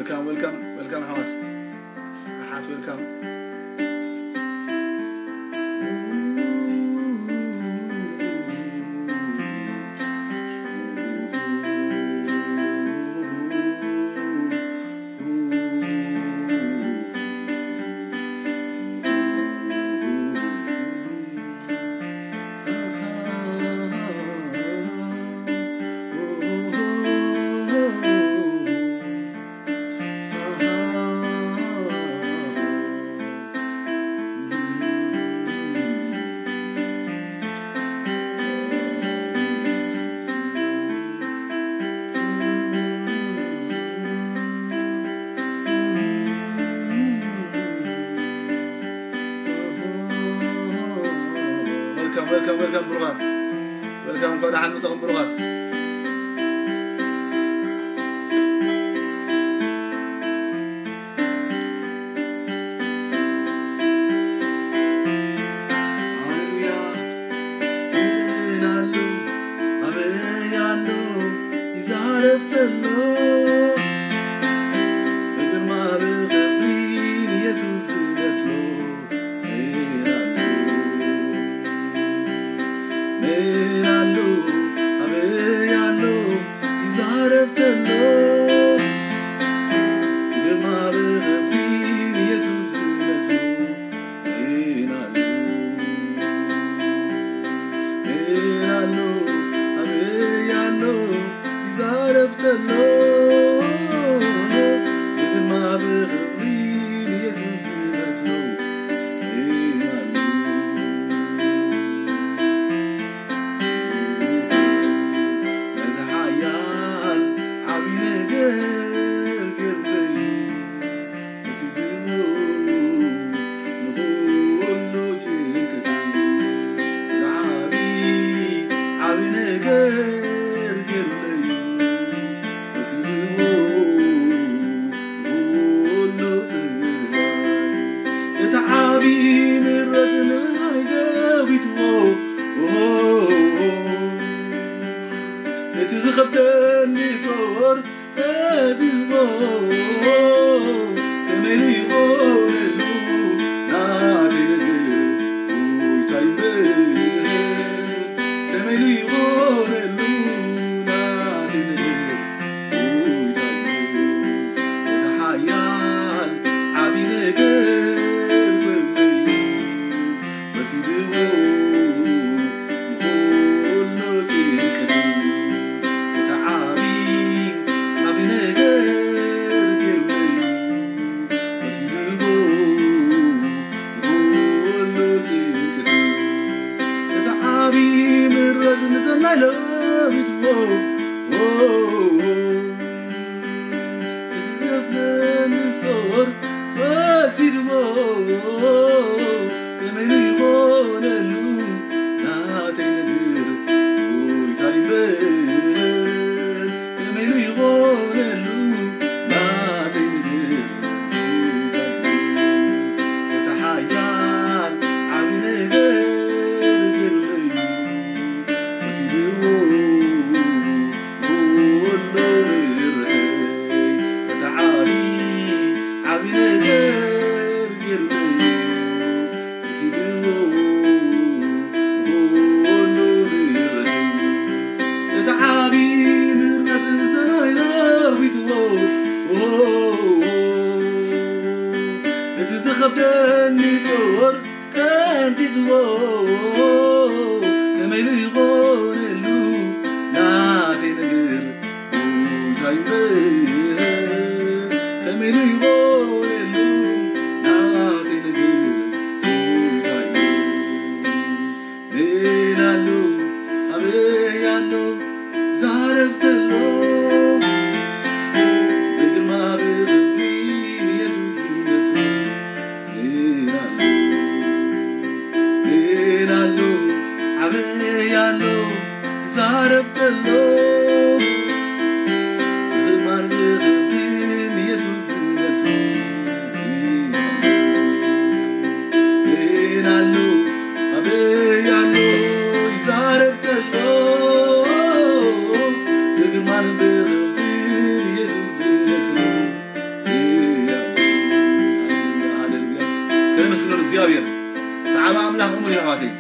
Welcome, welcome, welcome ኣሕዋት። ኣሓት welcome። Welcome, welcome, welcome ብሩኻት። Welcome፣ እንኳዕ ደሓን መጻኹም ብሩኻት። ሃሌሉያ። መን ኣሎ ኣበይ ኣሎ ይዛረብ ተሎ፣ ብግርማ ብኽብሪ ንየሱስ ዝመስሎ መን ኣሎ? መን ኣሎ ኣበይ ኣሎ ይዛረብ ተሎ፣ ብግርማ ብኽብሪ ንየሱስ ዝመስሎ መን ኣሎ? መን ኣሎ ኣበይ ኣሎ ይዛረብ ተሎ፣ ብግርማ ብኽብሪ ንየሱስ ዝመስሎ መን ኣሎ? ነዚ ሓያል ዓቢ ነገር ገርበዩ ወሲድዎ ንኹሉ ጭንቀት። ነዚ ዓቢ፣ ዓቢ ነገር ገርበዩ ወሲድዎ ንኹሉ ጽልዋይ። እቲ ዓቢ ምረት ንብርሃን ገቢትዎ። እቲ ዝኸብደኒ ጾር ከቢድዎ። ከመይ ኢሉ ይኾነሉ ናተይ ነገር ጎይታይ እምበር። ከመይ ኢሉ ይኾነሉ ናተይ ነገር ጎይታይ እምበር። እቲ ሓያል ዓቢ ነገር ጎይታይ ወሲድዎ ንኹሉ ጭንቀት። እቲ ዓቢ፣ ዓቢ ነገር ገርበዩ ወሲድዎ ንኹሉ ጭንቀት። እቲ ዓቢ ምረት ንሰናይ ለዊጥዎ። እቲ ዘመን ጾር ወሲድዎ። ከመይ ኢሉ ይኾነሉ ናተይ ነገር ጎይታይ እምበር። ከመይ ኢሉ ይኾነሉ ናተይ ነገር ጎይታይ እምበር። እቲ ሓያል ዓቢ ነገር ገርበዩ ወሲድዎ ንኹሉ ምሕረተይ። እቲ ዓቢ፣ ዓቢ ነገር ገርበዩ ወሲድዎ ንኹሉ ምሕረተይ። እቲ ዓቢ ምሕረት ንሰማይ ለዊጥዎ። እቲ ዝኸብደኒ ጾር ቀንጢጥዎ። ከመይ ኢሉ ይኾነሉ ናተይ ነገር ጎይታይ እምበር። ከመይ ኢሉ ይኾነሉ ናተይ ነገር ጎይታይ እምበር። መን ኣሎ ኣበይ ኣሎ ዛረብ ተሎ፣ ብግርማ ብኽብሪ ንየሱስ ዝመስሎ። መን ኣሎ፣ መን ኣሎ ኣበይ ኣሎ ዛረብ ተሎ፣ ብግርማን ብኽብሪ ንየሱስ ዝመስሎ። ኣሕዋተይ፣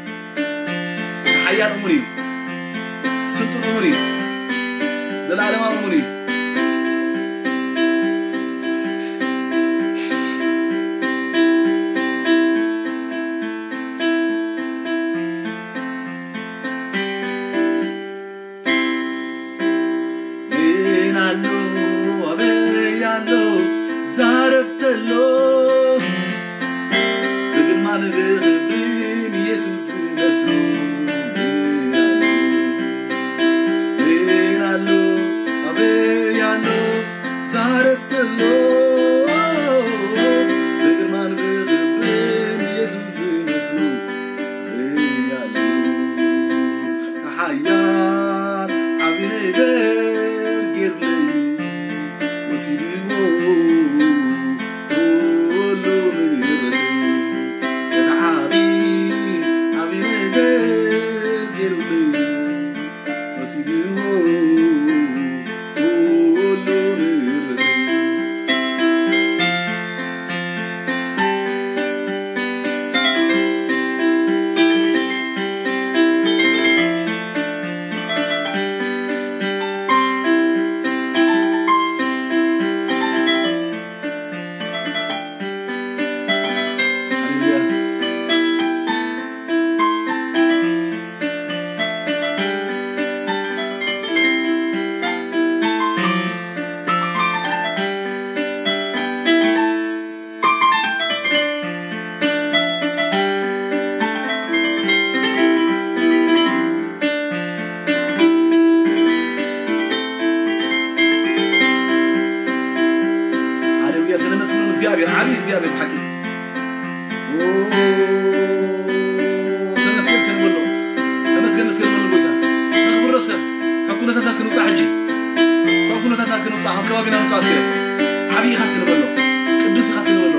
ሓያል እሙን እዩ፣ ስልጡን እሙን እዩ፣ ዘለኣለማዊ እሙን እዩ። ምን ኣሎ ኣበይ ኣሎ ዛረብ ተሎ ብግርማን ብኽብርን ኢየሱስ ዝመስሎ ምን ኣሎ ኣበይ ኣሎ ዛረብ ተሎ ብግርማን ብኽብርን ኢየሱስ ዝመስሎ ሓያል ዓቢ ነገር ጌርለይ ወሲድዎ ኩሉ ምሕረተይ። እቲ ዓቢ ዓቢ ነገር ጌርለይ ወሲድዎ ኩሉ ምሕረተይ። ሃሌሉያ፣ ስለመስግን እግዚኣብሔር፣ ዓብዪ እግዚኣብሔር ብሓቂ። ኦ፣ ተመስገን እስከ ንበሎ፣ ተመስገን እስከ ንበሎ ጎይታ። ነኽብሮ እስከ፣ ካብ ኩነታትና እስከ ንውፃእ ሕጂ። ካብ ኩነታትና እስከ ንውፃእ፣ ካብ ከባቢና ንውፃእ እስከ። ዓብዪ ኢኻ እስከ ንበሎ፣ ቅዱስ ኢኻ እስከ ንበሎ።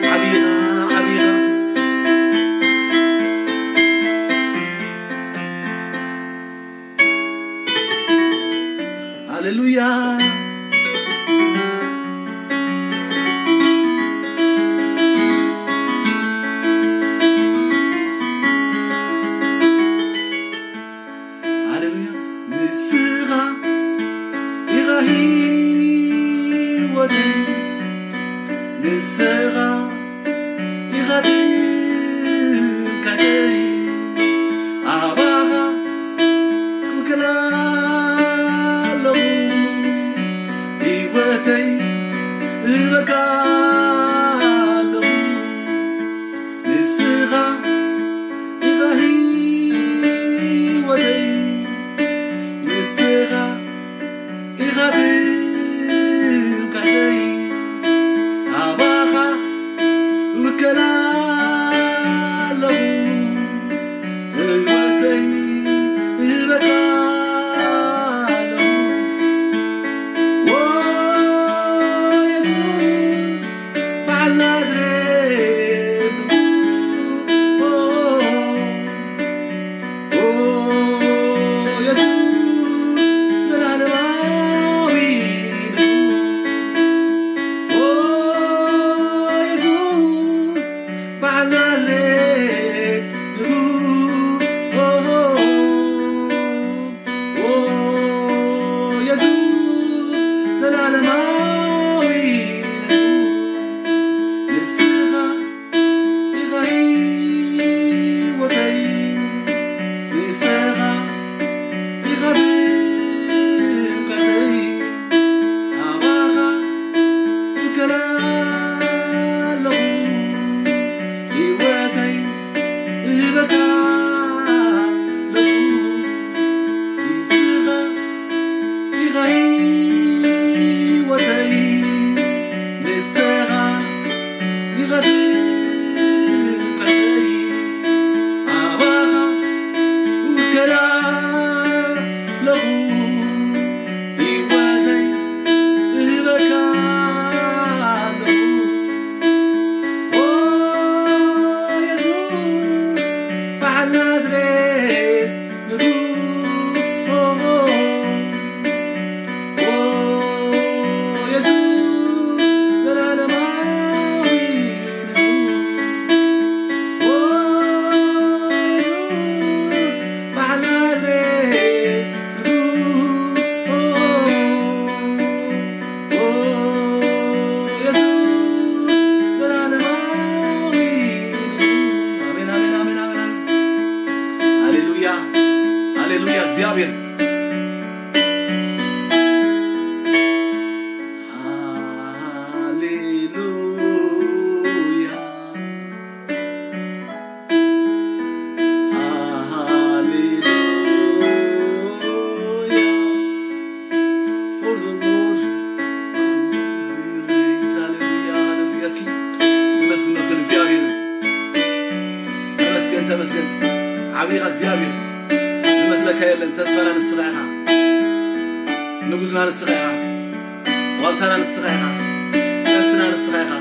ዓብዪኻ፣ ዓብዪኻ። ሃሌሉያ። ሃሌሉያ። ንስኻ ኢኻ ህይወተይ፣ ንስኻ ኢኻ ድምቀተይ፣ ኣባኻ ክውክል ኣለኹ፣ ህይወተይ እህበካ ኣለኹ። ንስኻ ኢኻ ህይወተይ፣ ንስኻ ኢኻ ትምክሕተይ፣ ኣባኻ እውከል ኣለኹ፣ ህይወተይ እህበካ ኣለኹ። ኦ የሱስ በዓል ናዝሬት ንጉስ፣ ኦ፣ ኦ፣ የሱስ ዘላለማዊ ንጉስ፣ ኦ፣ የሱስ በዓል ናዝሬት ንጉስ፣ ኦ፣ ኦ የሱስ ዘላለማዊ ንስኻ ኢኻ ህይወተይ፣ ንስኻ ኢኻ ድምቀተይ፣ ኣባኻ እውከል ኣለኹ፣ ህይወተይ እህበካ ኣለኹ። ንስኻ ኢኻ ህይወተይ፣ ንስኻ ኢኻ ድምቀተይ፣ ኣባኻ እውከል ኣለኹ፣ ህይወተይ እህበካ ኣለኹ። ኦ የሱስ በዓል ናዝሬት ንጉስ፣ ኦ፣ ኦ፣ ኦ የሱስ ሃሌሉያ፣ እግዚኣብሔር። ሃሌሉያ። For the Lord. ሃሌሉያ፣ ሃሌሉያ። እስኪ ንመስግን፣ መስግን እግዚኣብሔር። ተመስገን፣ ተመስገን። ዓብይኻ እግዚኣብሔር። ዝመስለካ የለን። ተስፋና ንስኻ ኢኻ። ንጉስና ንስኻ ኢኻ። ዋልታና ንስኻ ኢኻ። ቀስትና ንስኻ ኢኻ።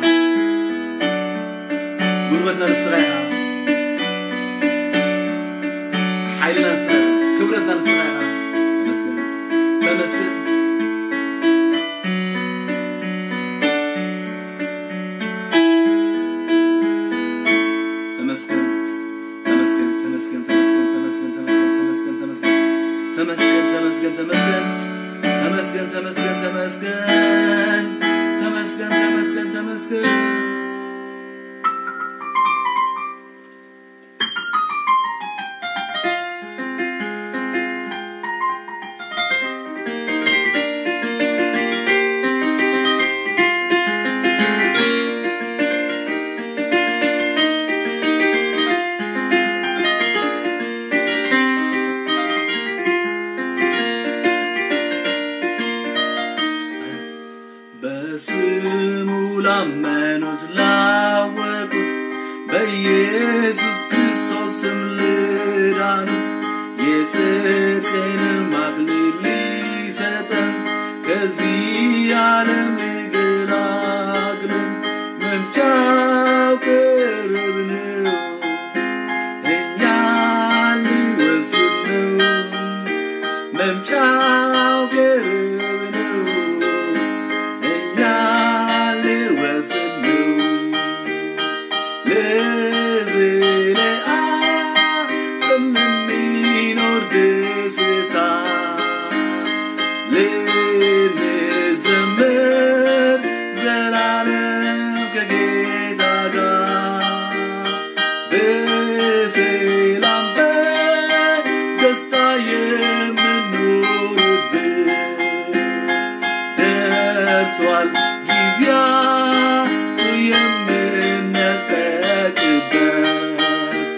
ጉልበትና ንስኻ ኢኻ። ሓይልና ንስኻ ኢኻ። ክብረትና ንስኻ ኢኻ። ተመስገን። ተመስገን። ተመስገን። ተመስገን፣ ተመስገን፣ ተመስገን፣ ተመስገን፣ ተመስገን፣ ተመስገን፣ ተመስገን፣ ተመስገን፣ ተመስገን፣ ተመስገን፣ ተመስገን፣ ተመስገን፣ ተመስገን፣ ተመስገን። በስሙ ላመኑት ላወቁት፣ በኢየሱስ ክርስቶስ ስም ልዳኑት፣ የጽድቅንም አክሊል ሊሰጠን፣ ከዚህ ዓለም ሊገላግለን፣ መምጫው ቅርብ ነው። እኛን ሊወስድ ነው። መምጫው ቅርብ ነው። እኛን ሊወስድ ነው። ለዘለዓለም ለሚኖር ደስታ ልንዘምር ዘላለም ከጌታ ጋር በሰላም በደስታ የምንኖርበት ደርሷል ጊዜያቱ የምንነጠቅበት።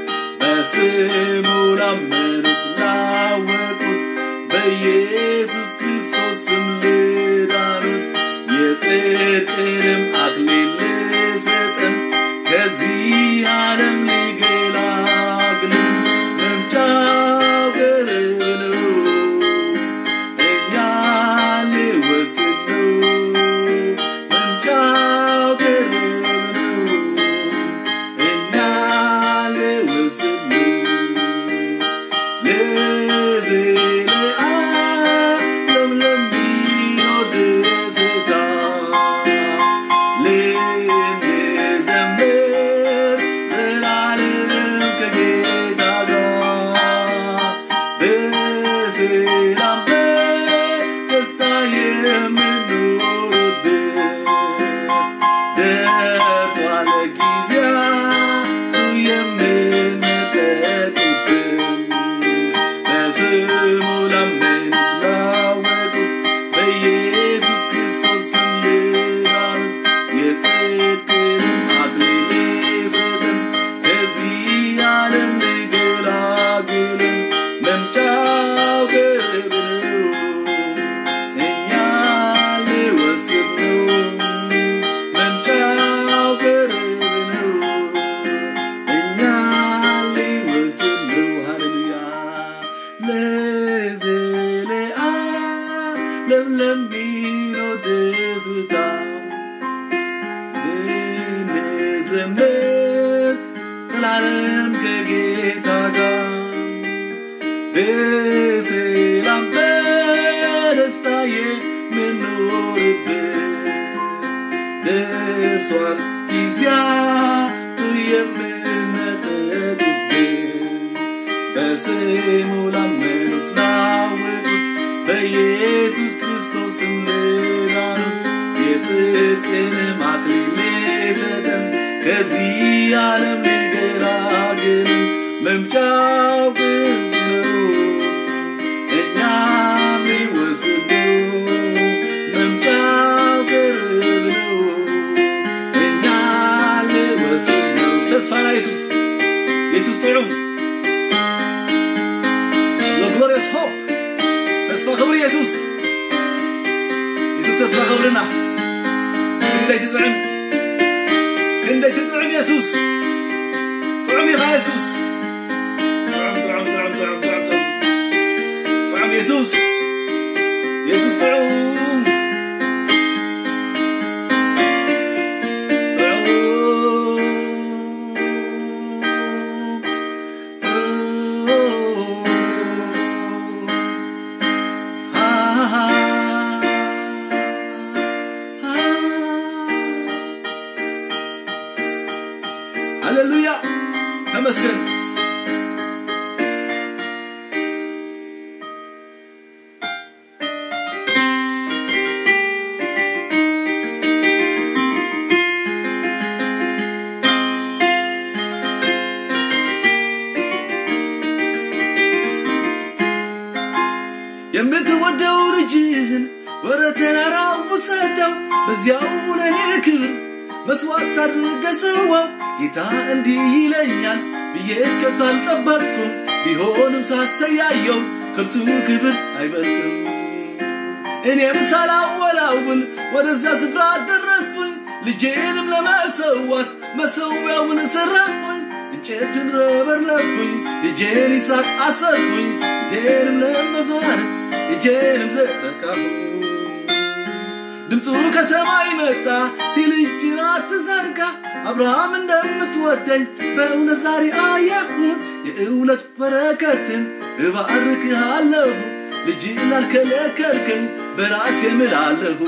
በስሙ ላመኑት ላወቁት በኢየሱስ ክርስቶስ ስም ልዳኑት የጽድቅንም አክሊል ልሰጠን ከዚህ ዓለም ሊገላግለን መምጫው ቅርብ ነው። እኛን ሊወስድ ነው። መምጫው ቅርብ ነው። እኛን ሊወስድ ነው። ለዘለዓለም ለሚኖር ደስታ ልንዘምር ዘላለም ከጌታ ጋር በሰላም በደስታ የምንኖርበት ደርሷል ጊዜያቱ የምንነጠቅበት። በስሙ ላመኑት ላወቁት በኢየሱስ ክርስቶስ ስም ልዳኑት የጽድቅንም አክሊል ሊሰጠን ከዚህ ዓለም ሊገላግለን መምጫው ቅርብ ነው። እኛን ሊወስድ ነው። መምጫው ቅርብ ነው። እኛን ሊወስድ ነው። ሃሌሉያ። ለዘለዓለም ለሚኖር ደስታ ልንዘምር ዘላለም ከጌታ ጋር በሰላም በደስታ የምንኖርበት ደርሷል ጊዜያቱ የምንነጠቅበት። በስሙ ላመኑት ላወቁት በኢየሱስ ክርስቶስም ልዳኑት የጽድቅንም አክሊል ሊሰጠን ከዚህ ዓለም ሊገላግልን መምጫው ቅርብ ነው። ርና ክንደይ ትጥዕም፣ ክንደይ ትጥዕም የሱስ። ጥዑም ኢኻ የሱስ። ጥዑም፣ ጥዑም፣ ጥዑም፣ ጥዑም፣ ጥዑም፣ ጥዑም። ጥዑም የሱስ። የሱስ ጥዑም። ጥዑም። ሃሌሉያ፣ ተመስገን። የምትወደው ልጅህን ወደ ተራራ ውሰደው፣ በዚያው ለኔ ክብር መስዋዕት አድርገ ሰዋው። ጌታ እንዲህ ይለኛል ብዬ ከቶ አልጠበቅኩም። ቢሆንም ሳስተያየው ከእርሱ ክብር አይበልጥም። እኔም ሳላወላውል ወደዛ ስፍራ ደረስኩኝ። ልጄንም ለመሰዋት መሰዊያውን ሰራሁኝ። እንጨትን ረበርለብኩኝ፣ ልጄን ይስሐቅ አሰርኩኝ። ልጄንም ለመባረክ እጄንም ዘረጋሁ። ድምፁ ከሰማይ መጣ ሲል፣ እጅን አትዘርጋ፣ አብርሃም እንደምትወደኝ በእውነት ዛሬ አየሁ። የእውነት በረከትን እባርክሃለሁ፣ ልጅ ላልከለከልከኝ በራሴ ምላለሁ።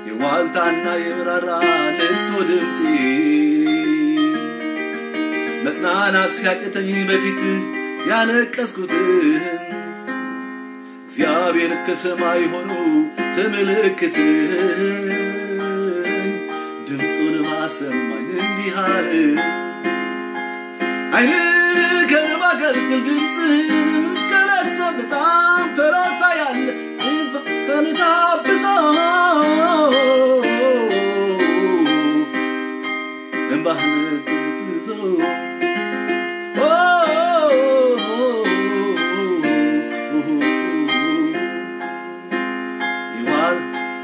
የዋልታና የምራራ ልቅሶ ድምፅ መጽናናት ሲያቅተኝ በፊት ያለቀስኩትን እግዚአብሔር ከሰማይ ሆኖ ተመለከተኝ፣ ድምፁን ማሰማኝ እንዲህ አለ። አይን ከነባ ገልግል ድምፅህንም ከለቅሶ በጣም ተረታ ያለ ከንታብሶ እምባህን ትምትዞ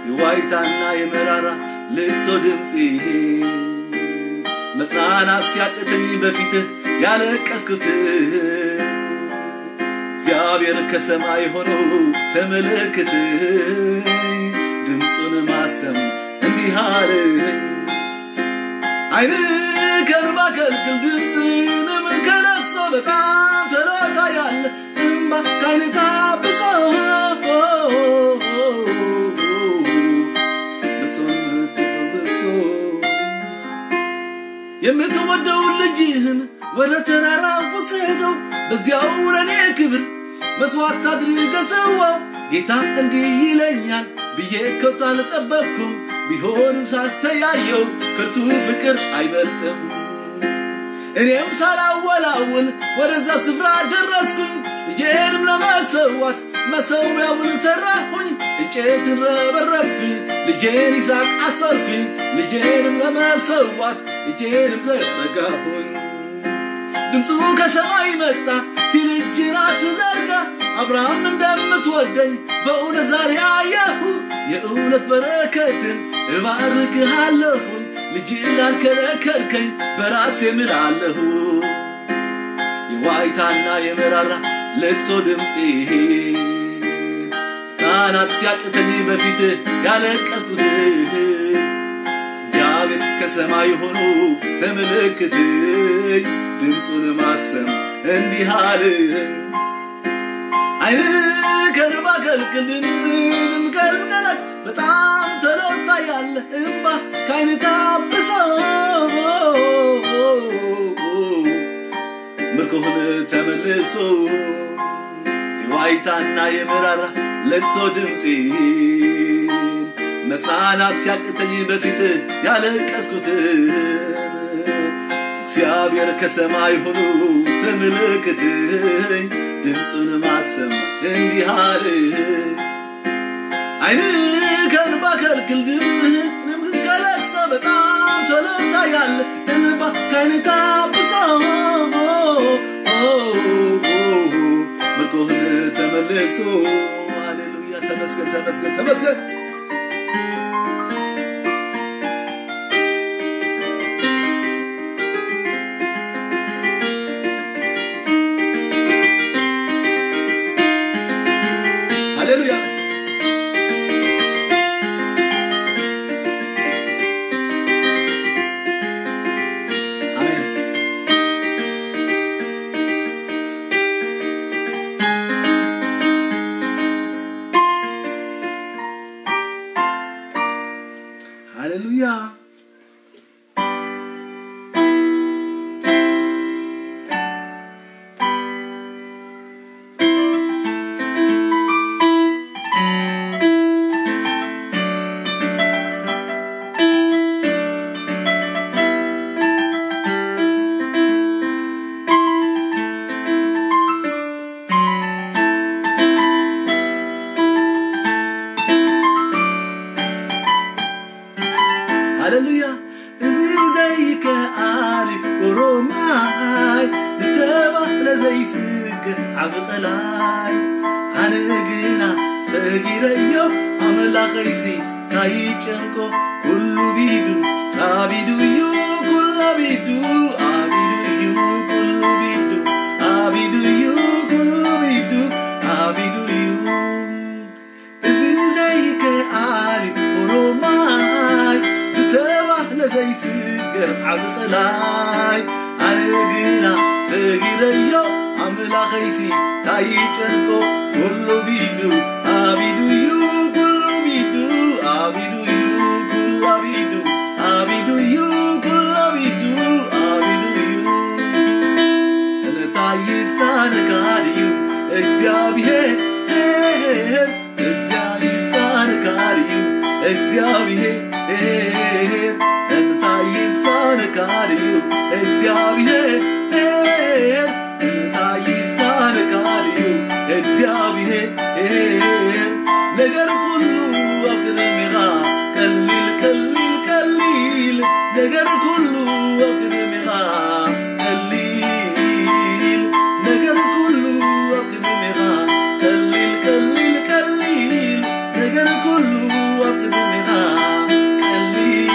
የዋይታና የመራራ ልቅሶ ድምፂ መጽናናት ሲያቅተኝ በፊትህ ያለቀስኩት እግዚአብሔር ከሰማይ ሆኖ ተመለከተኝ፣ ድምፁን ማሰም እንዲህ አለኝ። አይን ከእንባ ከልክል ድምፅንም ከለቅሶ በጣም ተለታ ያለ እምባ ከዓይን ታብሶ ልቅሶን የምትፈውሶ የምትወደውን ልጅህን ወደ ተራራ ውሰደው፣ በዚያው ለኔ ክብር መስዋዕት አድርገ ሰዋው። ጌታ እንዲህ ይለኛል ብዬ ከቶ አልጠበቅኩም። ቢሆንም ሳስተያየው ከእርሱ ፍቅር አይበልጥም። እኔም ሳላወላውል ወደዛ ስፍራ ደረስኩኝ። ልጄንም ለመሰዋት መሰዊያውን ሰራሁኝ። እንጨትን ረበረብኩኝ። ልጄን ይስሐቅ አሰርኩኝ። ልጄንም ለመሰዋት እጄንም ዘረጋሁኝ። ድምፁ ከሰማይ መጣ ሲል እጅን አትዘርጋ፣ አብርሃም እንደምትወደኝ በእውነት ዛሬ አየሁ። የእውነት በረከትን እባርክሃለሁኝ። ልጅ ላልከለከልከኝ በራሴ ምላለሁ። የዋይታና የመራራ ለቅሶ ድምፅ ቃላት ሲያቅተኝ በፊት ያለቀስኩት እግዚአብሔር ከሰማይ ሆኖ ተመለከተኝ። ድምፁን ማሰም እንዲህ አለ። አይን ከእንባ ከልክል ድምፅንም ከልከላት በጣም ተለውጣ ያለ እምባ ከዓይን ታብሶ ምርኮህን ተመልሶ የዋይታና የመራራ ለቅሶ ድምፂ መጽናናት ሲያቅተኝ በፊት ያለቀስኩትን እግዚአብሔር ከሰማይ ሆኖ ተመለከተኝ። ድምፁን ማሰም እንዲህ አለ። አይን ከእንባ ከልክል ድምፅህንም ከለቅሶ በጣም ተለውጣ ያለ እምባ ከዓይን ታብሶ ምርኮህን ተመልሶ። ሃሌሉያ። ተመስገን፣ ተመስገን፣ ተመስገን። ዘይስግር ዓቢ ቀላይ ኣነ ግና ሰጊረዮ ኣምላኸይሲ ካይጨንቆ ኩሉ ቢዱ ኣቢዱ እዩ ኩሉ ኣቢዱ ኣቢዱ እዩ ኩሉ ቢዱ ኣቢዱ እዩ ኩሉ ቢዱ ኣቢዱ እዩ እዚ ዘይከኣል ኦሮማይ ዝተባህለ ዘይስገር ዓቢ ኸላይ ኣነ ግና ሰጊረዮ ኣምላኸይሲ ታይጨንቆ ኩሉ ቢዱ ኣቢዱ እዩ ኩሉ ቢዱ ኣቢዱ እዩ ኩሉ ኣቢዱ ኣቢዱ እዩ ኩሉ ኣቢዱ ኣቢዱ እዩ እንታይ ይሳነካ ድዩ እግዚኣብሔር እግዚኣብሔር እንታይ ይሳነካ ድዩ እግዚኣብሔር እንታይ ይሳነካ ድዩ እግዚኣብሔር ነገር ኩሉ ኣብ ቅድሚኻ ቀሊል ቀሊል ቀሊል ነገር ኩሉ ኣብ ቅድሚኻ ቀሊል ነገር ኩሉ ኣብ ቅድሚኻ ቀሊል ቀሊል ቀሊል ነገር ኩሉ ኣብ ቅድሚኻ ቀሊል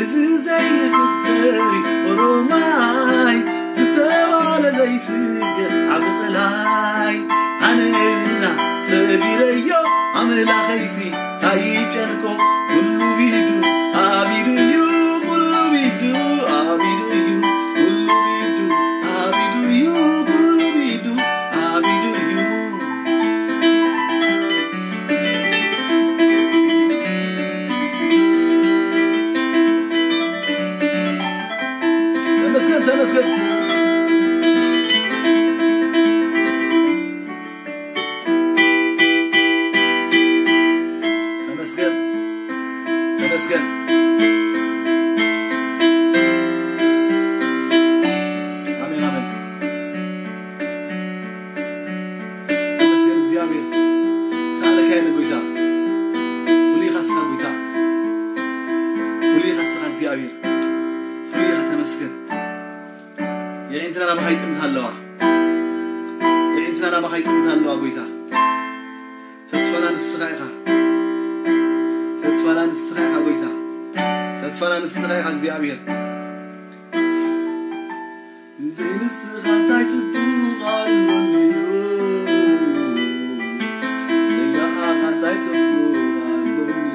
እዚ ዘይግበር ኦሮማይ ዝተባለ ዘይስገር ዓቢ ቐላይ ኣነና ሰጊረዮ ኣምላኸይሲ ታይጨንቆ ኩሉ ቢዱ ኣቢዱ እዩ ኩሉ ቢዱ ኣቢዱ እዩ ኩሉ ቢዱ ኣቢዱ እዩ ኩሉ ቢዱ ኣቢዱ እዩ ተመስገን ተመስገን ተመስገን ተመስገን ኣሜን ኣሜን ተመስገን እግዚኣብሔር ሳለካ የለ ጎይታ ፍሉይ ኢኻ ስኻ ጎይታ ፍሉይ ኢኻ ስኻ እግዚኣብሔር ፍሉይ ኢኻ ተመስገን የዒንትና ናባኻ ይጥምታ ኣለዋ የዒንትና ናባኻ ይጥምታ ኣለዋ ጎይታ ተስፋና ንስኻ ኢኻ ተስፋና ንስኻ ኢኻ ጎይታ ተስፋና ንስኻ ኢኻ እግዚኣብሔር ብዘይ ንስኻ እንታይ ጽቡቕ ኣሎኒ ዘይበኣኻ እንታይ ጽቡቕ ኣሎኒ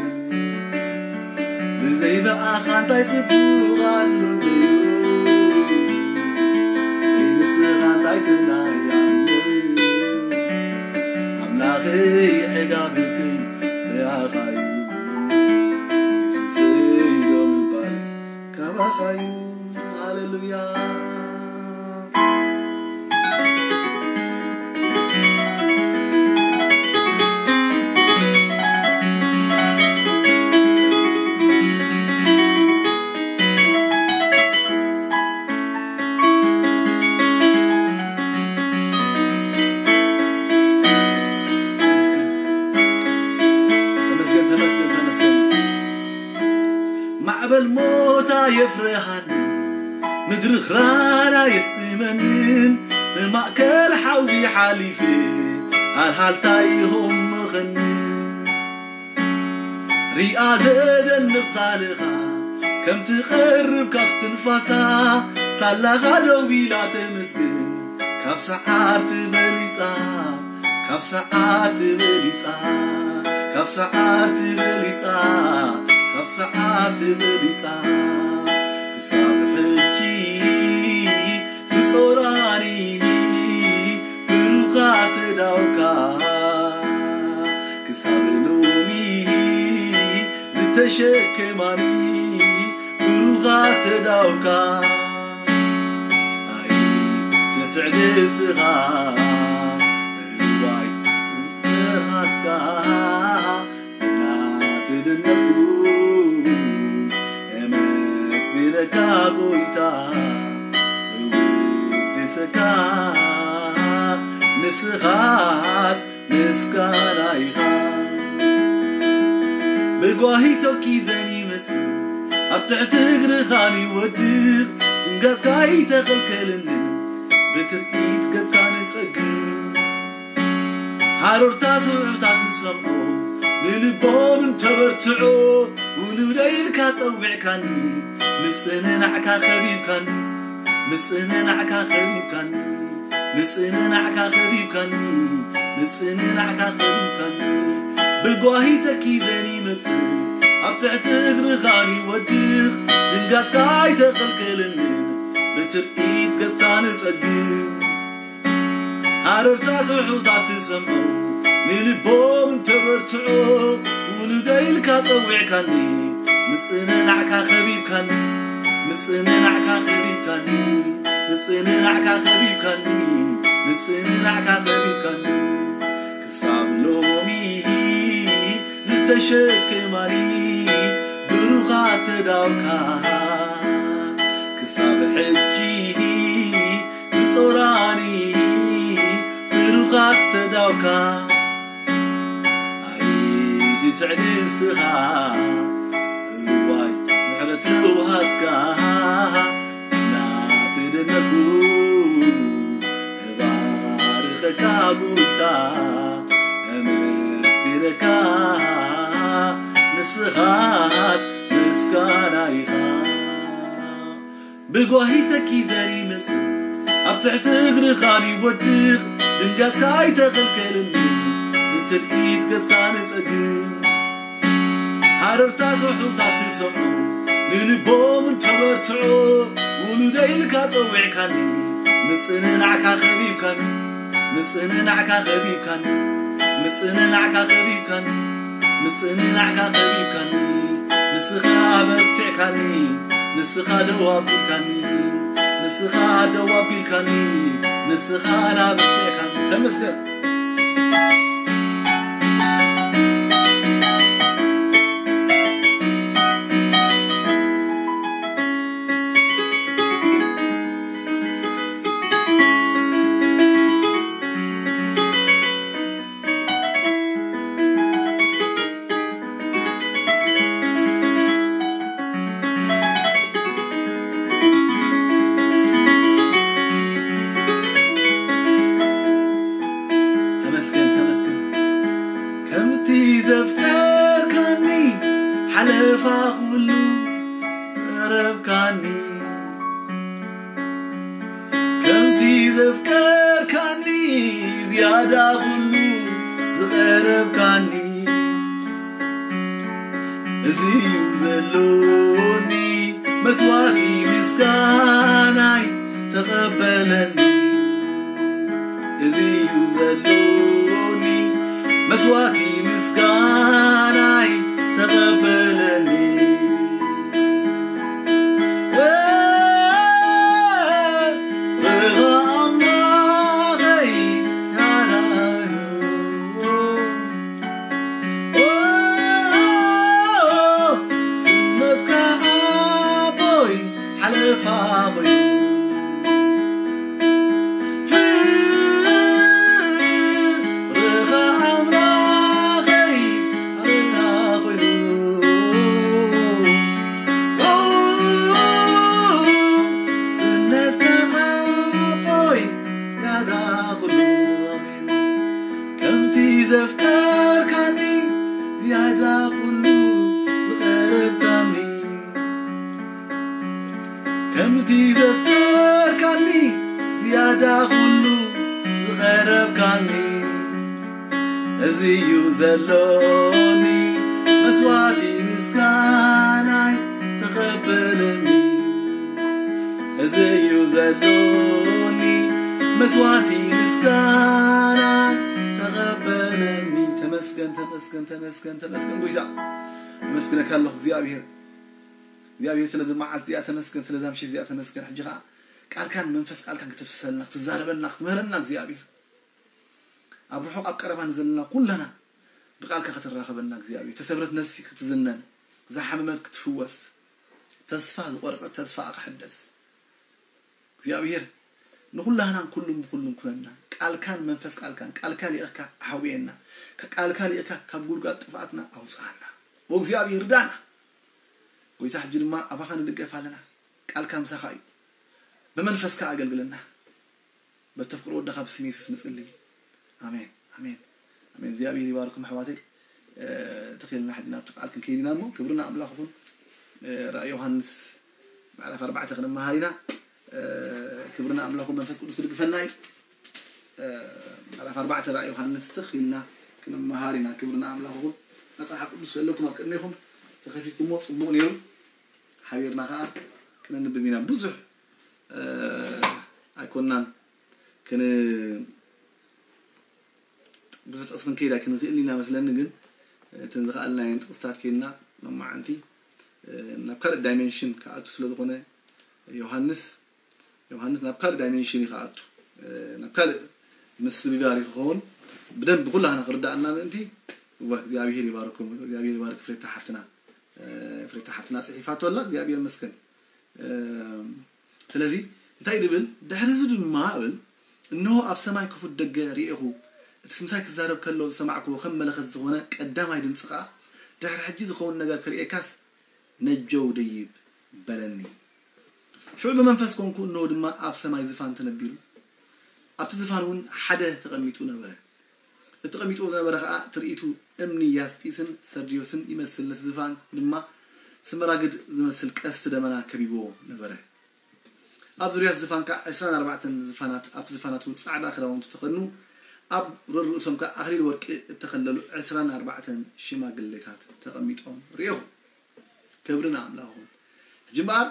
ብዘይ በኣኻ እንታይ ጽቡቕ ኣሎኒ ዘይንስኻ እንታይ ፍናይ ኣሎኒ ኣምላኸይ ዕጋብከይ በያኻዩ የሱሰይ ዶ ምባል ካባኻዩ ሃሌሉያ ተመስገን ተመስገን ተመስገን ማዕበል ሞታ የፍርሃኒ ምድሪ ኽራራ የስጥመንን ብማእከል ሓዊ ሓሊፈ ኣልሃልታ ይሆምኸኒ ሪኣ ዘደንቕ ሳልኻ ከም ትቐርብ ካብ ስትንፋሳ ሳላኻ ደው ኢላ ተመስግን ካብ ሰዓርቲ በሊጻ ካብ ሰዓርቲ በሊጻ ካብ ሰዓርቲ በሊጻ ካብ ሰዓርቲ በሊጻ ክሳብ ሕጂ ዝጾራኒ ብሩኻ ተዳውካ ክሳብ ሎሚ ዝተሸከማኒ ብሩኻ ተዳውካ ኣይ ትትዕግስትኻ ንስኻስ ምስጋና ኢኻ። ብጓሂ ተኪዘን ይመጽእ፣ ኣብ ትሕቲ እግርኻን ይወድቕ። ድንጋጽካ ኣይተኸልከለንን፣ ብትርኢት ገጽካ ንጸግብ። ሃረርታ ስምዑታት ንሰምዖ፣ ንልቦም እንተበርትዖ። ውሉደይ ኢልካ ጸዊዕካኒ፣ ምጽንናዕካ ከቢብካኒ፣ ምጽንናዕካ ከቢብካኒ፣ ምጽንናዕካ ከቢብካኒ፣ ምጽንናዕካ ከቢብካኒ። ብጓሂ ተኪዘን ይመጽእ፣ ኣብ ትሕቲ እግርኻን ይወድቕ። ድንጋጽካ ኣይተኸልከለንን፣ ብትርኢት ገጽካ ንጸግብ። ሃረርታ ትሑታት ትሰምዑ፣ ንልቦም እንተበርትዑ። ውሉደይ ኢልካ ጸዊዕካኒ፣ ምጽንናዕካ ከቢብካኒ፣ ምጽንናዕካ ከቢብካኒ፣ ምጽንናዕካ ከቢብካኒ፣ ምጽንናዕካ ከቢብካኒ። ክሳብ ሎሚ ዝተሸክማኒ ብሩኻት ተዳውካ፣ ክሳብ ሕጂ ዝጾራኒ ብሩኻት ተዳውካ። ኣይቲ ትዕግስትኻ፣ እዋይ ምሕረት ለውሃትካ፣ እናተደነኩ እባርኸካ ጎይታ፣ እመስግነካ፣ ንስኻስ ምስጋና ኢኻ። ብጓሂ ተኪዘን ይመጽእ፣ ኣብ ትሕቲ እግርኻን ይወድቕ። ድንጋጽካ ኣይተኸልከለኒ፣ ብትርኢት ገጽካ ንጸግብ። ሃረርታ ትሑታት ትሰምዑ፣ ንልቦም እንተበርትዑ። ውሉደይ ኢልካ ጸዊዕካኒ፣ ምጽንናዕካ ከቢብካኒ፣ ምጽንናዕካ ከቢብካኒ፣ ምጽንናዕካ ከቢብካኒ፣ ምጽንናዕካ ከቢብካኒ። ንስኻ ኣበርቲዕካኒ፣ ንስኻ ደው ኣቢልካኒ፣ ንስኻ ደው ኣቢልካኒ፣ ንስኻ ኣበርቲዕካኒ። ተመስገን። ተመስገን፣ ተመስገን። ከምቲ ዘፍቀርካኒ ሓለፋ ኩሉ ቀረብካኒ። ከምቲ ዘፍቀርካኒ ዝያዳ ኩሉ ዝቐረብካኒ። እዚ እዩ ዘሎኒ መስዋዕቲ ምስጋናይ ተቐበለኒ። እዚ እዩ ዘሎኒ መስዋዕቲ ምስጋናይ ተቐበለኒ። ርኻ ኣምላኸይ ያዳዩ። ስመትካ ኣቦይ ሓለፋ ኮይኑ። ፍቕርኻ ኣምላኸይ ሓለፋ ኮይኑ። ስነትካ ኣቦይ ያዳ ኩሉ። ኣሜን። ከምቲ ዘፍቀርካኒ ዝያዳ ኩሉ ዝቐረብካኒ። ከምቲ ዘፍቀርካኒ ዝያዳ ኩሉ ዝቐረብካኒ። እዚ እዩ ዘሎኒ መስዋዕቲ ምስጋናይ ተቐበለኒ። እዚ እዩ ዘሎኒ መስዋዕቲ ምስጋናይ ተቐበለኒ። ተመስገን፣ ተመስገን፣ ተመስገን፣ ተመስገን ጎይታ። ኣመስግነካ ኣለኹ እግዚኣብሔር። እግዚኣብሔር ስለዚ መዓልቲ እዚኣ ተመስገን፣ ስለዛ ምሽት እዚኣ ተመስገን። ሕጂ ኸዓ ቃልካን መንፈስ ቃልካን ክትፍስሰልና፣ ክትዛረበልና፣ ክትምህረና እግዚኣብሔር። ኣብ ርሑቕ ኣብ ቀረባ ንዘለና ኩለና ብቃልካ ክትራኸበና እግዚኣብሔር። ተሰብረት ነፍሲ ክትዝነን፣ ዝሓመመት ክትፍወስ፣ ተስፋ ዝቆረጸት ተስፋ ክሕደስ። እግዚኣብሔር ንኹላህናን ኩሉን ብኹሉን ኩነና። ቃልካን መንፈስ ቃልካን፣ ቃልካ ሊእኽካ ኣሕውየና። ቃልካ ሊእኽካ ካብ ጉድጓድ ጥፍኣትና ኣውፅኣና። ወእግዚኣብሔር ርዳና። ጎይታ፣ ሕጂ ድማ ኣባኻ ንድገፍ ኣለና። ቃልካ ምሳኻ እዩ። ብመንፈስካ ኣገልግለና። በተፍቅሮ ወደኻ ብስም የሱስ ንጽሊ። ኣሜን፣ ኣሜን፣ ኣሜን። እግዚኣብሔር ይባርኩም ኣሕዋተይ። ተኺልና ሕጂ ናብቲ ቃል ክንከይድ ኢና እሞ፣ ክብርና ኣምላኽ ይኹን። ራእይ ዮሃንስ ምዕራፍ ኣርባዕተ ክንመሃር ኢና። ክብርና ኣምላኽ መንፈስ ቅዱስ ክድግፈና እዩ። ምዕራፍ ኣርባዕተ ራእይ ዮሃንስ ተኺልና ክንመሃር ኢና። ክብርና ኣምላኽ ይኹን። መጽሓፍ ቅዱስ ዘለኩም ኣብ ቅድሜኹም ተኸፊትኩሞ ጽቡቕ ነይሩ። ሓቢርና ከኣ ክነንብብ ኢና። ብዙሕ ኣይኮናን ክን ብዙሕ ጥቕሲ ክንከይድ ኣይክንኽእል ኢና መስለኒ፣ ግን እተን ዝኸኣልናየን ጥቕስታት ከይድና ሎማዓንቲ ናብ ካልእ ዳይሜንሽን ክኣቱ ስለ ዝኾነ ዮሃንስ ዮሃንስ ናብ ካልእ ዳይሜንሽን እዩ ክኣቱ፣ ናብ ካልእ ምስግጋር እዩ ክኸውን። ብደንብ ኩላህና ክርዳእና ምእንቲ እወ እግዚኣብሄር ይባርኩም። እግዚኣብሄር ይባርክ ፍሬታ ሓፍትና። ፍሬታ ሓፍትና ጽሒፋቶ ኣላ። እግዚኣብሄር ይመስገን። ስለዚ እንታይ ድብል ድሕሪ እዚ ድማ ብል እንሆ ኣብ ሰማይ ክፉት ደገ ርኤኹ፣ እቲ ምሳይ ክዛረብ ከሎ ዝሰማዕክዎ ከም መለኸት ዝኾነ ቀዳማይ ድምፂ ከዓ ድሕሪ ሕጂ ዝኸውን ነገር ክርእየካስ ነጀው ደይብ በለኒ። ሽዑ ብመንፈስ ኮንኩ፣ እንሆ ድማ ኣብ ሰማይ ዝፋን ተነቢሩ፣ ኣብቲ ዝፋን እውን ሓደ ተቐሚጡ ነበረ። እቲ ተቐሚጡ ዝነበረ ከዓ ትርኢቱ እምኒ ያስጲስን ሰርድዮስን ይመስል፣ ነቲ ዝፋን ድማ ስመራግድ ዝመስል ቀስቲ ደመና ከቢብዎ ነበረ። ኣብ ዙርያ ዝፋን ከዓ ዕስራን ኣርባዕተን ዝፋናት፣ ኣብቲ ዝፋናት እውን ፃዕዳ ክዳውንቲ ተኸድኑ፣ ኣብ ርእሶም ከዓ ኣኽሊል ወርቂ እተኸለሉ ዕስራን ኣርባዕተን ሽማግሌታት ተቐሚጦም ርኤኹ። ክብሪ ንኣምላኽ ይኹን። ሕጂ እምበኣር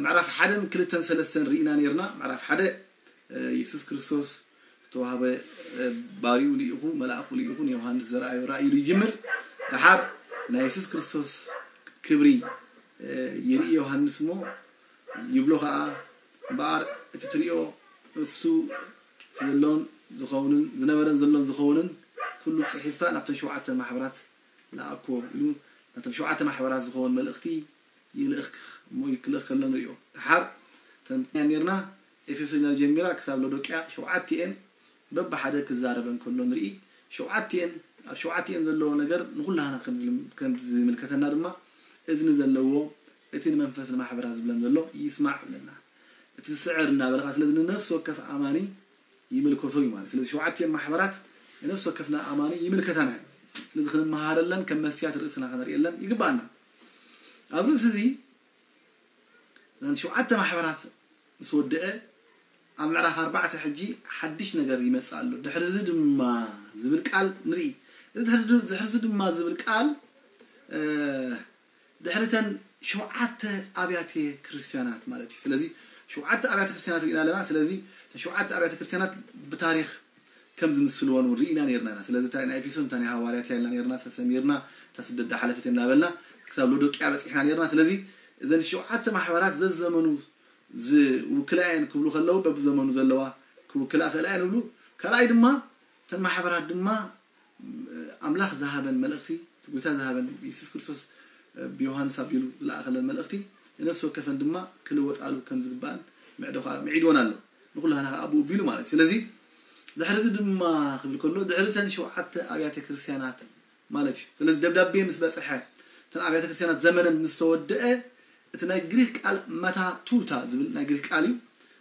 ምዕራፍ ሓደን ክልተን ሰለስተን ርኢና ነርና። ምዕራፍ ሓደ የሱስ ክርስቶስ ዝተዋህበ ባሪኡ ልኢኹ፣ መልኣኹ ልኢኹ ንዮሃንስ ዘርኣዮ ራእይ ኢሉ ይጅምር። ደሓር ናይ የሱስ ክርስቶስ ክብሪ ይርኢ ዮሃንስ እሞ ይብሎ ከዓ እምበኣር እቲ ትሪኦ እሱ እቲ ዘሎን ዝኸውንን ዝነበረን ዘሎን ዝኸውንን ኩሉ ፅሒፍካ ናብተን ሸውዓተ ማሕበራት ለኣኮ ኢሉ ናቶም ሸውዓተ ማሕበራት ዝኸውን መልእኽቲ ይልእኽ እሞ ክልእኽ ከሎ ንሪኦ። ደሓር ተንብያ ነርና ኤፌሶ ኢልና ጀሚራ ክሳብ ሎዶቅያ ሸውዓቲኤን በብሓደ ክዛረበን ከሎ ንርኢ። ሸውዓቲኤን ኣብ ሸውዓቲኤን ዘለዎ ነገር ንኩላህና ከም ዝምልከተና ድማ እዝኒ ዘለዎ እቲ ንመንፈስ ንማሕበራት ዝብለን ዘሎ ይስማዕ ኣለና። እቲ ዝስዕር እናበለካ ስለዚ ንነፍሲ ወከፍ ኣማኒ ይምልከቶ እዩ ማለት። ስለዚ ሸውዓቲኤን ማሕበራት ንነፍሲ ወከፍና ኣማኒ ይምልከታና እዩ። ስለዚ ክንመሃረለን ከም መስትያት ርእስና ከነርእየለን ይግባኣና። ኣብ ርእሲ እዚ እዘን ሸውዓተ ማሕበራት ምስ ወደአ ኣብ ምዕራፍ ኣርባዕተ ሕጂ ሓድሽ ነገር ይመጽእ ኣሎ። ድሕሪ እዚ ድማ ዝብል ቃል ንርኢ። እዚ ድሕሪ እዚ ድማ ዝብል ቃል ድሕሪተን ሸውዓተ ኣብያተ ክርስቲያናት ማለት እዩ። ስለዚ ሸውዓተ ኣብያተ ክርስቲያናት ርኢና ኣለና። ስለዚ ሸውዓተ ኣብያተ ክርስቲያናት ብታሪክ ከም ዝምስልወን እውን ርኢና ነርና ኢና። ስለዚ እንታይ ናይ ኤፌሶን እንታይ ናይ ሃዋርያት ኢልና ነርና ተሰሚርና እታ ስደት ሓለፈት እናበልና ክሳብ ሎዶቅያ በፂሕና ነርና። ስለዚ እዘን ሸውዓተ ማሕበራት ዘዘመኑ ዝውክላ እየን ክብሉ ከለዉ በብዘመኑ ዘለዋ ክውክላ ክእላ እየን ይብሉ። ካልኣይ ድማ እተን ማሕበራት ድማ ኣምላኽ ዝሃበን መልእኽቲ እቲ ጎይታ ዝሃበን የሱስ ክርስቶስ ብዮሃንስ ኣቢሉ ዝለኣኸለን መልእኽቲ ንነፍሲ ወከፈን ድማ ክልወጣሉ ከም ዝግባእን ምዕዶ ከዓ ምዒድወን ኣሎ። ንኩላህና ከዓ ኣብኡ ኣቢሉ ማለት እዩ። ስለዚ ድሕሪ እዚ ድማ ክብል ከሎ ድሕሪ እተን ሸውዓተ ኣብያተ ክርስቲያናት ማለት እዩ። ስለዚ ደብዳቤ ምስ በፅሐ እተን ኣብያተ ክርስቲያናት ዘመነን ምስ ተወደአ እቲ ናይ ግሪክ ቃል መታቱታ ዝብል ናይ ግሪክ ቃል እዩ።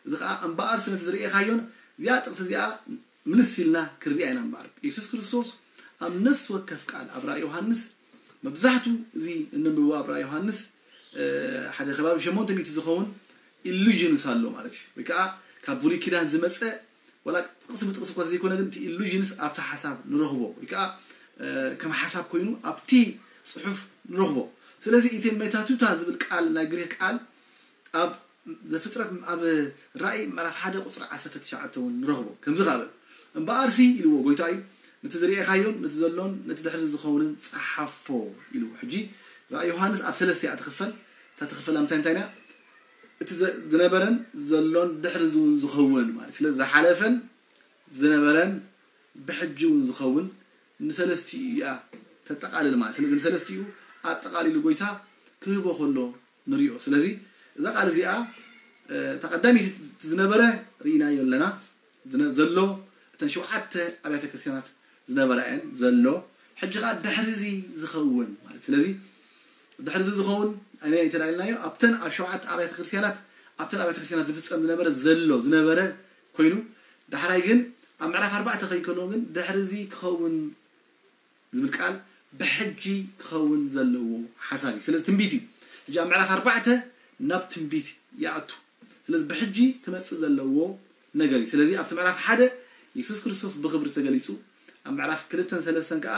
እዚ ከዓ እምበኣር ስነቲ ዝርእኻዮን እዚኣ ጥቕሲ እዚኣ ምልስ ኢልና ክንሪኣ ኢና እምበኣር የሱስ ክርስቶስ ኣብ ነፍሲ ወከፍ ቃል ኣብ ራእይ ዮሃንስ መብዛሕቱ እዚ እንንብቦ ኣብ ራእይ ዮሃንስ ሓደ ከባቢ ሸሞንተ ሚእቲ ዝኸውን ኢሉዥንስ ኣሎ ማለት እዩ። ወይ ከዓ ካብ ብሉይ ኪዳን ዝመፀ ዋላ ጥቕሲ ብጥቕሲ እኳ ዘይኮነ ግን እቲ ኢሉዥንስ ኣብቲ ሓሳብ ንረኽቦ ወይ ከዓ ከም ሓሳብ ኮይኑ ኣብቲ ፅሑፍ ንረኽቦ። ስለዚ እቲ ሜታቱታ ዝብል ቃል ናይ ግሪክ ቃል ኣብ ዘፍጥረት ኣብ ራእይ ምዕራፍ ሓደ ቁፅሪ ዓሰርተ ትሽዓተ እውን ንረኽቦ ከምዚ ቃብል እምበኣርሲ ኢልዎ ጎይታ እዩ ነቲ ዝርእኻዮን ነቲ ዘሎን ነቲ ድሕሪ ዝኸውንን ፀሓፎ ኢልዎ። ሕጂ ራእይ ዮሃንስ ኣብ ሰለስተ እያ ትኽፈል። እታ ትኽፈል ኣብ ምንታይ እንታይ እያ? እቲ ዝነበረን ዘሎን ድሕሪ እውን ዝኸውን ማለት ስለ ዝሓለፈን ዝነበረን ብሕጂ እውን ዝኸውን ንሰለስቲኡ እያ ተጠቃልል ማለት ስለዚ ንሰለስቲኡ ኣጠቃሊሉ ጎይታ ክህቦ ከሎ ንሪኦ። ስለዚ እዛ ቃል እዚኣ እታ ቀዳመይቲ ዝነበረ ርኢናዮ ኣለና። ዝነ- ዘሎ እተን ሸውዓተ ኣብያተ ክርስቲያናት ዝነበራ እየን ዘሎ። ሕጂ ከዓ ድሕሪ እዚ ዝኸውን ማለት፣ ስለዚ ድሕሪ እዚ ዝኸውን ኣነ እንተ ኢልናዮ፣ ኣብተን ኣብ ሸውዓተ ኣብያተ ክርስቲያናት ኣብተን ኣብያተ ክርስቲያናት ዝፍጸም ዝነበረ ዘሎ ዝነበረ ኮይኑ፣ ዳሕራይ ግን ኣብ ምዕራፍ ኣርባዕተ ከይከሎ ግን ድሕሪ እዚ ክኸውን ዝብል ቃል ብሕጂ ክኸውን ዘለዎ ሓሳብ እዩ። ስለዚ ትንቢት እዩ። ሕጂ ኣብ ምዕራፍ ኣርባዕተ ናብ ትንቢት ይኣቱ። ስለዚ ብሕጂ ክመጽእ ዘለዎ ነገር እዩ። ስለዚ ኣብቲ ምዕራፍ ሓደ የሱስ ክርስቶስ ብኽብሪ ተገሊጹ፣ ኣብ ምዕራፍ ክልተን ሰለስተን ከዓ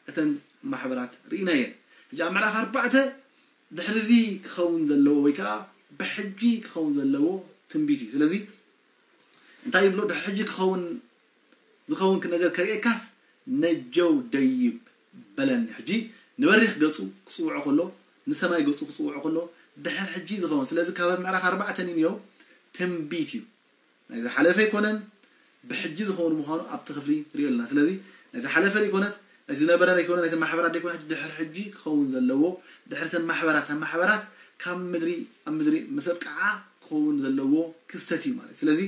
እተን ማሕበራት ርኢናየን። ሕጂ ኣብ ምዕራፍ ኣርባዕተ ድሕሪ እዚ ክኸውን ዘለዎ ወይ ከዓ ብሕጂ ክኸውን ዘለዎ ትንቢት እዩ። ስለዚ እንታይ ይብሎ? ድሕሪ ሕጂ ክኸውን ዝኸውን ነገር ከርእየካስ ነጀው ደይብ በለኒ። ሕጂ ንበሪኽ ገጹ ክጽውዖ ከሎ፣ ንሰማይ ገጹ ክጽውዖ ከሎ፣ ድሕሪ ሕጂ ዝኸውን። ስለዚ ካብ ምዕራፍ ኣርባዕተ ንንየው ትንቢት እዩ። ናይ ዝሓለፈ ኣይኮነን፣ ብሕጂ ዝኸውን ምዃኑ ኣብቲ ክፍሊ ንሪኦ ኣለና። ስለዚ ናይ ዝሓለፈ ዘይኮነስ፣ ናይ ዝነበረ ኣይኮነ፣ ናይ ማሕበራት ዘይኮነ፣ ሕጂ ድሕሪ ሕጂ ክኸውን ዘለዎ፣ ድሕሪ እተን ማሕበራት፣ እተን ማሕበራት ካብ ምድሪ ኣብ ምድሪ ምስ ኣብቅዓ ክኸውን ዘለዎ ክስተት እዩ ማለት። ስለዚ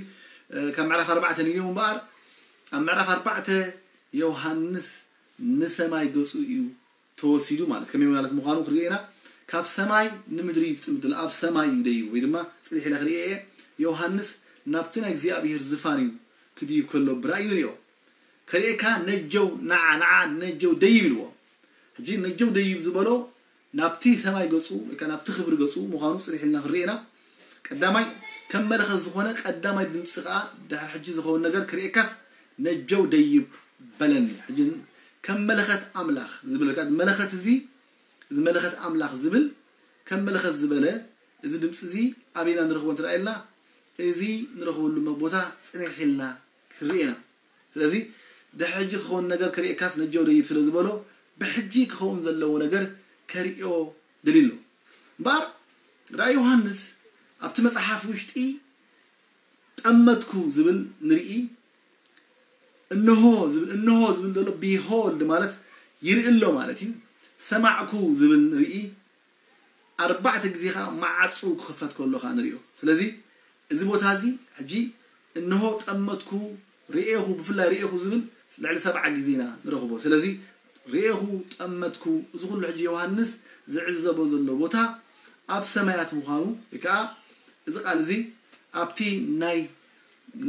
ካብ ምዕራፍ ኣርባዕተ ንንየው እምበኣር፣ ኣብ ምዕራፍ ኣርባዕተ ዮሃንስ ንሰማይ ገጹ እዩ ተወሲዱ ማለት። ከመይ ማለት ምዃኑ ክርኤና፣ ካብ ሰማይ ንምድሪ እዩ ዝጥምት ዘሎ፣ ኣብ ሰማይ እዩ ደይቡ፣ ወይ ድማ ጽኒሕ ኢለ ክርኤ እየ። ዮሃንስ ናብቲ ናይ እግዚኣብሔር ዝፋን እዩ ክድይብ ከሎ ብራእዩ ንሪኦ። ከርእየካ ነጀው ንዓ፣ ንዓ ነጀው ደይብ ኢልዎ። ሕጂ ነጀው ደይብ ዝበሎ ናብቲ ሰማይ ገጹ ወይ ከዓ ናብቲ ክብሪ ገጹ ምዃኑ ጽኒሕ ኢልና ክንርኤና። ቀዳማይ ከም መለኸት ዝኾነ ቀዳማይ ድምፂ ከዓ ድሕሪ ሕጂ ዝኸውን ነገር ክርእየካስ ነጀው ደይብ በለኒ። ሕጂ ከም መለኸት ኣምላኽ ዝብል፣ መለኸት እዚ፣ እዚ መለኸት ኣምላኽ ዝብል ከም መለኸት ዝበለ እዚ ድምፂ እዚ ኣበይና ንረኽቦ እንተ ኢልና፣ እዚ ንረኽበሉ ቦታ ጽኒሕ ኢልና ክንርኢ ኢና። ስለዚ ድሕሪ ሕጂ ክኸውን ነገር ክርእየካስ ነጀው ደይብ ስለ ዝበሎ፣ ብሕጂ ክኸውን ዘለዎ ነገር ከርእዮ ደልዩ ኣሎ። እምበኣር ራእይ ዮሃንስ ኣብቲ መጽሓፍ ውሽጢ ጠመትኩ ዝብል ንርኢ፣ እንሆ ዝብል፣ እንሆ ዝብል ዘሎ ቢሆልድ ማለት ይርኢ ኣሎ ማለት እዩ። ሰማዕኩ ዝብል ንርኢ፣ ኣርባዕተ ግዜ ከዓ ማዕጹ ክኽፈት ከሎ ከዓ ንሪኦ። ስለዚ እዚ ቦታ እዚ ሕጂ እንሆ ጠመትኩ፣ ርኤኹ፣ ብፍላይ ርኤኹ ዝብል ልዕሊ ሰብዓ ግዜ ኢና ንረኽቦ። ስለዚ ርኤኹ፣ ጠመትኩ፣ እዚ ኩሉ ሕጂ ዮሃንስ ዝዕዘቦ ዘሎ ቦታ ኣብ ሰማያት ምዃኑ፣ ወይ ከዓ እዚ ቃል እዚ ኣብቲ ናይ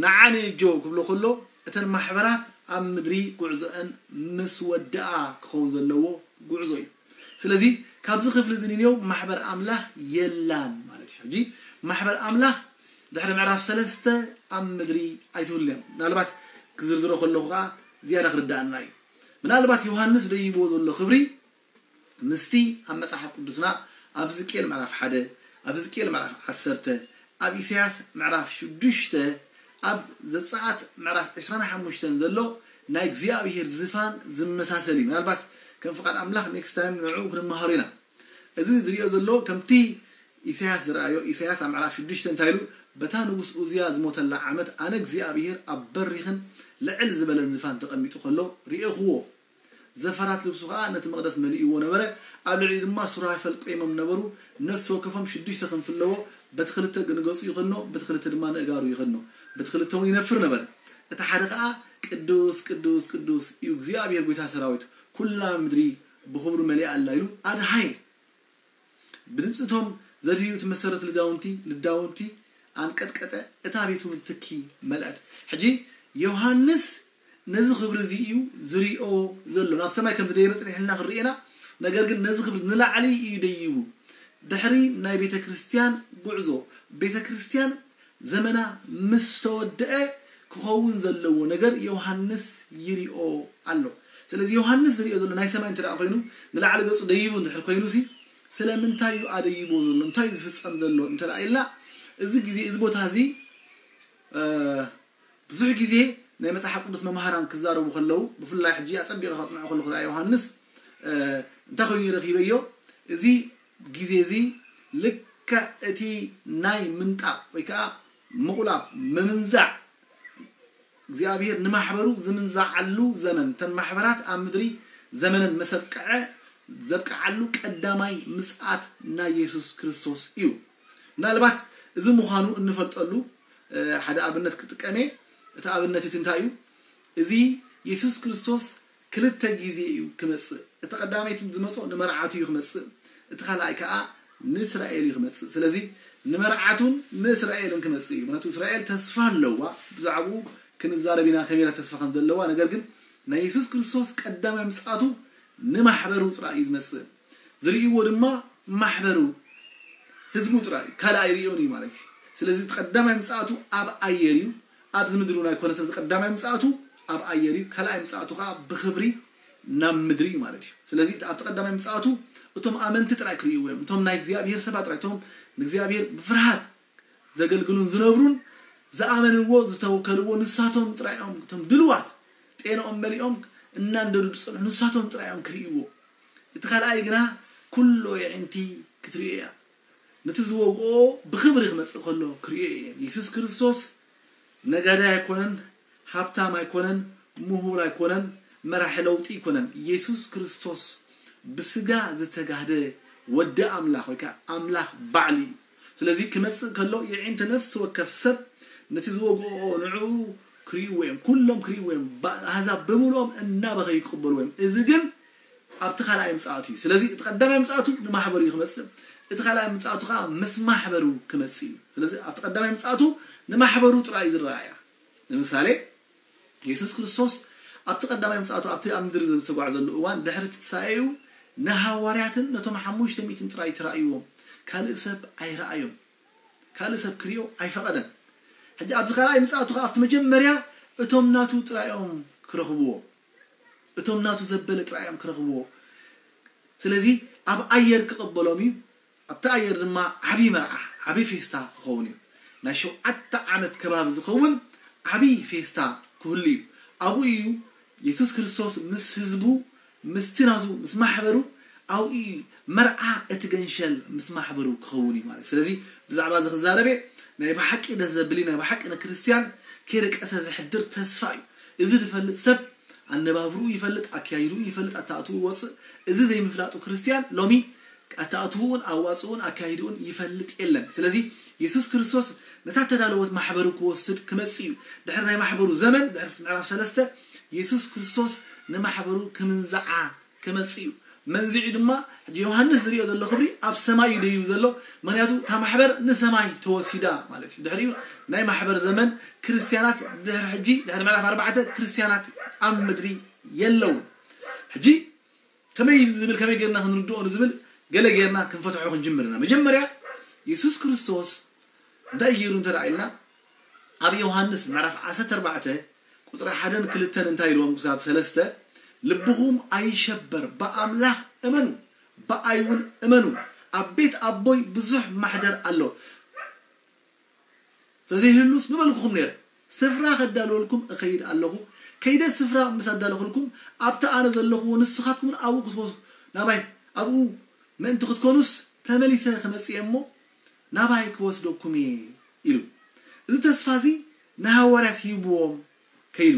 ንዓ ነጀው ክብሎ ከሎ እተን ማሕበራት ኣብ ምድሪ ጉዕዞአን ምስ ወድኣ ክኸውን ዘለዎ ጉዕዞ እዩ። ስለዚ ካብዚ ክፍሊ እዚ ንንየው ማሕበር ኣምላኽ የላን ማለት እዩ። ሕጂ ማሕበር ኣምላኽ ድሕሪ ምዕራፍ ሰለስተ ኣብ ምድሪ ኣይትህሉን እያ። ምናልባት ክዝርዝሮ ከለኹ ከዓ ዝያዳ ክርዳኣና እዩ። ምናልባት ዮሃንስ ደይብዎ ዘሎ ክብሪ ምስቲ ኣብ መጽሓፍ ቅዱስና ኣብ ሕዝቅኤል ምዕራፍ ሓደ፣ ኣብ ሕዝቅኤል ምዕራፍ ዓሰርተ፣ ኣብ ኢሳያስ ምዕራፍ ሽዱሽተ፣ ኣብ ዘጸኣት ምዕራፍ ዕስራን ሓሙሽተን ዘሎ ናይ እግዚኣብሔር ዝፋን ዝመሳሰል እዩ። ምናልባት ከም ፍቓድ ኣምላኽ ኔክስት ታይም ንዕኡ ክንመሃሮ ኢና። እዚ ዝሪኦ ዘሎ ከምቲ ኢሳያስ ዝረኣዮ፣ ኢሳያስ ኣብ ምዕራፍ ሽዱሽተ እንታይ ኢሉ? በታ ንጉስ ኡዝያ ዝሞተላ ዓመት ኣነ እግዚኣብሔር ኣብ በሪኽን ልዕል ዝበለን ዝፋን ተቐሚጡ ከሎ ርኤኽዎ። ዘፈራት ልብሱ ኸዓ ነቲ መቕደስ መሊእዎ ነበረ። ኣብ ልዕሊኡ ድማ ሱራፌል ቆይሞም ነበሩ። ነፍሲ ወከፎም ሽዱሽተ ክንፊ ኣለዎ። በቲ ክልተ ንገጹ ይኸድኖ፣ በቲ ክልተ ድማ ንእጋሩ ይኸድኖ። በቲ ክልተ እውን ይነፍር ነበረ። እቲ ሓደ ኸዓ ቅዱስ ቅዱስ ቅዱስ እዩ እግዚኣብሔር ጐይታ ሰራዊት፣ ኩላ ምድሪ ብኽብሩ መሊኣ ኣላ ኢሉ ኣድሃየ። ብድምፂ እቶም ዘድህዩ እቲ መሰረት ልዳውንቲ ልዳውንቲ ኣንቀጥቀጠ፣ እታ ቤቱ እውን ትኪ መልአት። ሕጂ ዮሃንስ ነዚ ክብሪ እዚ እዩ ዝሪኦ ዘሎ። ናብ ሰማይ ከም ዝደየበ ጽኒሕልና ክንርኢ ኢና። ነገር ግን ነዚ ክብሪ ንላዕሊ እዩ ደይቡ። ድሕሪ ናይ ቤተ ክርስቲያን ጉዕዞ፣ ቤተ ክርስቲያን ዘመና ምስ ተወደአ ክኸውን ዘለዎ ነገር ዮሃንስ ይሪኦ ኣሎ። ስለዚ ዮሃንስ ዝሪኦ ዘሎ ናይ ሰማይ እንተ ደኣ ኮይኑ፣ ንላዕሊ ገጹ ደይቡ እንድሕር ኮይኑ ሲ፣ ስለምንታይ እዩ ኣደይብዎ ዘሎ? እንታይ እዩ ዝፍጸም ዘሎ? እንተ ደኣ ኢልና፣ እዚ ግዜ፣ እዚ ቦታ እዚ፣ እ፣ ብዙሕ ግዜ ናይ መጽሓፍ ቅዱስ መምሃራን ክዛረቡ ከለዉ፣ ብፍላይ ሕጂ ኣጸቢቐ ከጽንዖ ከለኹ ደኣ ዮሃንስ፣ እ፣ እንታይ ኮይኑ ረኺበዮ? እዚ ግዜ እዚ ልክዕ እቲ ናይ ምንጣቕ ወይ ከዓ ምቑላብ፣ ምምንዛዕ፣ እግዚኣብሔር ንማሕበሩ ዝምንዛዓሉ ዘመን፣ እተን ማሕበራት ኣብ ምድሪ ዘመነን መሰብቅዐ ዘብቅዓሉ ቀዳማይ ምጽኣት ናይ የሱስ ክርስቶስ እዩ። ምናልባት እዚ ምዃኑ እንፈልጠሉ ሓደ ኣብነት ክጥቀም እየ። እቲ ኣብነት እቲ እንታይ እዩ? እዚ የሱስ ክርስቶስ ክልተ ግዜ እዩ ክመጽእ። እቲ ቀዳማይ ዝመጾ ንመርዓቱ እዩ ክመጽእ፣ እቲ ካልኣይ ከዓ ንእስራኤል እዩ ክመጽእ። ስለዚ ንመርዓቱን ንእስራኤልን ክመጽእ እዩ። ምክንያቱ እስራኤል ተስፋ ኣለዋ። ብዛዕባኡ ክንዛረብ ኢና፣ ከመይ ኢላ ተስፋ ከም ዘለዋ። ነገር ግን ናይ የሱስ ክርስቶስ ቀዳማይ ምጽኣቱ ንማሕበሩ ጥራይ እዩ ዝመጽእ። ዝርእይዎ ድማ ማሕበሩ፣ ህዝቡ ጥራይ እዩ። ካልእ ኣይርእዮን እዩ ማለት እዩ። ስለዚ እቲ ቀዳማይ ምጽኣቱ ኣብ ኣየር እዩ፣ ኣብዚ ምድሪ እውን ኣይኮነ። ስለዚ ቀዳማይ ምጽኣቱ ኣብ ኣየር እዩ፣ ካልኣይ ምጽኣቱ ከዓ ብክብሪ ናብ ምድሪ እዩ ማለት እዩ። ስለዚ ኣብቲ ቀዳማይ ምጽኣቱ እቶም ኣመንቲ ጥራይ ክርእይዎ እዮም። እቶም ናይ እግዚኣብሔር ሰባት ጥራይ፣ እቶም ንእግዚኣብሔር ብፍርሃት ዘገልግሉን ዝነብሩን ዝኣመንዎ ዝተወከልዎ ንሳቶም ጥራይ እዮም። እቶም ድልዋት ጤንኦም መሊኦም እናንደዱ ዝጸንሑ ንሳቶም ጥራይ እዮም ክርእይዎ። እቲ ካልኣይ ግና ኩሎ የዒንቲ ክትርእዮ እያ። ነቲ ዝወግኦ ብኽብሪ ክመጽእ ከሎ ክርእዮ እየ። የሱስ ክርስቶስ ነጋዳይ ኣይኮነን፣ ሃብታም ኣይኮነን፣ ምሁር ኣይኮነን፣ መራሒ ለውጢ ኣይኮነን። የሱስ ክርስቶስ ብስጋ ዝተጋህደ ወዲ ኣምላኽ ወይ ከዓ ኣምላኽ ባዕሉ እዩ። ስለዚ ክመጽእ ከሎ የዒንቲ ነፍሲ ወከፍ ሰብ ነቲ ዝወግኦ ንዕኡ ክርእይዎ እዮም፣ ኩሎም ክርእይዎ እዮም። ባ- ኣህዛብ ብምልኦም እናበኸዩ ይቅበልዎ እዮም። እዚ ግን ኣብቲ ካልኣይ ምጽኣቱ እዩ። ስለዚ እቲ ቀዳማይ ምጽኣቱ ንማሕበሩ እዩ ክመጽእ፣ እቲ ካልኣይ ምጽኣቱ ከዓ ምስ ማሕበሩ ክመጽእ እዩ። ስለዚ ኣብቲ ቀዳማይ ምጽኣቱ ንማሕበሩ ጥራይ እዩ ዝረኣያ። ንምሳሌ የሱስ ክርስቶስ ኣብቲ ቀዳማይ ምጽኣቱ ኣብቲ ኣብ ምድሪ ዝተጓዕዘሉ እዋን ድሕሪ ትንሳኤኡ ንሃዋርያትን ነቶም ሓሙሽተ ሚእትን ጥራይ ተራእይዎም፣ ካልእ ሰብ ኣይረኣዮን። ካልእ ሰብ ክርእዮ ኣይፈቐደን። ሕጂ ኣብዚ ካልኣይ ምጽኣቱ ከዓ ኣብቲ መጀመርያ እቶም ናቱ ጥራይ እዮም ክረኽብዎ፣ እቶም ናቱ ዘበለ ጥራይ እዮም ክረኽብዎ። ስለዚ ኣብ ኣየር ክቕበሎም እዩ። ኣብቲ ኣየር ድማ ዓብዪ መርዓ፣ ዓብዪ ፌስታ ክኸውን እዩ። ናይ ሸውዓተ ዓመት ከባቢ ዝኸውን ዓብዪ ፌስታ ክህሉ እዩ። ኣብኡ እዩ የሱስ ክርስቶስ ምስ ህዝቡ፣ ምስቲ ናቱ፣ ምስ ማሕበሩ ኣብኡ እዩ መርዓ እቲ ገንሸል ምስ ማሕበሩ ክኸውን እዩ ማለት። ስለዚ ብዛዕባ እዚ ክዛረብ እየ። ናይ ብሓቂ ደስ ዘብል እዩ። ናይ ብሓቂ ንክርስትያን ከይደቀሰ ዘሕድር ተስፋ እዩ። እዚ ዝፈልጥ ሰብ ኣነባብርኡ ይፈልጥ፣ ኣካይድኡ ይፈልጥ፣ ኣተኣትኡ ይወፅእ። እዚ ዘይምፍላጡ ክርስትያን ሎሚ ኣተኣትውኡን ኣዋፅኡን ኣካይድኡን ይፈልጥ የለን። ስለዚ የሱስ ክርስቶስ ነታ ተዳለወት ማሕበሩ ክወስድ ክመጽእ እዩ። ድሕሪ ናይ ማሕበሩ ዘመን፣ ድሕሪ ምዕራፍ ሰለስተ፣ የሱስ ክርስቶስ ንማሕበሩ ክምንዝዓ ክመጽእ እዩ። መንዚዑ ድማ ሕጂ ዮሃንስ ዝሪኦ ዘሎ ክብሪ ኣብ ሰማይ እዩ ደይቡ ዘሎ። ምክንያቱ እታ ማሕበር ንሰማይ ተወሲዳ ማለት እዩ። ድሕሪኡ ናይ ማሕበር ዘመን ክርስትያናት ድሕሪ ሕጂ፣ ድሕሪ ምዕራፍ ኣርባዕተ ክርስትያናት ኣብ ምድሪ የለውን። ሕጂ ከመይ ዝብል፣ ከመይ ጌርና ክንርድኦ ንዝብል ገለ ጌርና ክንፈትሖ ክንጅምር ኢና። መጀመርያ የሱስ ክርስቶስ እንታይ ገይሩ እንተ ደኣ ኢልና፣ ኣብ ዮሃንስ ምዕራፍ ዓሰርተ ኣርባዕተ ቁጽሪ ሓደን ክልተን እንታይ ኢልዎም? ክሳብ ሰለስተ፣ ልብኹም ኣይሸበር፣ ብኣምላኽ እመኑ፣ ብኣይ እውን እመኑ። ኣብ ቤት ኣቦይ ብዙሕ ማሕደር ኣሎ። ተዘይህሉስ ምበልኩኹም ነይረ። ስፍራ ከዳልወልኩም እኸይድ ኣለኹ። ከይደ ስፍራ ምስ ኣዳለኹልኩም፣ ኣብቲ ኣነ ዘለኹዎ ንስኻትኩም እውን ኣብኡ ክትወስ-፣ ናባይ ኣብኡ ምእንቲ ክትኮኑስ ተመሊሰ ክመጽእ እየ እሞ ናባይ ክወስደኩም እየ ኢሉ። እዚ ተስፋ እዚ ንሃዋርያት ሂብዎም ከይዱ።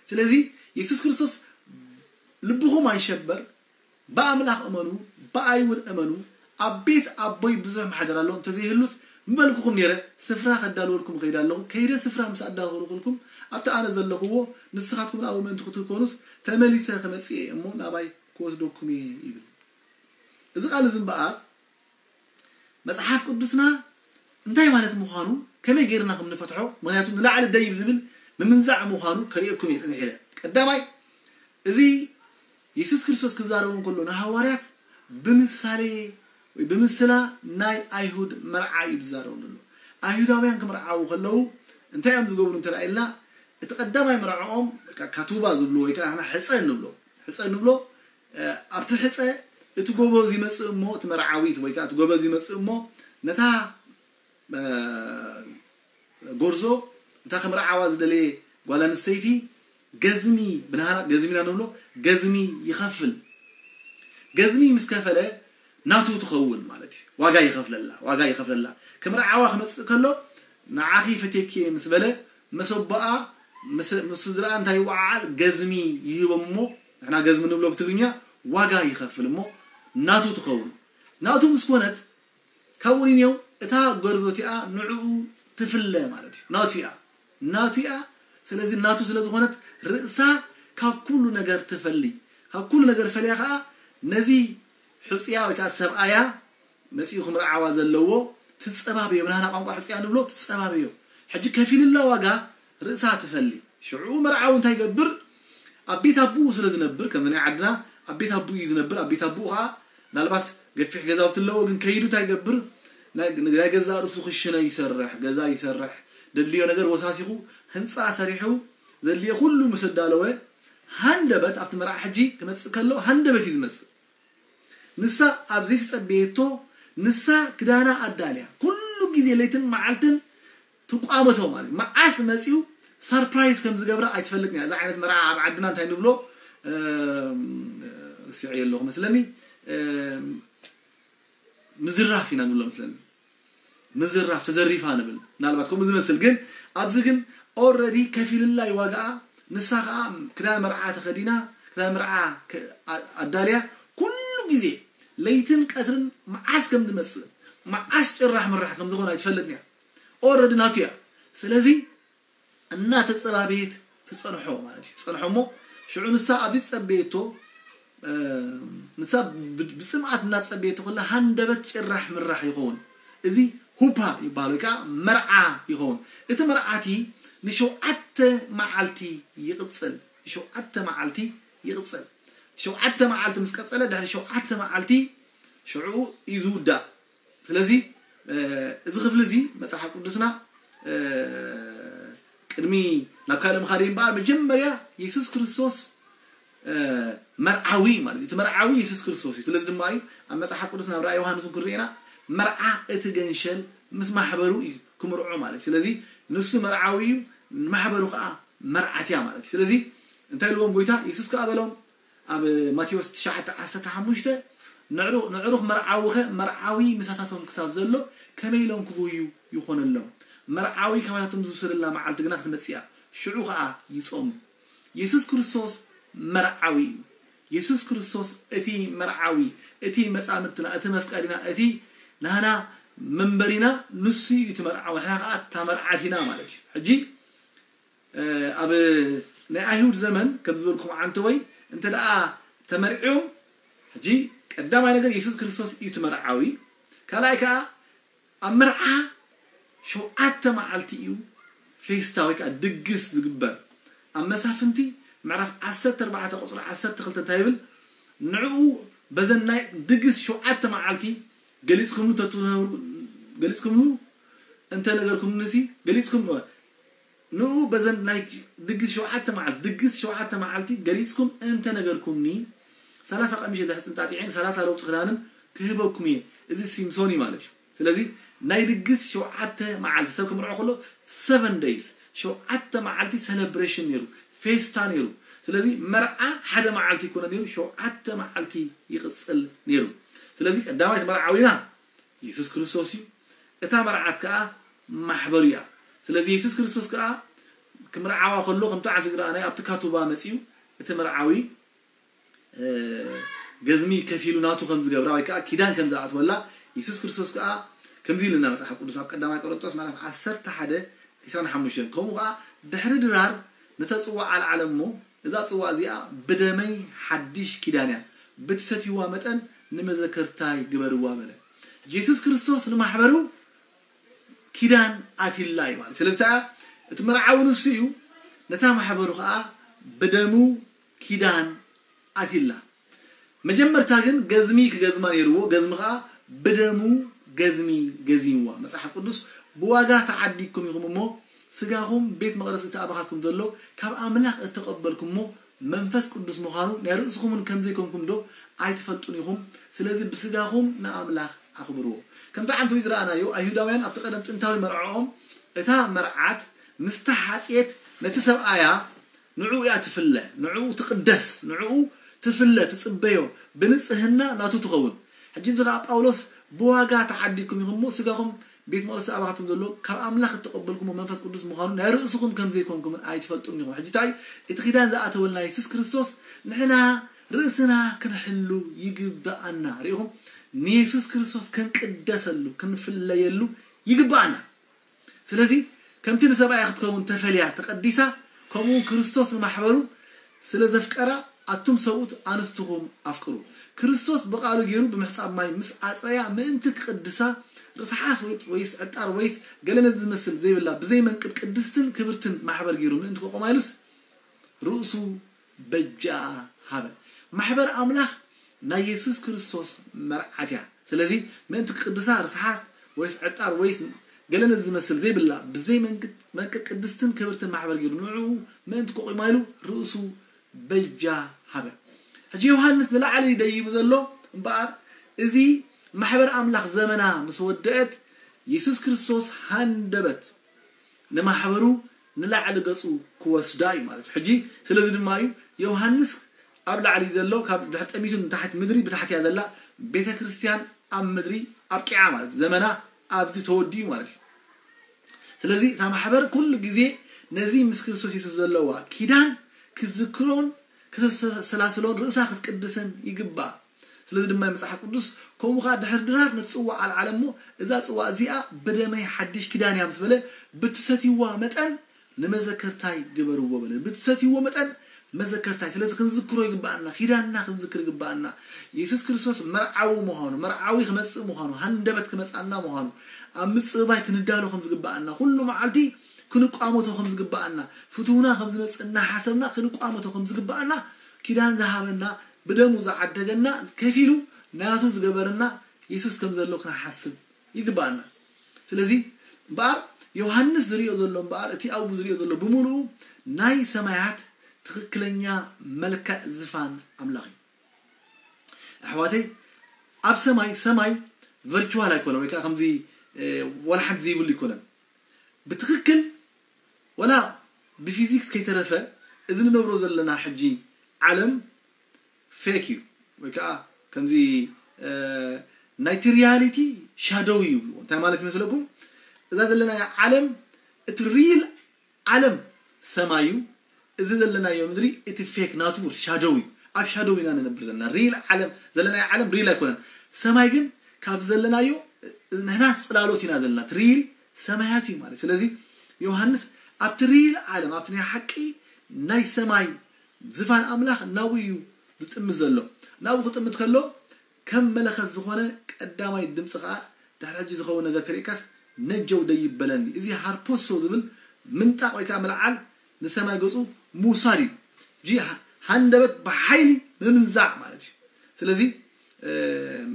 ስለዚ የሱስ ክርስቶስ ልብኹም ኣይሸበር፣ ብኣምላኽ እመኑ፣ ብኣይ እውን እመኑ። ኣብ ቤት ኣቦይ ብዙሕ ማሕደር ኣሎ፣ እንተዘይህሉስ ምበልኩኹም ነይረ። ስፍራ ከዳልወልኩም እኸይድ ኣለኹ። ከይደ ስፍራ ምስ ኣዳለኹልኩም ኣብቲ ኣነ ዘለኹዎ ንስኻትኩም ኣብኡ ምእንቲ ክትኮኑስ ተመሊሰ ክመጽእ እየ እሞ ናባይ ክወስደኩም እየ ይብል። እዚ ቃል እዚ እምበኣር መጽሓፍ ቅዱስና እንታይ ማለት ምዃኑ ከመይ ጌርና ከም ንፈትሖ፣ ምኽንያቱ ንላዕሊ ደይብ ዝብል ምምንዛዕ ምዃኑ ከርእየኩም እየ ጽኒሕ ኢለ። ቀዳማይ፣ እዚ የሱስ ክርስቶስ ክዛረቦም ከሎ ንሃዋርያት ብምሳሌ ወይ ብምስላ ናይ ኣይሁድ መርዓ እዩ ዝዛረቦም ዘሎ። ኣይሁዳውያን ክምርዓዉ ከለዉ እንታይ እዮም ዝገብሩ እንተ ኢልና፣ እቲ ቀዳማይ መርዓኦም ካ-፣ ካቱባ ዝብሉ ወይ ከዓ ንሕና ሕፀ ንብሎ፣ ሕፀ ንብሎ፣ እ፣ ኣብቲ ሕፀ እቲ ጎበዝ ይመጽእ እሞ፣ እቲ መርዓዊት ወይ ከዓ እቲ ጎበዝ ይመጽእ እሞ ነታ፣ እ፣ ጎርዞ፣ እታ ክምርዓዋ ዝደለየ ጓል ኣንስተይቲ ገዝሚ፣ ብናህና ገዝሚ ኢና ንብሎ፣ ገዝሚ ይኸፍል። ገዝሚ ምስ ከፈለ ናቱ ትኸውን ማለት እዩ። ዋጋ ይኸፍለላ፣ ዋጋ ይኸፍለላ። ክምርዓዋ ክመጽእ ከሎ ንዓኺ ፈትየኪ እየ ምስ በለ፣ መሰቦኣ ምስ፣ ምስ ስድራኣ እንታይ ይወዓዓል? ገዝሚ ይህቦም እሞ፣ ንሕና ገዝሚ ንብሎ ብትግርኛ፣ ዋጋ ይኸፍል እሞ ናቱ ትኸውን። ናቱ ምስ ኮነት ካብኡ ንኔው እታ ጎርዞ እቲኣ ንዕኡ ትፍለ ማለት እዩ። ናቱ እያ፣ ናቱ እያ። ስለዚ ናቱ ስለ ዝኾነት ርእሳ ካብ ኩሉ ነገር ትፈሊ። ካብ ኩሉ ነገር ፈልያ ከዓ ነዚ ሕፁያ ወይ ከዓ ሰብኣያ መፂኡ ክምርዓዋ ዘለዎ ትፀባበዮ። ብናህና ቋንቋ ሕፁያ ንብሎ ትፀባበዮ። ሕጂ ከፊልላ ዋጋ ርእሳ ትፈሊ። ሽዑ መርዓዊ እንታይ ይገብር? ኣብ ቤት ኣቦኡ ስለ ዝነብር፣ ከም ናይ ዓድና ኣብ ቤት ኣቦኡ እዩ ዝነብር። ኣብ ቤት ኣቦኡ ከዓ ምናልባት ገፊሕ ገዛውቲ ኣለዎ፣ ግን ከይዱ እንታይ ይገብር? ናይ ናይ ገዛእ ርእሱ ክሽነ ይሰርሕ፣ ገዛ ይሰርሕ፣ ደድልዮ ነገር ወሳሲኹ ህንፃ ሰሪሑ ዘድልዮ ኩሉ ምስ ኣዳለወ ሃንደበት ኣብቲ መርዓ ሕጂ ክመፅእ ከሎ ሃንደበት እዩ ዝመፅእ። ንሳ ኣብ ዘይተፀበየቶ ንሳ ክዳና ኣዳልያ ኩሉ ግዜ ለይትን መዓልትን ትቋመቶ ማለት እዩ። መዓስ መፂኡ ሰርፕራይዝ ከም ዝገብራ ኣይትፈልጥን እያ። እዛ ዓይነት መርዓ ኣብ ዓድና እንታይ ንብሎ እም፣ ርስዐዮ ኣለኹ መስለኒ እም፣ ምዝራፍ ኢና ንብሎ መስለኒ። ምዝራፍ ተዘሪፋ ንብል ምናልባት ከምኡ ዝመስል፣ ግን ኣብዚ ግን ኦረዲ ከፊልላ እዩ ዋጋኣ። ንሳ ከዓ ክዳን መርዓ ተኸዲና ክዳን መርዓ ከ- ኣ- ኣዳልያ ኩሉ ግዜ ለይትን ቀትርን መዓስ ከም ዝመፅእ መዓስ ጭራሕ ምራሕ ከም ዝኾነ ኣይትፈልጥን እያ። ኦረዲ ናቱ እያ። ስለዚ እናተፀባበየት ትፀንሖ ማለት እዩ። ትፀንሖ እሞ ሽዑ ንሳ ኣብዚ ትፀበየቶ ንሳ ብፅምኣት እናፀበየቶ ከላ ሃንደበት ጭራሕ ምራሕ ይኸውን። እዚ ሁፓ ይበሃል ወይ ከዓ መርዓ ይኸውን። እቲ መርዓቲ ንሸውዓተ መዓልቲ ይቕፅል። ንሸውዓተ መዓልቲ ይቕፅል። ሸውዓተ መዓልቲ ምስ ቀፀለ ድሕሪ ሸውዓተ መዓልቲ ሽዑ እዩ ዝውዳእ። ስለዚ እዚ ክፍሊ እዚ መፅሓፍ ቅዱስና ቅድሚ ናብ ካልእ ምኻድ እምበኣር መጀመርያ የሱስ ክርስቶስ መርዓዊ ማለት እዩ። እቲ መርዓዊ የሱስ ክርስቶስ እዩ። ስለዚ ድማ እዩ ኣብ መፅሓፍ ቅዱስ ናብ ራእይ ዮሃንስ እውን ክንርኢ ኢና መርዓ እቲ ገንሸል ምስ ማሕበሩ እዩ ክምርዖ ማለት እዩ። ስለዚ ንሱ መርዓዊ እዩ፣ ማሕበሩ ከዓ መርዓት እያ ማለት እዩ። ስለዚ እንታይ ኢልዎም ጎይታ የሱስ ከዓ በሎም ኣብ ማቴዎስ ትሽዓተ ዓሰርተ ሓሙሽተ ንዕሩኽ መርዓዊ ኸ መርዓዊ ምሳታቶም ክሳብ ዘሎ ከመይ ኢሎም ክጉህዩ ይኾነሎም? መርዓዊ ካባታቶም ዝውሰደላ መዓልቲ ግና ክትመጽእ እያ፣ ሽዑ ኸኣ ይጾሙ። የሱስ ክርስቶስ መርዓዊ እዩ። የሱስ ክርስቶስ እቲ መርዓዊ፣ እቲ መጻምድትና፣ እቲ መፍቀሪና፣ እቲ ናህና መንበሪና ንሱ እዩ እቲ መርዓዊ፣ ንሕና ኸኣ እታ መርዓት ኢና ማለት እዩ። ሕጂ ኣብ ናይ ኣይሁድ ዘመን ከም ዝበልኩም ዓንተወይ እንተ ደኣ ተመርዕዮም ሕጂ ቀዳማይ ነገር የሱስ ክርስቶስ እዩ እቲ መርዓዊ። ካልኣይ ከዓ ኣብ መርዓ ሸውዓተ መዓልቲ እዩ ፌስታ ወይ ከዓ ድግስ ዝግበር። ኣብ መሳፍንቲ ምዕራፍ ዓሰርተ ኣርባዕተ ቁፅሪ ዓሰርተ ክልተ እንታይ ይብል? ንዕኡ በዘን ናይ ድግስ ሸውዓተ መዓልቲ ገሊፅኩምሉ ተትነብሩ ገሊፅኩምሉ እንተ ነገርኩምኒ ሲ ገሊፅኩም ንኡ በዘን ናይ ድግስ ሸውዓተ መዓልቲ ድግስ ሸውዓተ መዓልቲ ገሊፅኩም እንተ ነገርኩምኒ ሰላሳ ቀሚሽ ድሕፅንጣጢዐን ሰላሳ ለውጢ ክዳንን ክህበኩም እየ። እዚ ሲምሶን እዩ ማለት እዩ። ስለዚ ናይ ድግስ ሸውዓተ መዓልቲ ሰብ ክምርዖ ከሎ ሰቨን ደይስ ሸውዓተ መዓልቲ ሰለብሬሽን ነይሩ፣ ፌስታ ነይሩ። ስለዚ መርዓ ሓደ መዓልቲ ይኮነ ነይሩ፣ ሸውዓተ መዓልቲ ይቕፅል ነይሩ። ስለዚ ቀዳማይት መርዓዊና የሱስ ክርስቶስ እዩ። እታ መርዓት ከዓ ማሕበሩ እያ። ስለዚ የሱስ ክርስቶስ ከዓ ክምርዓዋ ከሎ ከምቲ ዓንቱ ዝረኣናዮ ኣብቲ ካቱባ መፂኡ እቲ መርዓዊ ገዝሚ ከፊሉ ናቱ ከም ዝገብራ ወይ ከዓ ኪዳን ከም ዝኣትወላ የሱስ ክርስቶስ ከዓ ከምዚ ኢልና መፅሓፍ ቅዱስ ኣብ ቀዳማይ ቆሮንጦስ ምዕራፍ ዓሰርተ ሓደ ዕስራን ሓሙሽተን ከምኡ ከዓ ድሕሪ ድራር ነታ ፅዋዕ ኣልዓለ እሞ እዛ ፅዋዕ እዚኣ ብደመይ ሓድሽ ኪዳን እያ፣ ብትሰትይዋ መጠን ንመዘከርታይ ግበርዋ በለ። የሱስ ክርስቶስ ንማሕበሩ ኪዳን ኣትይላ እዩ ማለት። ስለዚ እቲ መርዓዊ ንሱ እዩ፣ ነታ ማሕበሩ ከዓ ብደሙ ኪዳን ኣትይላ። መጀመርታ ግን ገዝሚ ክገዝማ ነይርዎ። ገዝሚ ከዓ ብደሙ ገዝሚ ገዚምዋ። መፅሓፍ ቅዱስ ብዋጋ ተዓዲግኩም ኢኹም እሞ ስጋኹም ቤት መቕደስ እቲ ኣባኻትኩም ዘሎ ካብ ኣምላኽ እተቐበልኩሞ መንፈስ ቅዱስ ምዃኑ ናይ ርእስኹምን ከም ዘይኮንኩም ዶ ኣይትፈልጡን ኢኹም? ስለዚ ብስጋኹም ንኣምላኽ ኣኽብርዎ። ከምቲ ዓንተወይ ዝረኣናዮ ኣይሁዳውያን ኣብቲ ቀደም ጥንታዊ መርዓኦም እታ መርዓት ምስ ተሓፅየት ነቲ ሰብኣያ ንዕኡ እያ ትፍለ፣ ንዕኡ ትቕደስ፣ ንዕኡ ትፍለ፣ ትጽበዮ፣ ብንጽህና ናቱ ትኸውን። ሕጂ እዚ ኸኣ ጳውሎስ ብዋጋ ተዓዲግኩም ኢኹም እሞ ስጋኹም ቤት መቕደስ ኣባኻትኩም ዘሎ ካብ ኣምላኽ እተቐበልኩሞ መንፈስ ቅዱስ ምዃኑ ናይ ርእስኹም ከም ዘይኮንኩምን ኣይትፈልጡን ኢኹም። ሕጂ እንታይ እቲ ኪዳን ዝኣተወልና የሱስ ክርስቶስ ንሕና ርእስና ክንሕሉ ይግብኣና። ርኢኹም ንየሱስ ክርስቶስ ክንቅደሰሉ ክንፍለየሉ ይግባኣና። ስለዚ ከምቲ ንሰብኣያ ክትከውን ተፈልያ ተቐዲሳ፣ ከምኡ ክርስቶስ ንማሕበሩ ስለ ዘፍቀራ፣ ኣቱም ሰብኡት ኣንስትኹም ኣፍቅሩ። ክርስቶስ ብቓሉ ገይሩ ብምሕጻብ ማይ ምስ ኣጽረያ ምእንቲ ክቕድሳ፣ ርስሓስ ወይ- ወይስ ዕጣር ወይስ ገለ ነዚ ዝመስል ዘይብላ ብዘይ መንቅብ ቅድስትን ክብርትን ማሕበር ገይሩ ምእንቲ ከቆማ ኢሉስ ርእሱ በጃ ሃበ። ማሕበር ኣምላኽ ናይ የሱስ ክርስቶስ መርዓት እያ። ስለዚ ምእንቲ ክቅድሳ ርስሓት ወይስ ዕጣር ወይስ ገለ ነዚ ዝመስል ዘይብላ ብዘይ መንቅብ ቅድስትን ክብርትን ማሕበር ገይሩ ንዕኡ ምእንቲ ከቂማ ኢሉ ርእሱ በጃ ሃበ። ሕጂ ዮሃንስ ንላዕሊ ደይቡ ዘሎ እምበኣር፣ እዚ ማሕበር ኣምላኽ ዘመና ምስ ወደአት የሱስ ክርስቶስ ሃንደበት ንማሕበሩ ንላዕሊ ገጹ ክወስዳ እዩ ማለት እዩ። ሕጂ ስለዚ ድማ እዩ ዮሃንስ ኣብ ላዕሊ ዘሎ ካብ ድሕሪ ጠሚቱ ንታሕቲ ምድሪ ብታሕቲ እያ ዘላ ቤተ ክርስቲያን ኣብ ምድሪ ኣብቂዓ ማለት እዩ። ዘመና ኣብዚ ተወዲኡ ማለት እዩ። ስለዚ እታ ማሕበር ኩሉ ግዜ ነዚ ምስ ክርስቶስ የሱስ ዘለዋ ኪዳን ክዝክሮን ክተሰላስሎን ርእሳ ክትቅድስን ይግባእ። ስለዚ ድማ መጽሓፍ ቅዱስ ከምኡ ከዓ ድሕሪ ድራር ነቲ ጽዋዕ ኣልዓለ እሞ እዛ ጽዋዕ እዚኣ ብደመይ ሓድሽ ኪዳን እያ ምስ በለ ብትሰትይዋ መጠን ንመዘከርታይ ግበርዎ በለ። ብትሰትይዎ መጠን መዘከርታይ። ስለዚ ክንዝክሮ ይግባኣና፣ ኪዳንና ክንዝክር ይግባኣና። የሱስ ክርስቶስ መርዓዊ ምዃኑ፣ መርዓዊ ክመጽእ ምዃኑ፣ ሃንደበት ክመጽኣና ምዃኑ ኣብ ምጽባይ ክንዳሎ ከም ዝግባኣና፣ ኩሉ መዓልቲ ክንቋመቶ ከም ዝግባኣና፣ ፍትውና ከም ዝመጽእ እናሓሰብና ክንቋመቶ ከም ዝግባኣና ኪዳን ዝሃበና ብደሙ ዝዓደገና ከፊሉ ናቱ ዝገበረና የሱስ ከም ዘሎ ክንሓስብ ይግባኣና። ስለዚ እምበኣር ዮሃንስ ዝሪኦ ዘሎ እምበኣር እቲ ኣብኡ ዝሪኦ ዘሎ ብምሉኡ ናይ ሰማያት ትኽክለኛ መልክዕ ዝፋን ኣምላኽ እዩ። ኣሕዋተይ ኣብ ሰማይ ሰማይ ቨርቹዋል ኣይኮነ ወይ ከዓ ከምዚ ወላ ሓንቲ ዘይብሉ ይኮነን። ብትኽክል ወላ ብፊዚክስ ከይተረፈ እዚ ንነብሮ ዘለና ሕጂ ዓለም ፌክ እዩ ወይ ከዓ ከምዚ ናይቲ ሪያሊቲ ሻዶው እዩ ይብልዎ። እንታይ ማለት ይመስለኩም? እዛ ዘለናያ ዓለም እቲ ሪል ዓለም ሰማይ እዩ። እዚ ዘለናዮ ምድሪ እቲ ፌክ ናቱ ሻዶው እዩ። ኣብ ሻዶው ኢና ንነብር ዘለና። ሪል ዓለም ዘለናዮ ዓለም ሪል ኣይኮነን። ሰማይ ግን ካብ ዘለናዮ ንሕና ፅላሎት ኢና ዘለና። ሪል ሰማያት እዩ ማለት። ስለዚ ዮሃንስ ኣብቲ ሪል ዓለም ኣብቲ ናይ ሓቂ ናይ ሰማይ ዝፋን ኣምላኽ ናብኡ እዩ ዝጥምት ዘሎ። ናብኡ ክጥምት ከሎ ከም መለኸት ዝኾነ ቀዳማይ ድምፂ ከዓ ድሕሪ ሕጂ ዝኸውን ነገር ክርእካስ ነጀው ደይበለኒ። እዚ ሃርፖሶ ዝብል ምንጣቕ ወይ ከዓ ምልዓል ንሰማይ ገፁ ምውሳድ እዩ። ጂ ሃንደበት ብሓይሊ ምምንዛዕ ማለት እዩ። ስለዚ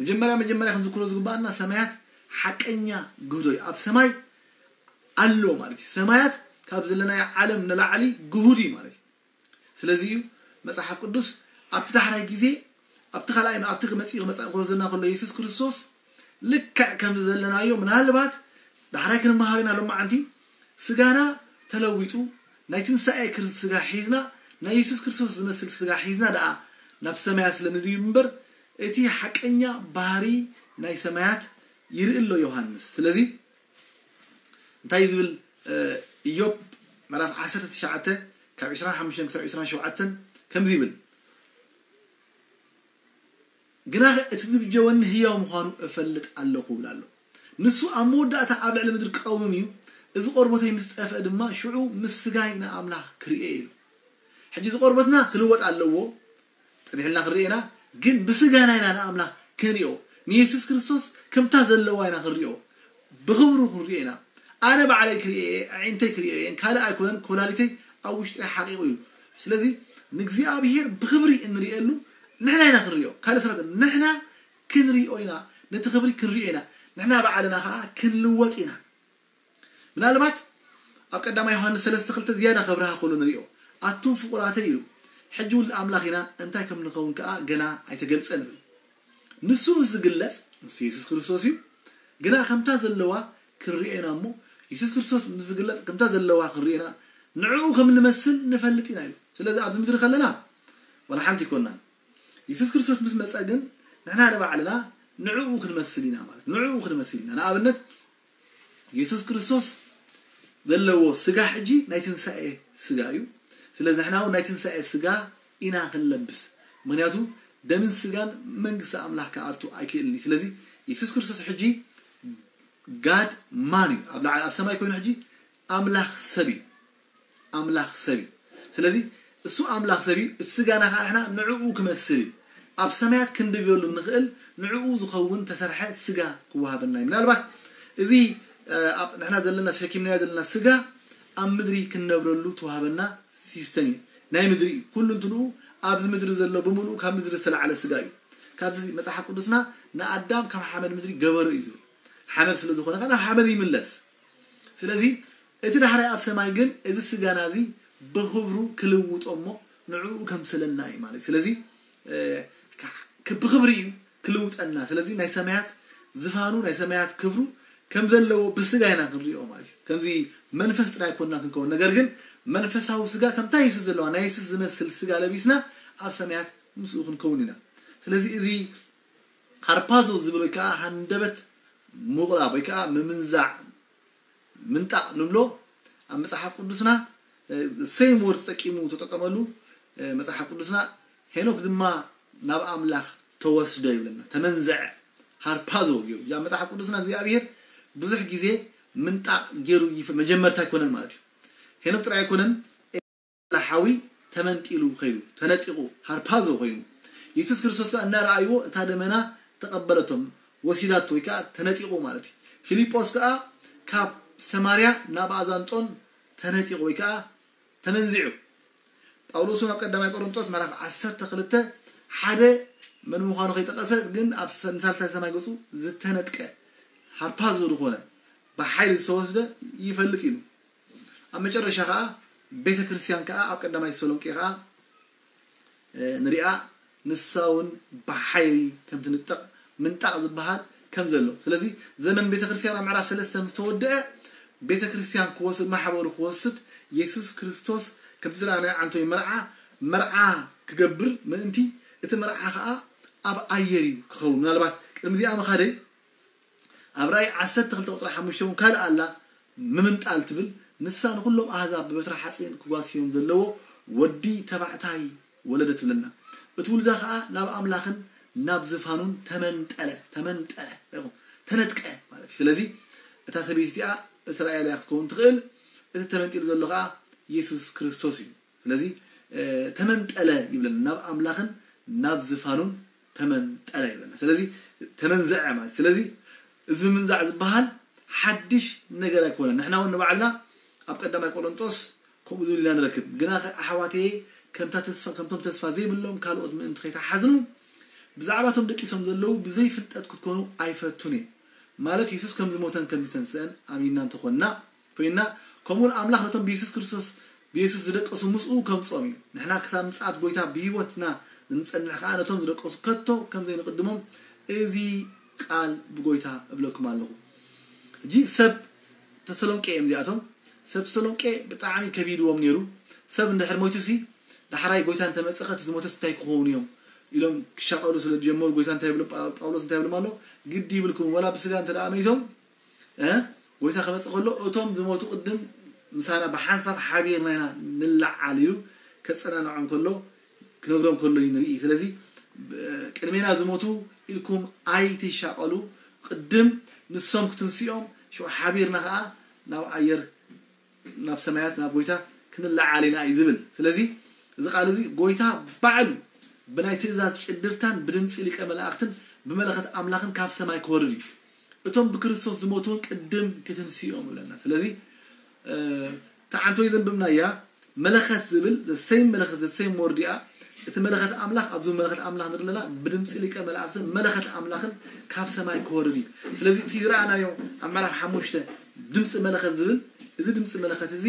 መጀመርያ መጀመርያ ክንዝክሮ ዝግባኣና ሰማያት ሓቀኛ ግህዶ እዩ። ኣብ ሰማይ ኣሎ ማለት እዩ። ሰማያት ካብ ዘለናዮ ዓለም ንላዕሊ ግሁድ እዩ ማለት እዩ። ስለዚ እዩ መጽሓፍ ቅዱስ ኣብቲ ዳሕራይ ግዜ ኣብቲ ካልኣይ ኣብቲ መጽኢ ክመጽእ ክወዘና ከሎ የሱስ ክርስቶስ ልክዕ ከም ዘለናዮ ምናልባት ዳሕራይ ክንመሃር ኢና ሎማዓንቲ ስጋና ተለዊጡ ናይ ትንሳኤ ስጋ ሒዝና ናይ የሱስ ክርስቶስ ዝመስል ስጋ ሒዝና ደኣ ናብ ሰማያ ስለ ንድዩ እምበር እቲ ሓቀኛ ባህሪ ናይ ሰማያት ይርኢ ኣሎ ዮሃንስ። ስለዚ እንታይ ዝብል እዮብ ምዕራፍ ዓሰርተ ትሽዓተ ካብ ዕስራን ሓሙሽተን ክሳብ ዕስራን ሸውዓተን ከምዚ ይብል፣ ግናኸ እቲ ዝብጀወኒ ህያው ምዃኑ እፈልጥ ኣለኹ ይብል ኣሎ። ንሱ ኣብ መወዳእታ ኣብ ልዕሊ ምድሪ ክቐውም እዩ። እዚ ቆርቦተይ ምስ ጠፍአ ድማ ሽዑ ምስ ስጋይ ንኣምላኽ ክርእየ ኢሉ። ሕጂ እዚ ቆርቦትና ክልወጥ ኣለዎ። ጸኒሕልና ክንርኢ ኢና፣ ግን ብስጋና ኢና ንኣምላኽ ክንሪኦ። ንየሱስ ክርስቶስ ከምታ ዘለዋ ኢና ክንሪኦ። ብኽብሩ ክንሪኦ ኢና። ኣነ ባዕለይ ክሪኦ እየ፣ ኣዒንተይ ክሪኦ እየን፣ ካልእ ኣይኮነን፣ ኮላሊተይ ኣብ ውሽጠይ ሓቂቑ እዩ። ስለዚ ንእግዚኣብሔር ብኽብሪ እንሪኤሉ ንሕና ኢና ክንሪኦ። ካልእ ሰብ ኣይኮነን። ንሕና ክንሪኦ ኢና፣ ነቲ ክብሪ ክንሪኦ ኢና። ንሕና ባዕልና ኸዓ ክንልወጥ ኢና። ምናልባት ኣብ ቀዳማይ ዮሃንስ ሰለስተ ክልተ ዝያዳ ከብርሃ ከሎ ንሪኦ። ኣቱም ፍቑራተይ ኢሉ። ሕጂ ውሉድ ኣምላኽ ኢና፣ እንታይ ከም ንኸውን ከኣ ገና ኣይተገልጸን ይብል። ንሱ ምስ ዝግለጽ፣ ንሱ የሱስ ክርስቶስ እዩ፣ ግና ከምታ ዘለዋ ክንሪኦ ኢና እሞ፣ የሱስ ክርስቶስ ምስ ዝግለጽ ከምታ ዘለዋ ክንሪኦ ኢና፣ ንዕኡ ከም ንመስል ንፈልጥ ኢና ኢሉ። ስለዚ ኣብዚ ምድሪ ከለና ዋላ ሓንቲ ኣይኮንናን። የሱስ ክርስቶስ ምስ መጸ ግን ንሕና ንባዕልና ንዕኡ ክንመስል ኢና ማለት፣ ንዕኡ ክንመስል ኢና። ንኣብነት የሱስ ክርስቶስ ዘለዎ ስጋ ሕጂ ናይ ትንሳኤ ስጋ እዩ። ስለዚ ንሕና እውን ናይ ትንሳኤ ስጋ ኢና ክንለብስ። ምኽንያቱ ደምን ስጋን መንግስቲ ኣምላኽ ክኣቱ ኣይክእልን እዩ። ስለዚ የሱስ ክርስቶስ ሕጂ ጋድ ማን እዩ? ኣብ ላዕሊ ኣብ ሰማይ ኮይኑ ሕጂ ኣምላኽ ሰብ እዩ። ኣምላኽ ሰብ እዩ። ስለዚ እሱ ኣምላኽ ሰብ እዩ፣ እቲ ስጋና ከዓ ንሕና ንዕኡ ክመስል እዩ። ኣብ ሰማያት ክንድብየሉ ንኽእል ንዕኡ ዝኸውን ተሰርሐ ስጋ ክወሃበና እዩ። ምናልባት እዚ ንሕና ዘለና ተሸኪምናዮ ዘለና ስጋ ኣብ ምድሪ ክንነብረሉ ተዋህበና ሲስተም እዩ። ናይ ምድሪ እዩ። ኩሉ እንትንኡ ኣብዚ ምድሪ ዘሎ ብምሉኡ ካብ ምድሪ ዝተላዕለ ስጋ እዩ። ካብዚ መፅሓፍ ቅዱስና ንኣዳም ካብ ሓመድ ምድሪ ገበሮ እዩ ዝብል። ሓመድ ስለ ዝኾነ ከዓ ናብ ሓመድ ይምለስ። ስለዚ እቲ ዳሕራይ ኣብ ሰማይ ግን እዚ ስጋና እዚ ብኽብሩ ክልውጦ እሞ ንዕኡ ከምስለና እዩ ማለት እዩ። ስለዚ ብኽብሪ እዩ ክልውጠና። ስለዚ ናይ ሰማያት ዝፋኑ ናይ ሰማያት ክብሩ ከም ዘለዎ ብስጋ ኢና ክንሪኦ ማለት እዩ። ከምዚ መንፈስ ጥራይ ኮና ክንከውን፣ ነገር ግን መንፈሳዊ ስጋ ከምታ የሱስ ዘለዋ ናይ የሱስ ዝመስል ስጋ ለቢስና ኣብ ሰማያት ምስኡ ክንከውን ኢና። ስለዚ እዚ ሃርፓዞ ዝብል ወይ ከዓ ሃንደበት ምቑላብ ወይ ከዓ ምምንዛዕ ምንጣቕ ንብሎ ኣብ መጽሓፍ ቅዱስና ሴም ወርድ ተጠቂሙ ተጠቀመሉ። መጽሓፍ ቅዱስና ሄኖክ ድማ ናብ ኣምላኽ ተወስደ ይብለና፣ ተመንዘዐ፣ ሃርፓዞ ገይሩ። ያ መጽሓፍ ቅዱስና እግዚኣብሔር ብዙሕ ግዜ ምንጣቕ ገይሩ ይፍ- መጀመርታ ኣይኮነን ማለት እዩ። ሄኖክ ጥራይ ኣይኮነን፣ ሓዊ ተመንጢሉ ከይዱ፣ ተነጢቑ፣ ሃርፓዞ ኮይኑ። የሱስ ክርስቶስ ከዓ እናረኣይዎ እታ ደመና ተቐበለቶም፣ ወሲዳቶ ወይ ከዓ ተነጢቑ ማለት እዩ። ፊልጶስ ከዓ ካብ ሰማርያ ናብ ኣዛንጦን ተነጢቑ ወይ ከዓ ተመንዚዑ። ጳውሎስ እውን ኣብ ቀዳማይ ቆሮንጦስ ምዕራፍ ዓሰርተ ክልተ ሓደ መን ምዃኑ ከይጠቐሰ ግን ኣብ ሰ- ንሳልሳይ ሰማይ ገጹ ዝተነጥቀ ሃርፓዞ ዝኾነ ብሓይሊ ዝተወስደ ይፈልጥ ኢሉ። ኣብ መጨረሻ ከዓ ቤተ ክርስቲያን ከዓ ኣብ ቀዳማይ ተሰሎንቄ ከዓ ንሪኣ ንሳ እውን ብሓይሊ ከም ትንጠቕ ምንጣቕ ዝበሃል ከም ዘሎ። ስለዚ ዘመን ቤተ ክርስቲያን ኣብ ምዕራፍ ሰለስተ ምስ ተወደአ ቤተ ክርስቲያን ክወስድ ማሕበሩ ክወስድ የሱስ ክርስቶስ ከምቲ ዝረኣናዮ ዓንቶ እዩ መርዓ መርዓ ክገብር ምእንቲ እቲ መርዓ ከዓ ኣብ ኣየር እዩ ክኸውን። ምናልባት ቅድሚ እዚኣ ምኻደ ኣብ ራእይ ዓሰርተ ክልተ ቁፅሪ ሓሙሽተ እውን ካልእ ኣላ ምምንጣል ትብል ንሳ ንኩሎም ኣህዛብ ብበትሪ ሓፂን ክጓስዮም ዘለዎ ወዲ ተባዕታይ ወለደ ትብለና። እቲ ውልዳ ከዓ ናብ ኣምላኽን ናብ ዝፋኑን ተመንጠለ ተመንጠለ ተነጥቀ ማለት እዩ። ስለዚ እታ ሰበይቲ እቲኣ እስራኤል እያ ክትከውን ትኽእል። እቲ ተመንጢሉ ዘሎ ከዓ የሱስ ክርስቶስ እዩ። ስለዚ ተመንጠለ ይብለና ናብ ኣምላኽን ናብ ዝፋኑን ተመንጠለ ይብለና። ስለዚ ተመንዘዐ ማለት ስለዚ እዚ ምምንዛዕ ዝበሃል ሓድሽ ነገር ኣይኮነን። ንሕና እውን ንባዕልና ኣብ ቀዳማይ ቆሮንጦስ ከምኡ ዝብል ኢና ንረክብ። ግናኸ ኣሕዋተየ ከምታ ተስፋ ከምቶም ተስፋ ዘይብሎም ካልኦት ምእንቲ ከይተሓዝኑ ብዛዕባቶም ደቂሶም ዘለዉ ብዘይፍልጠት ክትኮኑ ኣይፈቱን እየ። ማለት የሱስ ከም ዝሞተን ከም ዝተንስአን ኣሚንና እንተኾንና ኮይንና ከምኡውን ኣምላኽ ነቶም ብየሱስ ክርስቶስ ብየሱስ ዝደቀሱ ምስኡ ከምፅኦም እዩ። ንሕና ክሳብ ምፅኣት ጎይታ ብህይወትና ንፀንሕ ከዓ ነቶም ዝደቀሱ ከቶ ከም ዘይንቕድሞም እዚ ቃል ብጎይታ እብለኩም ኣለኹ። ሕጂ ሰብ ተሰሎንቄ እዮም እዚኣቶም። ሰብ ተሰሎንቄ ብጣዕሚ ከቢድዎም ነይሩ። ሰብ እንድሕር ሞይቱ ሲ ዳሕራይ ጎይታ እንተመፀኸ እቲ ዝሞተስ እንታይ ክኸውን እዮም ኢሎም ክሻቐሉ ስለ ዝጀመሩ ጎይታ እንታይ ይብሎም ጳውሎስ እንታይ ይብሎም ኣሎ? ግዲ ይብልኩም ወላ ብስጋ እንተ ደኣ መይቶም ጎይታ ክመፅእ ከሎ እቶም ዝሞቱ ቅድም ምሳና ብሓንሳብ ሓቢርና ኢና ንለዓል ኢሉ ከፀናንዖም ከሎ ክነግሮም ከሎ እዩ ንርኢ። ስለዚ ቅድሜና ዝሞቱ ኢልኩም ኣይትሻቐሉ፣ ቅድም ንሶም ክትንስኦም ሽዑ ሓቢርና ከዓ ናብ ኣየር ናብ ሰማያት ናብ ጎይታ ክንለዓል ኢና እዩ ዝብል። ስለዚ እዚ ቃል እዚ ጎይታ ባዕሉ ብናይ ትእዛዝ ጭድርታን ብድምፂ ሊቀ መላእክትን ብመለኸት ኣምላኽን ካብ ሰማይ ክወርድ እዩ። እቶም ብክርስቶስ ዝሞቱ እውን ቅድም ክትንስኡ እዮም ይብለና። ስለዚ ተዓንቶ ዘንብብናያ መለኸት ዝብል ዘሰይም መለኸት ዘሰይም ወርድ እያ። እቲ መለኸት ኣምላኽ ኣብዚ መለኸት ኣምላኽ ንርኢ ኣለና ብድምፂ ሊቀ መላእክትን መለኸት ኣምላኽን ካብ ሰማይ ክወርድ እዩ። ስለዚ እቲ ዝረኣናዮ ኣብ ምዕራፍ ሓሙሽተ ድምፂ መለኸት ዝብል እዚ ድምፂ መለኸት እዚ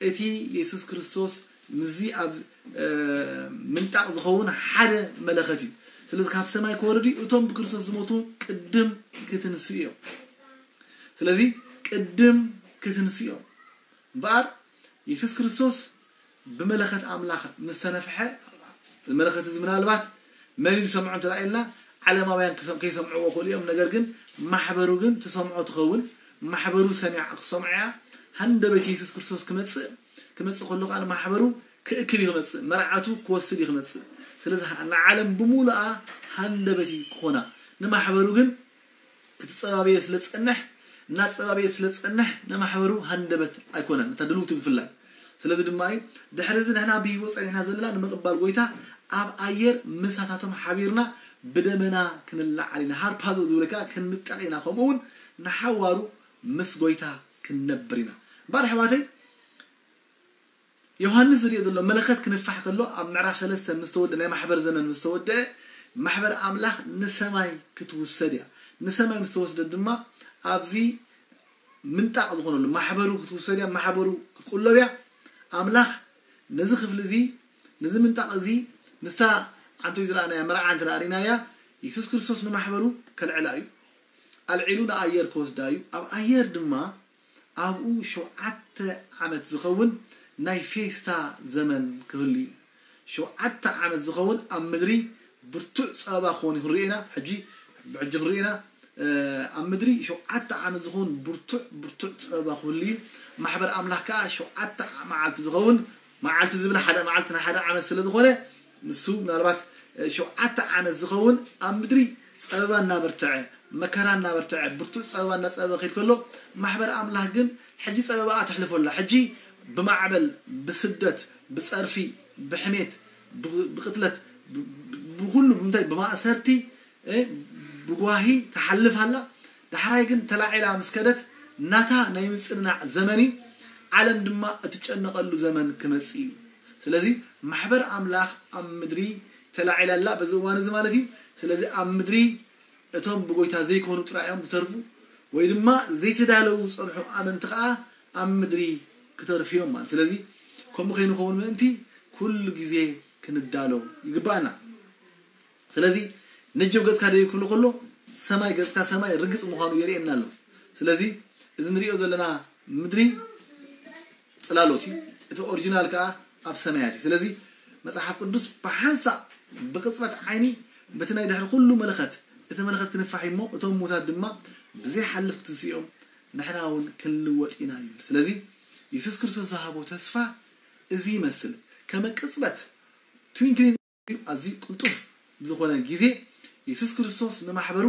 እቲ የሱስ ክርስቶስ ምስዚ ኣብ ምንጣቕ ዝኸውን ሓደ መለኸት እዩ። ስለዚ ካብ ሰማይ ክወርድ እዩ። እቶም ብክርስቶስ ዝሞቱ ቅድም ክትንስኡ እዮም። ስለዚ ቅድም ክትንስኡ እዮም። እምበኣር የሱስ ክርስቶስ ብመለኸት ኣምላኽ ምስ ተነፍሐ መለኸት እዚ ምናልባት መን እዩ ዝሰምዖ እንተ ኢልና ዓለማውያን ክሰም- ከይሰምዕዎ ክእሉ እዮም። ነገር ግን ማሕበሩ ግን ትሰምዖ ትኸውን። ማሕበሩ ሰሚዓ ክሰምዖ እያ። ሃንደበት የሱስ ክርስቶስ ክመፅእ ክመፅእ ከሎ ከዓ ንማሕበሩ ክእክብ እዩ ክመፅእ፣ መርዓቱ ክወስድ እዩ ክመፅእ። ስለዚ ንዓለም ብምሉኣ ሃንደበት እዩ ክኾና። ንማሕበሩ ግን ክትጸባበዮ ስለ ዝጸንሕ፣ እናተጸባበየ ስለ ዝጸንሕ ንማሕበሩ ሃንደበት ኣይኮነን፣ ነታ ድልውቲ ብፍላይ። ስለዚ ድማ እዩ ድሕሪ እዚ ንሕና ብህይወት ጸኒሕና ዘለና ንምቕባል ጎይታ ኣብ ኣየር ምሳታቶም ሓቢርና ብደመና ክንለዓል ኢና። ሃርፓዞ ዝብለካ ክንንጠቕ ኢና፣ ከምኡ እውን ንሓዋሩ ምስ ጎይታ ክንነብር ኢና። እምበኣር ኣሕዋተይ፣ ዮሃንስ ዝሪኦ ዘሎ መለኸት ክንፋሕ ከሎ ኣብ ምዕራፍ ሰለስተ ምስ ተወደ፣ ናይ ማሕበር ዘመን ምስ ተወደ፣ ማሕበር ኣምላኽ ንሰማይ ክትውሰድ እያ። ንሰማይ ምስ ተወስደት ድማ ኣብዚ ምንጣቕ ዝኾነሉ ማሕበሩ ክትውሰድ እያ፣ ማሕበሩ ክትቁለብ እያ። ኣምላኽ ነዚ ክፍሊ እዚ፣ ነዚ ምንጣቕ እዚ፣ ንሳ ዓንቶ ዝረኣናያ መርዓ እንተ ርኢናያ፣ የሱስ ክርስቶስ ንማሕበሩ ከልዕላ እዩ። ኣልዒሉ ንኣየር ክወስዳ እዩ። ኣብ ኣየር ድማ ኣብኡ ሸውዓተ ዓመት ዝኸውን ናይ ፌስታ ዘመን ክህሉ እዩ። ሸውዓተ ዓመት ዝኸውን ኣብ ምድሪ ብርቱዕ ጸበባ ክኸውን እዩ። ክንሪኦ ኢና ሕጂ፣ ብሕጂ ክንሪኦ ኢና። ኣብ ምድሪ ሸውዓተ ዓመት ዝኸውን ብርቱዕ ብርቱዕ ጸበባ ክህሉ እዩ። ማሕበር ኣምላኽ ከኣ ሸውዓተ መዓልቲ ዝኸውን፣ መዓልቲ ዝብል ሓደ መዓልቲ ንሓደ ዓመት ስለ ዝኾነ፣ ንሱ ምናልባት ሸውዓተ ዓመት ዝኸውን ኣብ ምድሪ ጸበባ እናበርትዐ፣ መከራ እናበርትዐ፣ ብርቱዕ ጸበባ እናጸበበ ከይድ ከሎ፣ ማሕበር ኣምላኽ ግን ሕጂ ጸበባኣ ተሕልፎ ኣላ። ሕጂ ብማዕበል፣ ብስደት፣ ብጸርፊ፣ ብሕሜት፣ ብ- ብቅትለት፣ ብ- ብ- ብኩሉ ብምንታይ ብማእሰርቲ፣ እ፣ ብጓሂ ትሓልፍ ኣላ። ዳሕራይ ግን ተላዒላ ምስ ከደት ናታ ናይ ምጽንናዕ ዘመን እዩ። ዓለም ድማ እትጨነቐሉ ዘመን ክመጽእ እዩ። ስለዚ ማሕበር ኣምላኽ ኣብ ምድሪ ተላዒላ ኣላ በዚ እዋን እዚ ማለት እዩ። ስለዚ ኣብ ምድሪ እቶም ብጎይታ ዘይኮኑ ጥራይ እዮም ዝተርፉ፣ ወይ ድማ ዘይተዳለዉ ዝጸንሑ ኣመንቲ ከኣ ኣብ ምድሪ ክተርፉ እዮም ማለት። ስለዚ ከምኡ ከይንኸውን ምእንቲ ኩሉ ግዜ ክንዳሎ ይግባኣና። ስለዚ ነጀው ገጽካ ደይ ክብሎ ከሎ ሰማይ ገጽካ ሰማይ ርግጽ ምዃኑ የርእየና ኣሎ። ስለዚ እዚ ንሪኦ ዘለና ምድሪ ጽላሎት እዩ፣ እቲ ኦሪጂናል ከኣ ኣብ ሰማያት እዩ። ስለዚ መጽሓፍ ቅዱስ ብሓንሳእ ብቅጽበት ዓይኒ በቲ ናይ ድሕሪ ኩሉ መለኸት፣ እቲ መለኸት ክንፋሕ እዩ እሞ እቶም ሙታት ድማ ብዘይሓልፍ ክትንስኡ እዮም፣ ንሕና እውን ክንልወጥ ኢና ይብል። ስለዚ የሱስ ክርስቶስ ዝሃቦ ተስፋ እዚ ይመስል። ከመ ቅጽበት፣ ትዊንክሊንግ፣ ኣዝዩ ቅልጡፍ ብዝኾነ ግዜ የሱስ ክርስቶስ ንማሕበሩ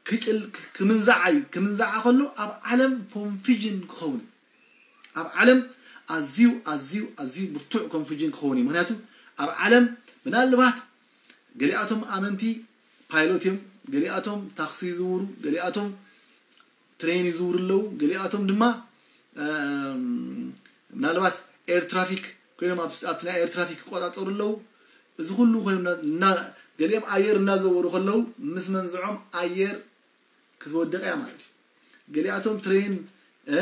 ክጭል- ክምንዛዓ እዩ። ክምንዛዓ ከሎ ኣብ ዓለም ኮንፊዥን ክኸውን እዩ። ኣብ ዓለም ኣዝዩ ኣዝዩ ኣዝዩ ብርቱዕ ኮንፊዥን ክኸውን እዩ። ምክንያቱ ኣብ ዓለም ምናልባት ገሊኣቶም ኣመንቲ ፓይሎት እዮም፣ ገሊኣቶም ታክሲ ይዝውሩ፣ ገሊኣቶም ትሬን ይዝውሩ ኣለዉ፣ ገሊኣቶም ድማ እም፣ ምናልባት ኤር ትራፊክ ኮይኖም ኣብ- ኣብቲ ናይ ኤር ትራፊክ ይቆጻጸሩ ኣለዉ። እዚ ኩሉ ኮይኖም እና- እና- ገሊኦም ኣየር እናዘወሩ ከለዉ ምስ መንዝዖም ኣየር ክትወድቕ እያ ማለት እዩ። ገሊኣቶም ትሬን እ፣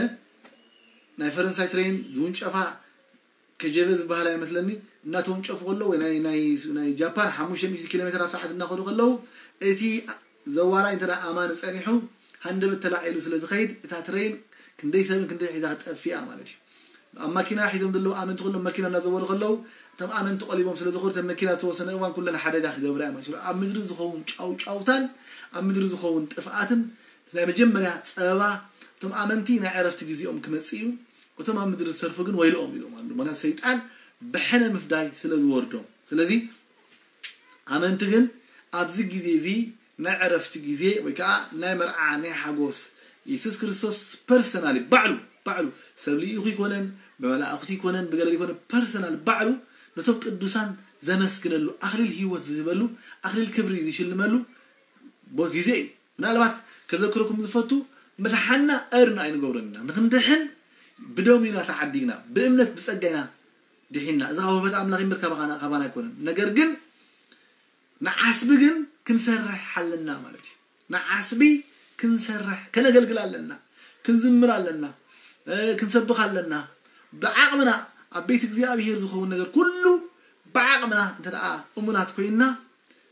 ናይ ፈረንሳይ ትሬን ዝውንጨፋ ከጀበ ዝበሃል ኣይመስለኒ፣ እናተወንጨፉ ከለዉ ወይ ናይ ናይ ናይ ጃፓን ሓሙሽተ ሚእቲ ኪሎ ሜትር ኣብ ሰዓት እናኸዱ ከለዉ እቲ ዘዋራይ እንተ ኣማኒ ጸኒሑ ሃንደበት ተላዒሉ ስለ ዝኸይድ እታ ትሬን ክንደይ ሰብን ክንደይ ሒዛ ክጠፍእ እያ ማለት እዩ። ኣብ ማኪና ሒዞም ዘለዉ ኣመንቲ ኩሎም መኪና እናዘወሩ ከለዉ እቶም ኣመንቲ ቆሊቦም ስለ ዝኾኑ እተን መኪና ዝተወሰነ እዋን ኩለን ሓደጋ ክገብራ እያ ማለት እዩ። ኣብ ምድሪ ዝኸውን ጫውጫውታን ኣብ ምድሪ ዝኸውን ጥፍኣትን ናይ መጀመርያ ጸበባ እቶም ኣመንቲ ናይ ዕረፍቲ ግዜኦም ክመጽእ እዩ። እቶም ኣብ ምድሪ ዝተርፉ ግን ወይልኦም ኢሎም ኣለዉ። ምክንያቱ ሰይጣን ብሕነ ምፍዳይ ስለ ዝወርዶም። ስለዚ ኣመንቲ ግን ኣብዚ ግዜ እዚ ናይ ዕረፍቲ ግዜ ወይ ከዓ ናይ መርዓ ናይ ሓጎስ የሱስ ክርስቶስ ፐርሰናሊ ባዕሉ ባዕሉ ሰብ ልኢኹ ይኮነን ብመላእኽቱ ይኮነን ብገለ ይኮነን ፐርሰናል ባዕሉ ነቶም ቅዱሳን ዘመስግነሉ ኣኽሊል ህይወት ዝህበሉ ኣኽሊል ክብሪ ዝሽልመሉ ቦ- ግዜ እዩ። ምናልባት ከዘክረኩም ዝፈቱ መድሓና እርን ኣይንገብረን ኢና። ንክንድሕን ብደሙ ኢና ተዓዲግና፣ ብእምነት ብጸጋ ኢና ድሒና። እዚ ካብ ውህበት ኣምላኽ እምበር ካባና ካባና ኣይኮነን። ነገር ግን ንዓስቢ ግን ክንሰርሕ ኣለና ማለት እዩ። ንዓስቢ ክንሰርሕ ከነገልግል ኣለና፣ ክንዝምር ኣለና፣ እ፣ ክንሰብኽ ኣለና። ብዓቕምና ኣብ ቤት እግዚኣብሔር ዝኸውን ነገር ኩሉ ብዓቕምና እንተ ደኣ እሙናት ኮይንና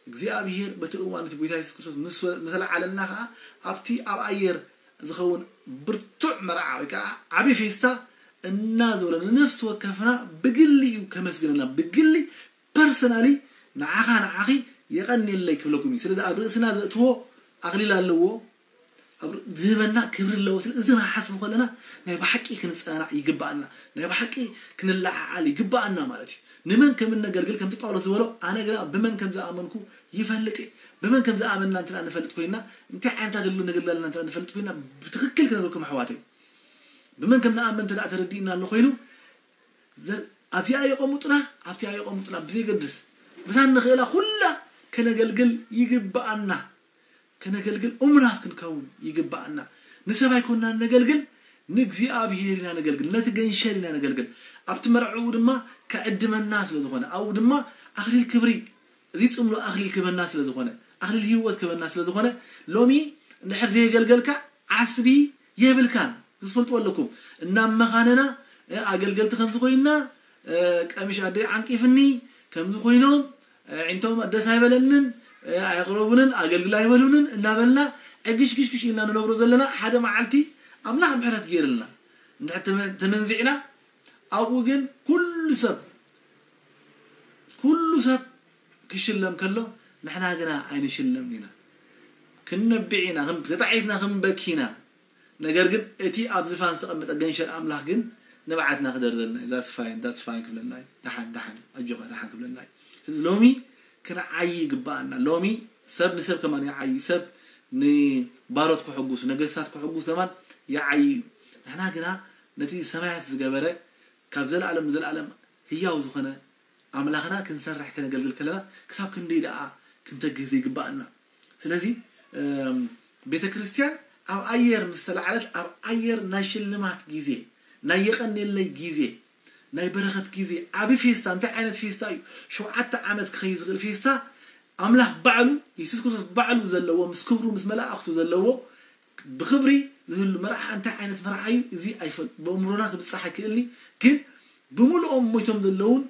እግዚኣብሔር በቲ እዋን እቲ ጎይታ የሱስ ክርስቶስ ምስ ወ- ምስ ለዓለና ከኣ ኣብቲ ኣብ ኣየር ዝኸውን ብርቱዕ መርዓ ወይ ከኣ ዓቢ ፌስታ እናዞረ ንነፍሲ ወከፍና ብግሊ እዩ ከመስግነና። ብግሊ ፐርሰናሊ ንዓኻ ንዓኺ የቐንየለይ ክብለኩም እዩ። ስለዚ ኣብ ርእስና ዘእትዎ ኣኽሊል ኣለዎ፣ ኣብ ር- ዝህበና ክብሪ ኣለዎ። ስለዚ እዚ ንሓስብ ከለና ናይ ብሓቂ ክንጸናናዕ ይግባኣና፣ ናይ ብሓቂ ክንለዓዓል ይግባኣና ማለት እዩ። ንመን ከም እነገልግል፣ ከምቲ ጳውሎስ ዝበሎ፣ ኣነ ግና ብመን ከም ዝኣመንኩ ይፈልጥ እየ። ብመን ከም ዝኣመንና እንተ ንፈልጥ ኮይና፣ እንታይ ዓይነት ኣገልግሎት ነገልግል ኣለና እንተ ንፈልጥ ኮይና፣ ብትኽክል ክነግርኩም ኣሕዋተይ፣ ብመን ከም ንኣምን እንተ ተረዲእና ኣሎ ኮይኑ፣ ኣብዚኣ የቐሙጥና፣ ኣብቲኣ የቐሙጥና ብዘይገድስ፣ ብታ ንኽእላ ኩላ ከነገልግል ይግብኣና። ከነገልግል እሙናት ክንከውን ይግብኣና። ንሰብ ኣይኮንና ነገልግል፣ ንእግዚኣብሔር ኢና ነገልግል፣ ነቲ ገንሸል ኢና ነገልግል። ኣብቲ መርዕኡ ድማ ከዕድመና ስለ ዝኾነ፣ ኣብኡ ድማ ኣኽሊል ክብሪ፣ እዚ ጽምሉ ኣኽሊል ክበና ስለ ዝኾነ፣ ኣኽሊል ህይወት ክበና ስለ ዝኾነ፣ ሎሚ እንድሕር ዘየገልገልካ ዓስቢ የብልካን። ክትፈልጡ ኣለኩም። እናመኻነና ኣገልገልቲ ከምዚ ኮይና፣ ቀሚሽ ኣደይ ዓንቂፍኒ፣ ከምዚ ኮይኖም፣ ዒንቶም ደስ ኣይበለንን፣ ኣየቕረቡንን፣ ኣገልግል ኣይበሉንን እናበልና ዕግሽግሽግሽ ኢልና ንነብሮ ዘለና፣ ሓደ መዓልቲ ኣምላኽ ምሕረት ገይርልና እንድሕር ተመንዚዕና፣ ኣብኡ ግን ኩሉ ሰብ ኩሉ ሰብ ክሽለም ከሎ፣ ንሕና ግና ኣይንሽለምን ኢና። ክንነብዕ ኢና፣ ተጣዒስና ክንበኪ ኢና። ነገር ግን እቲ ኣብ ዝፋን ዝተቐመጠ ገንሸል ኣምላኽ ግን ንብዓትና ክደርዘልና እዩ። ዛስፋይን ዛስፋይን ክብለና እዩ። ደሓን ደሓን ኣጆኻ ደሓን ክብለና እዩ። ስለዚ ሎሚ ክንዓይ ይግብኣና። ሎሚ ሰብ ንሰብ ከማን ይዓይ እዩ። ሰብ ንባሮት ክሕጉስ፣ ነገስታት ክሕጉስ ከማን ይዓይ እዩ። ንሕና ግና ነቲ ሰማያት ዝገበረ፣ ካብ ዘለኣለም ንዘለኣለም ህያው ዝኾነ ኣምላኽና ክንሰርሕ ከነገልግል ከለና ክሳብ ክንደይ ደኣ ክንተግህ ዘይግብኣና። ስለዚ ቤተ ክርስቲያን ኣብ ኣየር ምስ ተላዓለት፣ ኣብ ኣየር ናይ ሽልማት ግዜ፣ ናይ የቐንየለይ ግዜ፣ ናይ በረኸት ግዜ፣ ዓቢ ፌስታ። እንታይ ዓይነት ፌስታ እዩ? ሸውዓተ ዓመት ክኸይድ ዝኽእል ፌስታ። ኣምላኽ ባዕሉ፣ የሱስ ክርስቶስ ባዕሉ ዘለዎ፣ ምስ ክብሩ ምስ መላእኽቱ ዘለዎ ብኽብሪ ዝህሉ መርዓ እንታይ ዓይነት መርዓ እዩ? እዚ ኣይፈል በእምሮና ክብጻሕ ኣይክእልኒ። ግን ብምልኦም ሞይቶም ዘለውን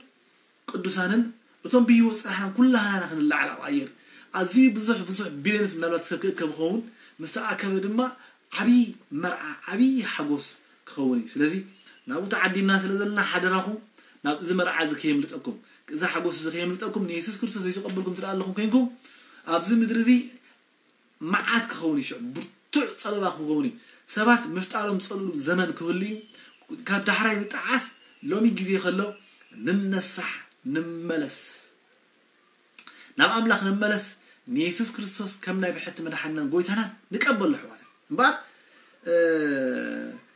ቅዱሳንን እቶም ብህይወት ጽናሕና ኩላህና ክንላዓል ኣብ ኣየር ኣዝዩ ብዙሕ ብዙሕ ቢልዮንስ ምናልባት ሰብ ክእከብ ይኸውን። ምስ ተኣከበ ድማ ዓብዪ መርዓ ዓብዪ ሓጎስ ክኸውን እዩ። ስለዚ ናብኡ ተዓዲምና ስለ ዘለና ሓደራኹም ናብ እዚ መርዓ እዚ ከየምልጠኩም፣ እዚ ሓጎስ እዚ ከየምልጠኩም፣ ንየሱስ ክርስቶስ ዘይተቐበልኩም ስለ ኣለኹም ኮይንኩም ኣብዚ ምድሪ እዚ መዓት ክኸውን እዩ። ሽዑ ብርቱዕ ጸበባ ክኸውን እዩ። ሰባት ምፍጣሮም ዝጸልሉ ዘመን ክህሉ እዩ። ካብ ዳሕራይ ንጠዓስ፣ ሎሚ ግዜ ከሎ ንነሳሕ፣ ንመለስ፣ ናብ ኣምላኽ ንመለስ፣ ንየሱስ ክርስቶስ ከም ናይ ብሕቲ መድሓንናን ጎይታናን ንቀበሎ ኣሕዋት። እምበኣር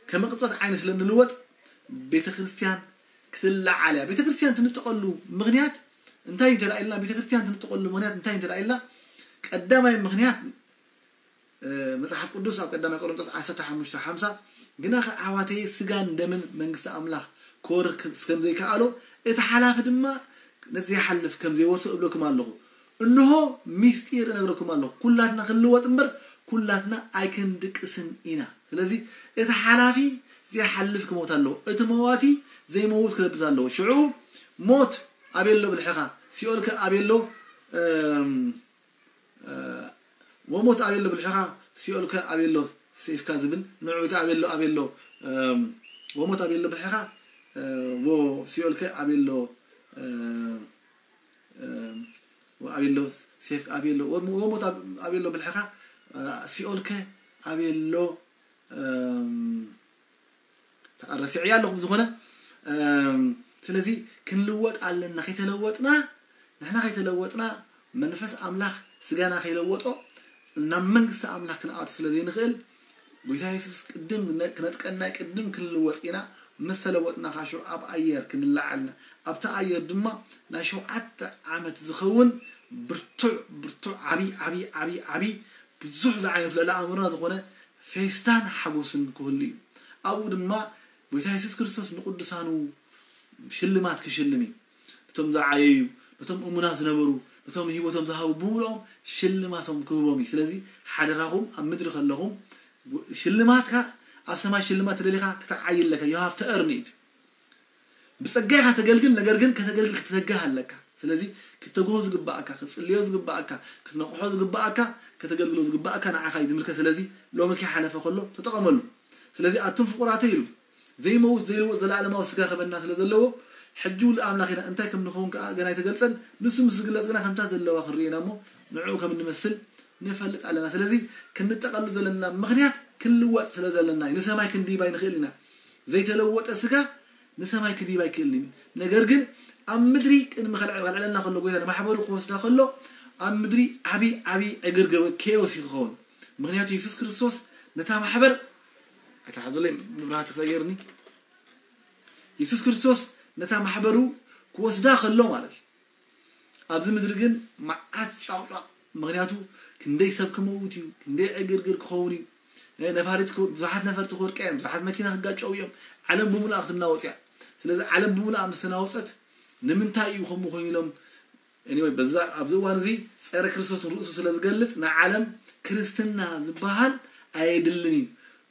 ከመ ቅጽበት ዓይኒ ስለ ንልወጥ ቤተ ክርስቲያን ክትለዓል እያ። ቤተ ክርስቲያን ትንጠቐሉ ምኽንያት እንታይ እንተ ኢልና፣ ቤተ ክርስቲያን ትንጠቐሉ ምኽንያት እንታይ እንተ ኢልና፣ ቀዳማይ ምኽንያት መጽሓፍ ቅዱስ ኣብ ቀዳማይ ቆሮንቶስ ዓሰርተ ሓሙሽተ ሓምሳ፣ ግናኸ ኣሕዋተየ ስጋን ደምን መንግስቲ ኣምላኽ ክወርስ ከም ዘይከኣሎ፣ እቲ ሓላፊ ድማ ነቲ ዘይሓልፍ ከም ዘይወርሶ እብለኩም ኣለኹ። እንሆ ምስጢር እነግረኩም ኣለኹ፣ ኩላትና ክንልወጥ እምበር ኩላትና ኣይክንድቅስን ኢና። ስለዚ እቲ ሓላፊ ዘይሓልፍ ክሞት ኣለዎ፣ እቲ መዋቲ ዘይመውት ክለብስ ኣለዎ። ሽዑ ሞት ኣበይ ኣሎ ብልሕኻ? ሲኦልከ ኣበይ ኣሎ? ወሞት ኣበይ ኣሎ ብልሕኻ? ሲኦልከ ኣበይ ኣሎ? ሴፍካ ዝብል ንዑ ከ ኣበይ ኣሎ? ኣበይ ኣሎ? ወሞት ኣበይ ኣሎ ብልሕኻ? ወሲኦልከ ኣበይ ኣሎ? ኣበይ ኣሎ? ሴፍ ኣበይ ኣሎ? ወሞት ኣበይ ኣሎ ብልሕኻ? ሲኦልከ ኣበይ ኣሎ? ረሲዕያ ኣለኹ። ብዝኾነ ስለዚ ክንልወጥ ኣለና። ከይተለወጥና፣ ንሕና ከይተለወጥና፣ መንፈስ ኣምላኽ ስጋና ከይለወጦ ናብ መንግስቲ ኣምላኽ ክንኣቱ ስለ ዘይንኽእል፣ ጎይታ የሱስ ቅድም ክነጥቀና፣ ቅድም ክንልወጥ ኢና። ምስ ተለወጥና ካሾ ኣብ ኣየር ክንለዓልና፣ ኣብቲ ኣየር ድማ ናይ ሸውዓተ ዓመት ዝኸውን ብርቱዕ ብርቱዕ ዓብዪ ዓብዪ ዓብዪ ዓብዪ ብዙሕ ዝዓይነቱ ልዕሊ ኣእምሮና ዝኾነ ፌስታን ሓጎስን ክህሉ እዩ። ኣብኡ ድማ ጎይታ የሱስ ክርስቶስ ንቅዱሳኑ ሽልማት ክሽልም እዩ። ነቶም ዝዓየዩ፣ ነቶም እሙናት ዝነበሩ፣ ነቶም ህይወቶም ዝሃቡ ብምልኦም ሽልማቶም ክህቦም እዩ። ስለዚ ሓደራኹም ኣብ ምድሪ ከለኹም ሽልማትካ ኣብ ሰማይ ሽልማት ተደሊኻ ክትዓይ ኣለካ። You have to earn it። ብጸጋ ኢኻ ተገልግል፣ ነገር ግን ከተገልግል ክትተግህ ኣለካ። ስለዚ ክትተግሆ ዝግባኣካ፣ ክትጽልዮ ዝግባኣካ፣ ክትነቕሖ ዝግባኣካ፣ ከተገልግሎ ዝግባኣካ ንዓኻ እዩ ዝምልከት። ስለዚ ሎሚ ከይሓለፈ ከሎ ተጠቐመሉ። ስለዚ ኣቱም ፍቑራተይ ኢሉ ዘይመውት ዘይልወጥ ዘለኣለማዊ ስጋ ከበና ስለ ዘለዎ ሕጂ ውሉድ ኣምላኽ ኢና። እንታይ ከም ንኸውን ከኣ ገና ኣይተገልጸን። ንሱ ምስ ዝግለጽ ግና ከምታ ዘለዋ ክንርእየና እሞ ንዕኡ ከም እንመስል ንፈልጥ ኣለና። ስለዚ ክንጠቐሉ ዘለና ምኽንያት ክንልወጥ ስለ ዘለና እዩ። ንሰማይ ክንድይብ ኣይንኽእል ኢና። ዘይተለወጠ ስጋ ንሰማይ ክድይብ ኣይክእልን እዩ። ነገር ግን ኣብ ምድሪ ቅድሚ ከልዕለና ከሎ፣ ጎይታ ንማሕበሩ ክወስዳ ከሎ ኣብ ምድሪ ዓብዪ ዓብዪ ዕግርግር ወይ ኬዮስ እዩ ክኸውን። ምክንያቱ የሱስ ክርስቶስ ነታ ማሕበር፣ ኣይትሓዘለይ፣ መብራህቲ ክሰየርኒ። የሱስ ክርስቶስ ነታ ማሕበሩ ክወስዳ ከሎ ማለት እዩ። ኣብዚ ምድሪ ግን መዓት ጫቕጫቕ፣ ምክንያቱ ክንደይ ሰብ ክመውት እዩ፣ ክንደይ ዕግርግር ክኸውን እዩ። ነፋሪት ብዙሓት ነፈርቲ ክወድቀ እዮም፣ ብዙሓት መኪና ክጋጨው እዮም። ዓለም ብምሉኣ ክትናወፅ እያ። ስለዚ ዓለም ብምሉኣ ምስ ተናወፀት ንምንታይ እዩ ከምኡ ኮይኑ ኢሎም፣ anyway፣ በዛ ኣብዚ እዋን እዚ ጸረ ክርስቶስ ርእሱ ስለ ዝገልጽ ንዓለም ክርስትና ዝበሃል ኣየድልን እዩ።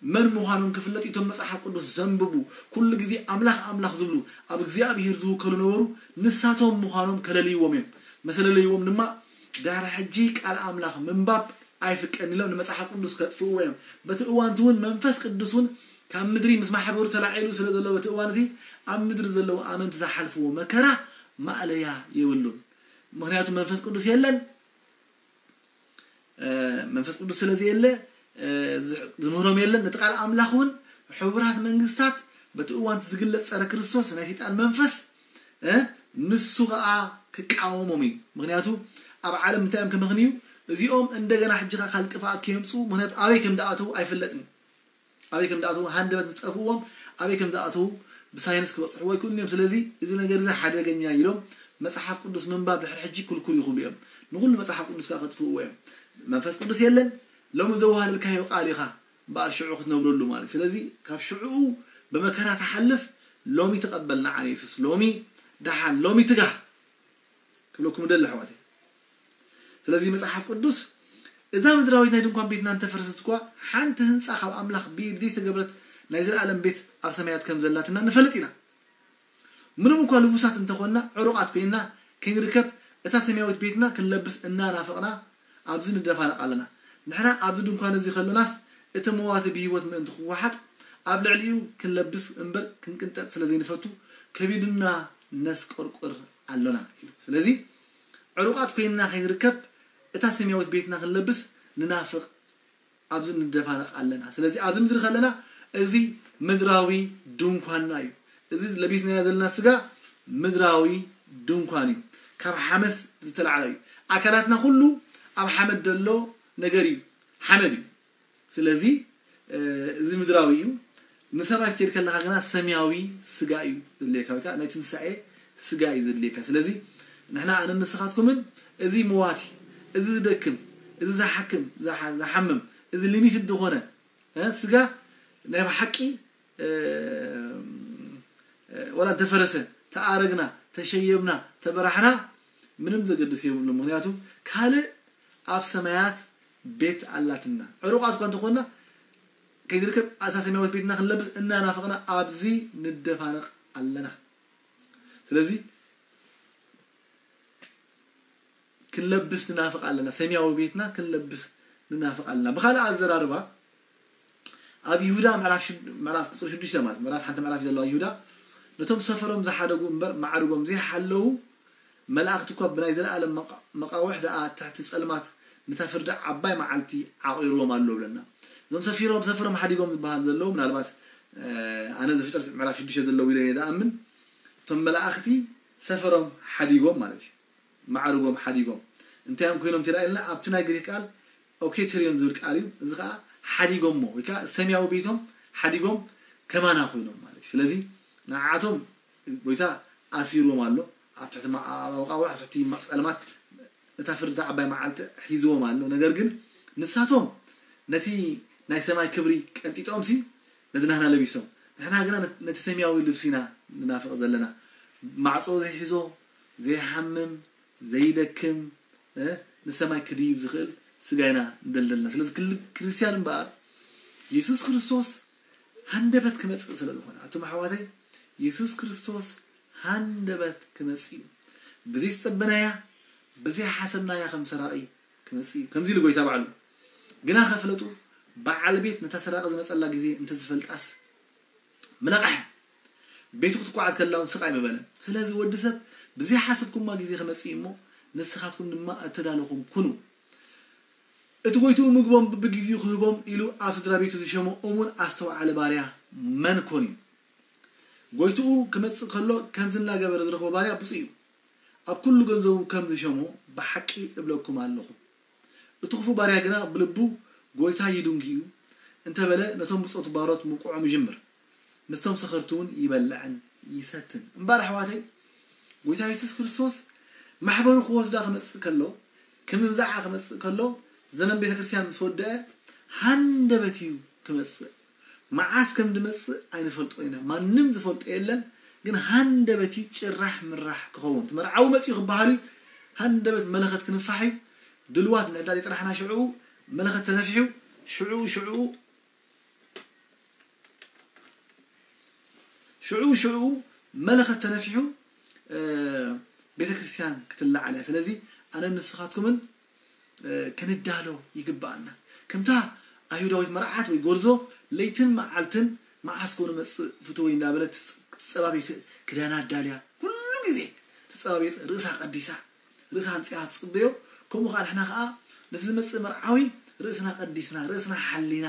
መን ምዃኖም ክፍለጥ እቶም መጽሓፍ ቅዱስ ዘንብቡ፣ ኩሉ ግዜ ኣምላኽ ኣምላኽ ዝብሉ ኣብ እግዚኣብሔር ዝውከሉ ነበሩ። ንሳቶም ምዃኖም ከለልይዎም እዮም። መሰለለይዎም ድማ ድሕሪ ሕጂ ቃል ኣምላኽ ምንባብ ኣይፍቀድን ኢሎም ንመጽሓፍ ቅዱስ ከጥፍእዎ እዮም። በቲ እዋንቲ እውን መንፈስ ቅዱስ እውን ካብ ምድሪ ምስ ማሕበሩ ተላዒሉ ስለ ዘሎ በቲ እዋን እቲ ኣብ ምድሪ ዘለዉ ኣመንቲ ዝሓልፍዎ መከራ ማእለያ የብሉን። ምክንያቱ መንፈስ ቅዱስ የለን። መንፈስ ቅዱስ ስለዚ የለ ዝምህሮም የለን። ነቲ ቃል ኣምላኽ እውን ሕቡራት መንግስታት በቲ እዋን ዝግለጽ ጸረ ክርስቶስ ናይ ሰይጣን መንፈስ ንሱ ከዓ ክቃወሞም እዩ። ምክንያቱ ኣብ ዓለም እንታይ እዮም ክመኽንዩ? እዚኦም እንደገና ሕጂ ከዓ ካልእ ጥፍኣት ከየምፅኡ፣ ምክንያቱ ኣበይ ከም ዝኣተዉ ኣይፍለጥን። ኣበይ ከም ዝኣተዉ፣ ሃንደበት ምስ ጠፍእዎም ኣበይ ከም ዝኣተዉ ብሳይንስ ክበፅሕዎ ኣይክእሉን እዮም። ስለዚ እዚ ነገር እዚ ሓደገኛ ኢሎም መፅሓፍ ቅዱስ ምንባብ ድሕሪ ሕጂ ክልኩል ይኽብሉ እዮም። ንኩሉ መፅሓፍ ቅዱስ ከዓ ከጥፍእዎ እዮም። መንፈስ ቅዱስ የለን፣ ሎሚ ዘዋሃለልካዮ ቃል ኢኻ እምበኣር ሽዑ ክትነብረሉ ማለት። ስለዚ ካብ ሽዑኡ ብመከራ ትሓልፍ፣ ሎሚ ተቐበል ንዓነ የሱስ፣ ሎሚ ደሓን፣ ሎሚ ትጋህ ክብለኩም ደሊ ኣሕዋተይ። ስለዚ መጽሓፍ ቅዱስ እዛ ምድራዊት ናይ ድንኳን ቤትና እንተፈረሰት እኳ ሓንቲ ህንፃ ካብ ኣምላኽ ብኢድ ዘይተገብረት ናይ ዘለኣለም ቤት ኣብ ሰማያት ከም ዘላትና ንፈልጥ ኢና። ምንም እኳ ልቡሳት እንተኾንና ዕሩቓት ኮይንና ከይንርከብ እታ ሰማያዊት ቤትና ክንለብስ እናናፈቕና ኣብዚ ንደፋነቕ ኣለና። ንሕና ኣብዚ ድንኳን እዚ ከሎናስ እቲ መዋቲ ብህይወት ምእንቲ ክወሓጥ ኣብ ልዕሊኡ ክንለብስ እምበር ክንቅንጠጥ ስለ ዘይንፈቱ ከቢዱና ነስቆርቁር ኣሎና ኢሉ። ስለዚ ዕሩቓት ኮይንና ከይንርከብ እታ ሰማያዊት ቤትና ክንለብስ ንናፍቕ ኣብዚ ንደፋነቕ ኣለና። ስለዚ ኣብዚ ምድሪ ከለና እዚ ምድራዊ ድንኳንና እዩ። እዚ ለቢስናዮ ዘለና ስጋ ምድራዊ ድንኳን እዩ። ካብ ሓመስ ዝተላዕለ እዩ። ኣካላትና ኩሉ ኣብ ሓመድ ዘሎ ነገር እዩ። ሓመድ እዩ። ስለዚ እዚ ምድራዊ እዩ። ንሰማይ ክትከድ ከለካ ግና ሰማያዊ ስጋ እዩ ዘድልየካ፣ ወይ ከዓ ናይ ትንሳኤ ስጋ እዩ ዘድልየካ። ስለዚ ንሕና ኣነ ንስኻትኩምን እዚ መዋቲ፣ እዚ ዝደክም፣ እዚ ዝሓክም፣ ዝሓ- ዝሓምም፣ እዚ ሊሚትድ ዝኾነ እ፣ ስጋ ናይ ብሓቂ እ፣ እ፣ ወላ እንተፈረሰ፣ ተኣረግና፣ ተሸየብና፣ ተበራሕና ምንም ዘገድስ የብሉ። ምክንያቱ ካልእ ኣብ ሰማያት ቤት ኣላትና። ዕሩቓት እኳ እንተኾንና ከይንርከብ ኣታ ሰማያዊት ቤትና ክንለብስ እናናፈቕና ኣብዚ ንደፋነቕ ኣለና። ስለዚ ክንለብስ ንናፍቕ ኣለና። ሰማያዊ ቤትና ክንለብስ ንናፍቕ ኣለና። ብኻልእ ኣዘራርባ ኣብ ይሁዳ ምዕራፍ ሽድ- ምዕራፍ ቁፅሪ ሽዱሽተ ማለት ምዕራፍ ሓንቲ ምዕራፍ ዘለዋ ይሁዳ ነቶም ሰፈሮም ዝሓደጉ እምበር ማዕርጎም ዘይሓለዉ መላእክቲ እኳ ብናይ ዘለኣለም መቃ- መቃውሕ ደኣ ትሕቲ ጸልማት ነታ ፍርዲ ዓባይ መዓልቲ ዓቒርዎም ኣሎ ብለና። እዞም ሰፊሮም ሰፈሮም ሓዲጎም ዝበሃል ዘለዉ ምናልባት እ፣ ኣነ ዘፍጥረት ምዕራፍ ሽዱሽተ ዘለዉ ኢለ እየ ዝኣምን። እቶም መላእክቲ ሰፈሮም ሓዲጎም ማለት እዩ። ማዕርጎም ሓዲጎም እንታይ እዮም ኮይኖም ትረኣየልና ኣብቲ ናይ ግሪክ ቃል ኦኬቴሪዮን ዝብል ቃል እዩ። እዚ ከዓ ሓዲጎሞ ወይ ከዓ ሰማያዊ ቤቶም ሓዲጎም ከማና ኮይኖም ማለት እዩ። ስለዚ ንዓቶም ጎይታ ኣሲርዎም ኣሎ ኣብ ትሕቲ ማ- ኣብ ኣቃውሕ ኣብ ትሕቲ ማ- ጸልማት ነታ ፍርዲ እታ ዓባይ መዓልቲ ሒዝዎም ኣሎ። ነገር ግን ንሳቶም ነቲ ናይ ሰማይ ክብሪ ቀንጢጦምሲ ነዚ ናህና ለቢሶም፣ ንሕና ግና ነቲ ሰማያዊ ልብሲ ኢና ንናፍቕ ዘለና። ማዕጾ ዘይሕዞ ዘይሓምም ዘይደክም እ፣ ንሰማይ ክድይብ ዝኽእል ስጋ ኢና ንደልደልና። ስለዚ ክል- ክርስትያን እምበኣር የሱስ ክርስቶስ ሃንደበት ክመጽእ ስለ ዝኾነ ኣቱም ኣሕዋተይ የሱስ ክርስቶስ ሃንደበት ክመጽእ እዩ። ብዘይተጸበናያ ብዘይሓሰብናያ ከም ሰራቒ ክመጽእ እዩ። ከምዚ ኢሉ ጎይታ ባዕሉ ግና ከፍለጡ በዓል ቤት ነታ ሰራቒ ዝመጸላ ግዜ እንተዝፈልጣስ ምነቕሐ። ቤቱ ክትቋዓት ከላ እውን ስቕ ኣይምበለን። ስለዚ ወዲ ሰብ ብዘይሓሰብኩማ ግዜ ክመጽእ እዩ እሞ ንስኻትኩም ድማ እተዳለኹም ኩኑ። እቲ ጎይትኡ ምግቦም ብብግዜኡ ክህቦም ኢሉ ኣብ ስድራ ቤቱ ዝሸሞ እሙን ኣስተውዓሊ ባርያ መን ኮን እዩ? ጎይትኡ ክመጽእ ከሎ ከምዚ እናገበረ ዝረኽቦ ባርያ ብፁዕ እዩ። ኣብ ኩሉ ገንዘቡ ከም ዝሸሞ ብሓቂ እብለኩም ኣለኹ። እቲ ክፉእ ባርያ ግና ብልቡ ጎይታ ይድንጉ እዩ እንተበለ ነቶም ብጾቱ ባሮት ምቁዖም ይጅምር። ምስቶም ሰኸርቲ እውን ይበልዕን ይሰትን። እምበኣር ኣሕዋተይ፣ ጎይታ የሱስ ክርስቶስ ማሕበሩ ክወስዳ ክመጽእ ከሎ፣ ክምንዛዓ ክመጽእ ከሎ፣ ዘመን ቤተ ክርስቲያን ምስ ወደአ ሃንደበት እዩ ክመጽእ። መዓስ ከም ድመጽእ ኣይንፈልጦ ኢና። ማንም ዝፈልጦ የለን። ግን ሃንደበት እዩ ጭራሕ ምራሕ ክኸውን። እቲ መርዓዊ መጺኡ ክበሃል እዩ። ሃንደበት መለኸት ክንፋሕ እዩ። ድልዋት ንዕዳል የጽናሕና ሽዕኡ መለኸት ተነፊሑ ሽዕኡ ሽዕኡ ሽዑ ሽዑ መለኸት ተነፊሑ ቤተክርስትያን ክትለዓል እያ። ስለዚ ኣነ ንስኻትኩምን ክንዳሎ ይግባኣና። ከምታ ኣይሁዳዊት መርዓት ወይ ጎርዞ ለይትን መዓልትን መዓስ ኮን መጽእ ፍትወይ እንዳበለት ትጸባቤት ክዳና ኣዳልያ ኩሉ ግዜ ትጸባቤት ርእሳ ቀዲሳ ርእሳ ኣንጽያ ትጽበዮ። ከምኡ ከዓ ንሕና ከዓ ነቲ ዝመጽእ መርዓዊ ርእስና ቀዲስና ርእስና ሓሊና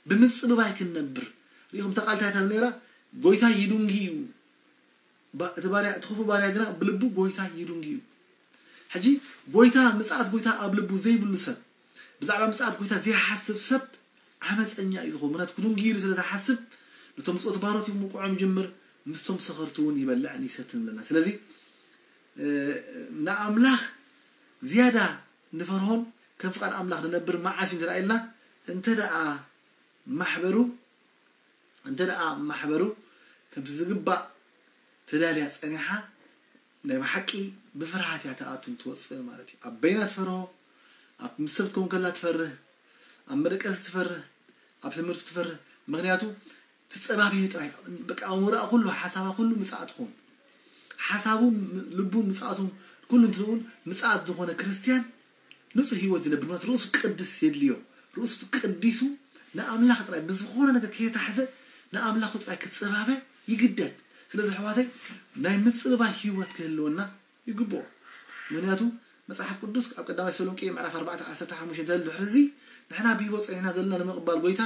ብምጽብባይ ክንነብር ሪኹም ተቃልታ ተብ ነራ ጎይታ ይዱንጊ እዩ። እቲ ባርያ እቲ ክፉ ባርያ ግና ብልቡ ጎይታ ይዱንጊ እዩ። ሕጂ ጎይታ ምጽኣት ጎይታ ኣብ ልቡ ዘይብሉ ሰብ ብዛዕባ ምጽኣት ጎይታ ዘይሓስብ ሰብ ዓመፀኛ እዩ ዝኸውን። ምክንያቱ ክዱንጊ ኢሉ ስለ ዝሓስብ ነቶም ብጾት ባሮት ይምቁዖም ይጅምር፣ ምስቶም ሰኸርቲ እውን ይበልዕን ይሰትን ኣለና። ስለዚ ንኣምላኽ ዝያዳ ንፈርሆን ከም ፍቓድ ኣምላኽ ንነብር መዓስ እዩ እንተ ኢልና እንተ ደኣ ማሕበሩ እንተ ደኣ ማሕበሩ ከምቲ ዝግባእ ተዳልያ ጸኒሓ ናይ ብሓቂ ብፍርሃት እያ ትኣቱን ትወፅእ ማለት እዩ። ኣብ በይና ትፈርሆ፣ ኣብ ምስ ሰብ ትከውን ከላ ትፈርህ፣ ኣብ መደቀሲ ትፈርህ፣ ኣብ ትምህርቲ ትፈርህ። ምክንያቱ ትፀባበዩ ጥራይ በቃ ኣእምሮኣ ኩሉ ሓሳባ ኩሉ ምፅኣት ትኸውን። ሓሳቡ ልቡን ምፅኣቱን ኩሉ እንትንውን ምፅኣት ዝኾነ ክርስትያን ንጹህ ህይወት ዝነብር ማለት ርእሱ ቅድስ የድልዮ። ርእሱ ቅዲሱ ንኣምላኽ ጥራይ ብዝኾነ ነገር ከየታሕዘ ንኣምላኹ ጥራይ ክጸባበ ይግደድ። ስለዚ ኣሕዋተይ ናይ ምጽብባይ ህይወት ክህልወና ይግብኦ። ምክንያቱ መጽሓፍ ቅዱስ ኣብ ቀዳማይ ተሰሎንቄ ምዕራፍ ኣርባዕተ ዓሰርተ ሓሙሽተ እንተል ድሕሪ እዚ ንሕና ብህይወት ጸኒሕና ዘለና ንምቕባል ጎይታ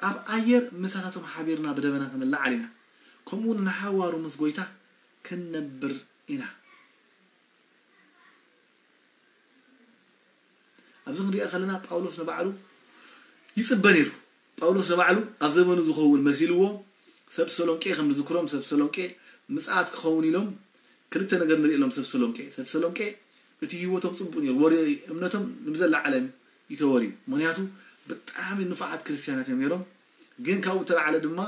ኣብ ኣየር ምሳታቶም ሓቢርና ብደበና ክንለዓል ኢና። ከምኡ ንሓዋሩ ምስ ጎይታ ክንነብር ኢና። ኣብዚ ክንሪኦ ከለና ጳውሎስ ንባዕሉ ይጽበ ነይሩ። ጳውሎስ ንባዕሉ ኣብ ዘመኑ ዝኸውን መሲልዎ ሰብ ተሰሎንቄ ከም ንዝክሮም ሰብ ተሰሎንቄ ምጽኣት ክኸውን ኢሎም ክልተ ነገር ንርኢ ኢሎም ሰብ ተሰሎንቄ ሰብ ተሰሎንቄ እቲ ህይወቶም ጽቡቅ ነይሩ ወሪ እምነቶም ንብዘላ ዓለም ይተወርዩ። ምክንያቱ ብጣዕሚ ንፉዓት ክርስትያናት እዮም ነይሮም። ግን ካብኡ ተላዓለ ድማ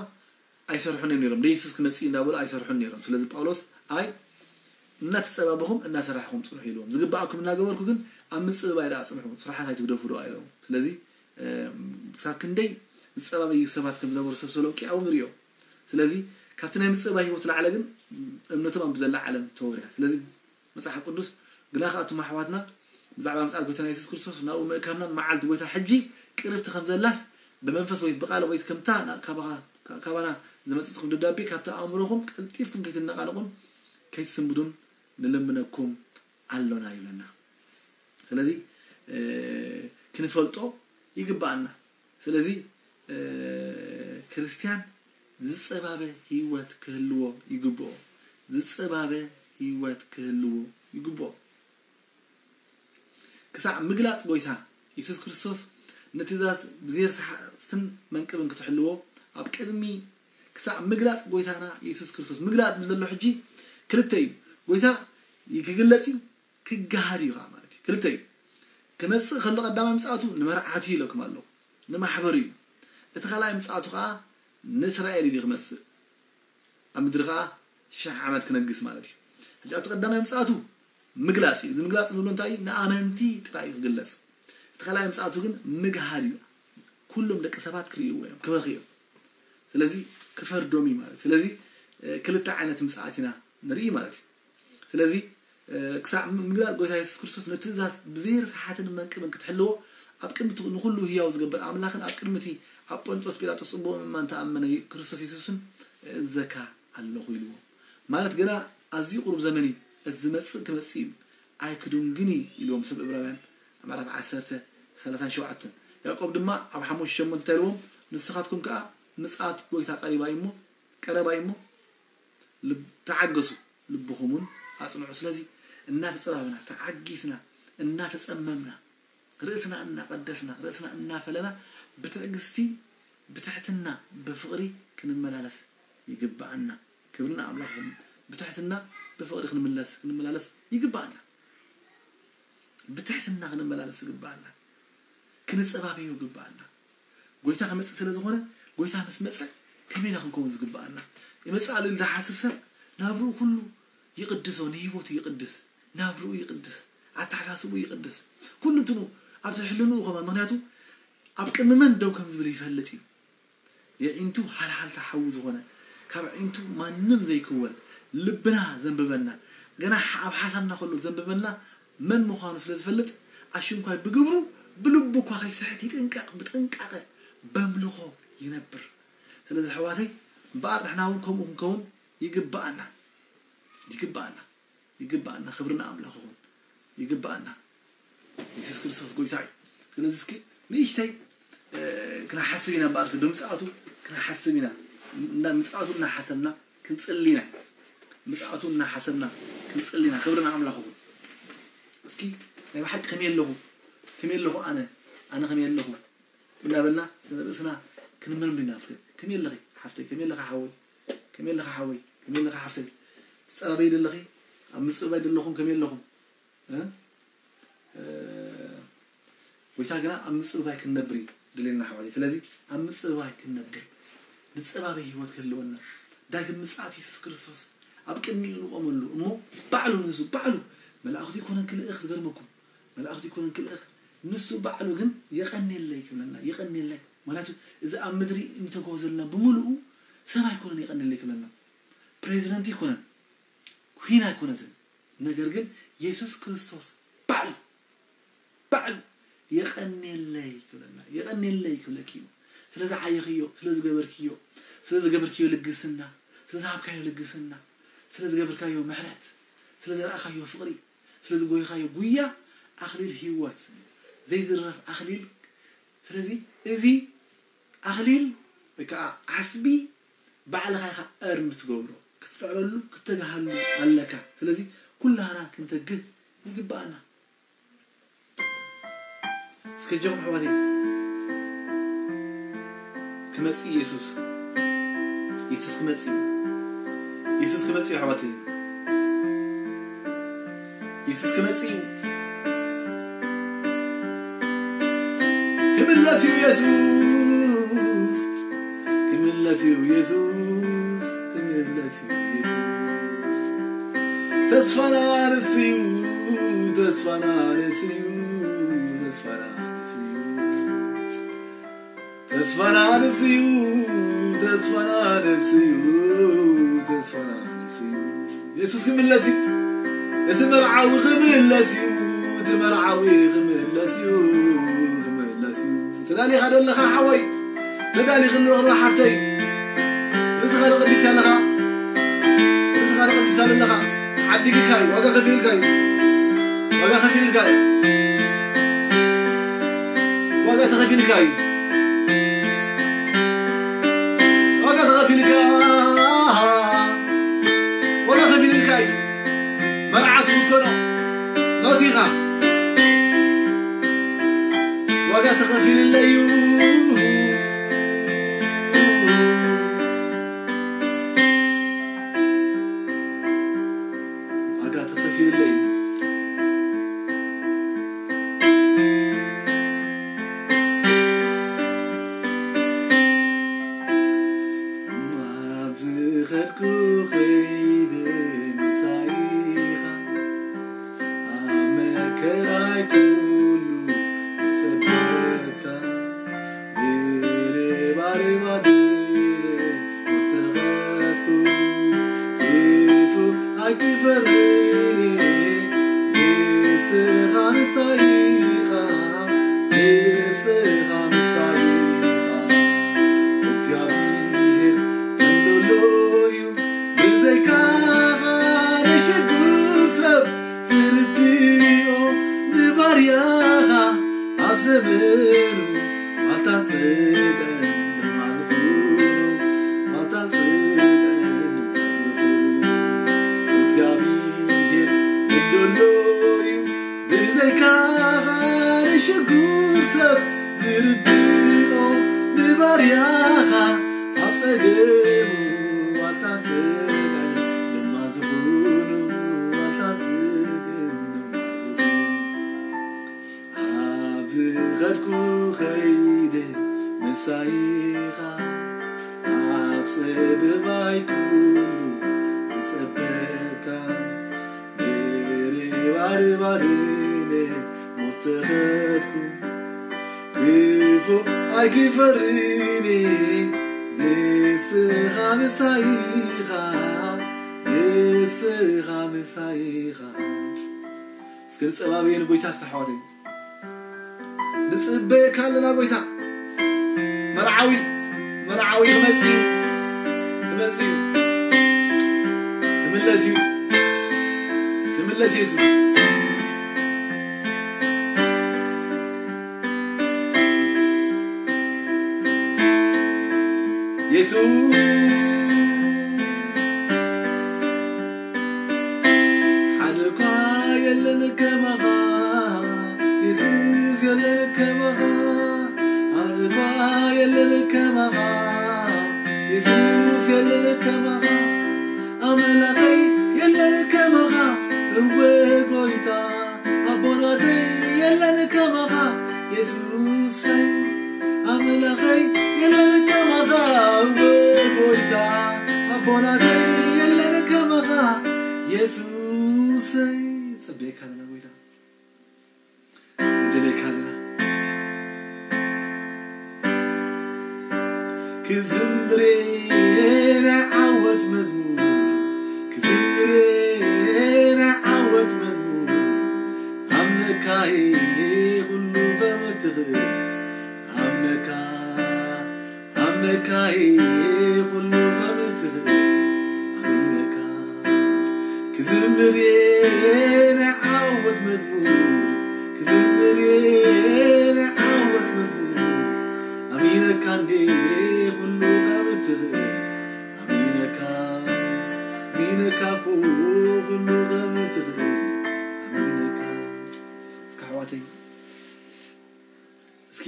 ኣይሰርሑን እዮም ነይሮም። ለየሱስ ክመጽእ እንዳበሉ ኣይሰርሑን ነይሮም። ስለዚ ጳውሎስ ኣይ እናተጸባበኹም እናሰራሕኹም ጽንሑ ኢልዎም። ዝግባኣኩም እናገበርኩ ግን ኣብ ምጽብባይ ደኣ ጽንሑ፣ ስራሓት ኣይትግደፉ ደኣ ኢልዎም። ስለዚ ክሳብ ክንደይ ዝጸባበዩ ሰባት ከም ዝነበሩ ሰብ ተሰሎንቄ ኣብኡ ንሪኦ። ስለዚ ካብቲ ናይ ምጽብባይ ህይወት ላዕለ ግን እምነቶም ኣብ ዘላ ዓለም ተወርያ። ስለዚ መጽሓፍ ቅዱስ ግና ከኣ እቶም ኣሕዋትና ብዛዕባ ምጽኣት ጎይታና የሱስ ክርስቶስ ናብኡ ምእካብናን መዓልቲ ጎይታ ሕጂ ቅርብቲ ከም ዘላስ ብመንፈስ ወይ ብቓል ወይ ከምታ ካባና ዝመጽእትኩም ደብዳቤ ካብቲ ኣእምሮኹም ቀልጢፍኩም ከይትነቓነቑን ከይትስንብዱን ንልምነኩም ኣሎና ይብለና። ስለዚ ክንፈልጦ ይግባኣና። ስለዚ ክርስትያን ዝጸባበ ህይወት ክህልዎ ይግብኦ። ዝጸባበ ህይወት ክህልዎ ይግብኦ። ክሳዕ ምግላጽ ጎይታ የሱስ ክርስቶስ ንትእዛዝ ብዘየርሳሕትን መንቅብን ክትሕልዎ ኣብ ቅድሚ ክሳዕ ምግላጽ ጎይታና የሱስ ክርስቶስ ምግላጽ ዝብል ዘሎ ሕጂ ክልተ እዩ። ጎይታ ክግለጽ እዩ ክገሃድ እዩ ከዓ ማለት እዩ። ክልተ እዩ። ክመፅእ ከሎ ቀዳማይ ምፅኣቱ ንመርዓቱ ኢለኩም ኣለኹ ንማሕበሩ እዩ። እቲ ካልኣይ ምፅኣቱ ከዓ ንእስራኤል እዩ ክመፅእ ኣብ ምድሪ ከዓ ሽሕ ዓመት ክነግስ ማለት እዩ። ሕጂ ኣብቲ ቀዳማይ ምፅኣቱ ምግላፅ እዩ። እዚ ምግላፅ ንብሎ እንታይ እዩ? ንኣመንቲ ጥራይ እዩ ክግለፅ። እቲ ካልኣይ ምፅኣቱ ግን ምግሃድ እዩ። ኩሎም ደቂ ሰባት ክርእይዎ እዮም፣ ክበኽዩ እዮም። ስለዚ ክፈርዶም እዩ ማለት። ስለዚ ክልተ ዓይነት ምፅኣት ኢና ንርኢ ማለት እዩ። ስለዚ ክሳዕ ምግላፅ ጎይታ የሱስ ክርስቶስ ነቲ ትእዛዝ ብዘይርሳሓትን መንቅብን ክትሕልዎ ኣብ ቅድሚ ንኩሉ ህያው ዝገብር ኣምላኽን ኣብ ቅድሚ እቲ ኣብ ጶንጦስ ጲላጦስ ፅቡቕ ምእማን ተኣመነ ክርስቶስ የሱስን እእዘካ ኣለኹ ኢልዎ። ማለት ገና ኣዝዩ ቁሩብ ዘመን እዩ፣ እቲ ዝመፅእ ክመፅእ እዩ፣ ኣይክድንግን እዩ ኢልዎም ሰብ እብራውያን ምዕራፍ ዓሰርተ ሰላሳን ሸውዓተን። ያዕቆብ ድማ ኣብ ሓሙሽተ ሸሞንተ እንታይ ኢልዎም? ንስኻትኩም ከዓ ምፅኣት ጎይታ ቀሪባ እዩ እሞ ቀረባ እዩ እሞ ልብ-፣ ተዓገሱ፣ ልብኹም እውን ኣጽንዑ። ስለዚ እናተጸባበና፣ ተዓጊስና፣ እናተጸመምና፣ ርእስና እናቐደስና፣ ርእስና እናፈለና፣ ብትዕግስቲ፣ ብትሕትና፣ ብፍቕሪ ክንመላለስ ይግብኣና። ክብሪ ንኣምላኽኩም። ብትሕትና፣ ብፍቕሪ ክንምለስ፣ ክንመላለስ ይግብኣና። ብትሕትና ክንመላለስ ይግብኣና። ክንጸባበዮ ይግብኣና። ጎይታ ክመጽእ ስለ ዝኾነ፣ ጎይታ ምስ መጸ ከመይ ኢና ክንከውን ዝግብኣና? ይመጽእ ኣሎ ኢሉ ዝሓስብ ሰብ ናብርኡ ኩሉ ይቕድሶ፣ ንህይወቱ ይቕድስ፣ ናብርኡ ይቕድስ፣ ኣተሓሳስብኡ ይቕድስ፣ ኩሉ እንትኑ ኣብዚ ሕልንኡ ከማን። ምኽንያቱ ኣብ ቅድሚ መን ደው ከም ዝብል ይፈልጥ እዩ። የዒንቱ ሃልሃልታ ሓዊ ዝኾነ፣ ካብ ኣዒንቱ ማንም ዘይክወል፣ ልብና ዘንብበና፣ ገና ሓ-፣ ኣብ ሓሳብና ከሎ ዘንብበና መን ምዃኑ ስለ ዝፈልጥ፣ ኣሽንኳይ ብግብሩ ብልቡ እኳ ከይስሕት ይጥንቀቕ፣ ብጥንቃቐ በምልኾ ይነብር። ስለዚ ኣሕዋተይ፣ እምበኣር ንሕና እውን ከምኡ ክንከውን ይግብኣና፣ ይግብኣና፣ ይግብኣና። ክብሪ ንኣምላኽ ይኹን። ይግብኣና። የሱስ ክርስቶስ ጎይታ እዩ። ስለዚ እስኪ ንእሽተይ፣ እ፣ ክንሓስብ ኢና እምበኣር፣ ብምጽኣቱ ክንሓስብ ኢና። እንዳ-፣ ምጽኣቱ እናሓሰብና ክንጽሊ ኢና። ምጽኣቱ እናሓሰብና ክንጽሊ ኢና። ክብሪ ንኣምላኽ ይኹን። እስኪ ናይ ብሓቂ ከመይ ኣለኹ? ከመይ ኣለኹ ኣነ? ኣነ ከመይ ኣለኹ? እናበልና ርእስና ክንምርምር ኢና። እስኪ ከመይ ኣለኺ ሓፍተይ? ከመይ ኣለኻ ሓወይ? ከመይ ኣለኻ ሓወይ? ከመይ ኣለኻ ሓፍተይ? ትጸባበዪ ዶ ኣለኺ? ኣብ ምጽባይ ዶ ኣለኹም? ከመይ ኣለኹም? እ? እ፣ ጎይታ ግና ኣብ ምጽባይ ክንነብር እዩ ድልየና ኣሕዋተይ። ስለዚ ኣብ ምጽባይ ክንነብር፣ ንጸባበይ ህይወት ክህልወና፣ ዳግም ምጽኣት የሱስ ክርስቶስ ኣብ ቅድሚኡ ንቆመሉ እሞ ባዕሉ ንሱ ባዕሉ መላእኽቱ ይኮነን ክልእኽ፣ ዝገርመኩም መላእኽቱ ይኮነን ክልእኽ፣ ንሱ ባዕሉ ግን የቐንየለይ ክብለና፣ የቐንየለይ። ምኽንያቱ እዚ ኣብ ምድሪ እንተግሆ ዘለና ብምሉኡ ሰብ ኣይኮነን የቐንየለይ ክብለና። ፕሬዚደንት ይኮነን፣ ኩን ኣይኮነትን። ነገር ግን የሱስ ክርስቶስ ባዕሉ፣ ባዕሉ የቐንየለይ ክብለና፣ የቐንየለይ ክብለኪ እዩ። ስለ ዝዓየኽዮ፣ ስለ ዝገበርክዮ፣ ስለ ዝገበርክዮ ልግስና፣ ስለ ዝሃብካዮ ልግስና፣ ስለ ዝገበርካዮ ምሕረት፣ ስለ ዘርኣኻዮ ፍቕሪ፣ ስለ ዝጎይኻዮ ጉያ ኣኽሊል ህይወት፣ ዘይዝረፍ ኣኽሊል። ስለዚ እዚ ኣኽሊል ወይ ከዓ ዓስቢ ባዕልኻ ኢኻ እርን ትገብሮ፣ ክትጽዕረሉ፣ ክትተግሃሉ ኣለካ። ስለዚ ኩላህና ክንተግህ ይግብኣና። እስከ ጀኹም ኣሕዋተይ፣ ክመጽእ እዩ የሱስ። የሱስ ክመጽእ እዩ። የሱስ ክመጽእ እዩ ኣሕዋተይ። የሱስ ክመጽእ እዩ። ክምለስ እዩ የሱስ። ክምለስ እዩ የሱስ። ክምለስ እዩ የሱስ። ተስፋና ንሱ እዩ። ተስፋና ንሱ እዩ። ተስፋና ንሱ እዩ። ተስፋና ንሱ እዩ። ተስፋና ንሱ እዩ። ተስፋና ንሱ እዩ። የሱስ ክምለስ እዩ። እቲ መርዓዊ ክምለስ እዩ። እቲ መርዓዊ ክምለስ እዩ። ክምለስ እዩ። ተዳሊኻ ዶ ኣለኻ ሓወይ? ተዳሊኺ ዶ ኣለኻ ሓፍተይ? ርእስኻ ዶ ቀዲስካ ኣለኻ? ርእስኻ ዶ ቀዲስካ ዶ ኣለኻ? ዓዲግካ እዩ። ዋጋ ከፊልካ እዩ። ዋጋ ከፊልካ እዩ። ዋጋ ተኸፊልካ እዩ። ዋጋ ተኸፊልካ። ዋጋ ከፊልካ እዩ። መርዓቱ ክትኮኖ ናቱ ኢኻ። ዋጋ ተኸፊልለይ እዩ። ዋጋ ተኸፊልለይ እዩ። ኣብ ዝኸድኩ ኸይደ ምሳይኻ፣ ኣብ መከራይ ኩሉ ዝጸበካ፣ ብርባርባ ድረ ወተኸድኩ፣ ክፉ ኣይክፈርድን፣ ንስኻ ምሳይኻ፣ ንስኻ ምሳይኻ፣ እግዚኣብሔር እንዶሎ እዩ፣ ብዘይካኻ ነሸጉ ሰብ ዝርድኦ፣ ንባርያኻ ኣብ ዘመኑ ዋልታ ጽልእን ድማ ዝኾኑ፣ ዋልታ ጽልእን ድማ ዝኾኑ። ንሽጉር ሰብ ዝርድኦ ንባርያኻ ኣብ ጸገሙ ዋልታ ጽብዕን ድማ ዝኾኑ ዋልታ ጽብዕን ድማ ዝኾኑ ኣብ ዝኸድኩ ከይደ ምሳይኻ ኣብ ጸበባይ ኩሉ ዝጸበካ ንርባርባርነ ሞት ተኸድኩ ክፉእ ኣይክፈርኒ ንስኻ ምሳይኻ ንስኻ ምሳይኻ እስከ ንጸባብየ ንጎይታ ዝተሓዋተይ ንጽበየካ ኣለና ጎይታ መርዓዊ መርዓዊ ክመጽእ እዩ ክመጽእ እዩ ክምለስ እዩ ክምለስ የሱ የሱ ሓደ እኳ የለን ከማኻ የሱስ የለን ከማኻ ሓደ እኳ የለን ከማኻ የሱስ የለን ከማኻ ኣምላኸይ የለን ከማኻ እወ ጎይታ ኣቦናተይ የለን ከማኻ የሱሰይ ኣምላኸይ የለን ከማኻ እወ ጎይታ ኣቦናተይ የለን ከማኻ የሱሰይ ጽበየካ ኣለና ጎይታ ንደለየካ ኣለና ክዝምሬ ናይ ዓወት መዝሙር ክዝምሬ ናይ ዓወት መዝሙር ኣምነካይ ኩሉ ዘምትኽእል ኣምነካ ኣምነካይ ኩሉ ዘምትኽእል ኣሚነካ ክዝምሬ ናይ ዓወት መዝሙር ክዝምሬ ናይ ዓወት መዝሙር ኣሚነካ እንዴ ኩሉ ዘምትኽእል ኣሚነካ ኣሚነካ እኮ ኩሉ ዘምትኽእል ኣሚነካ እስኪ ኣሕዋተይ እስኪ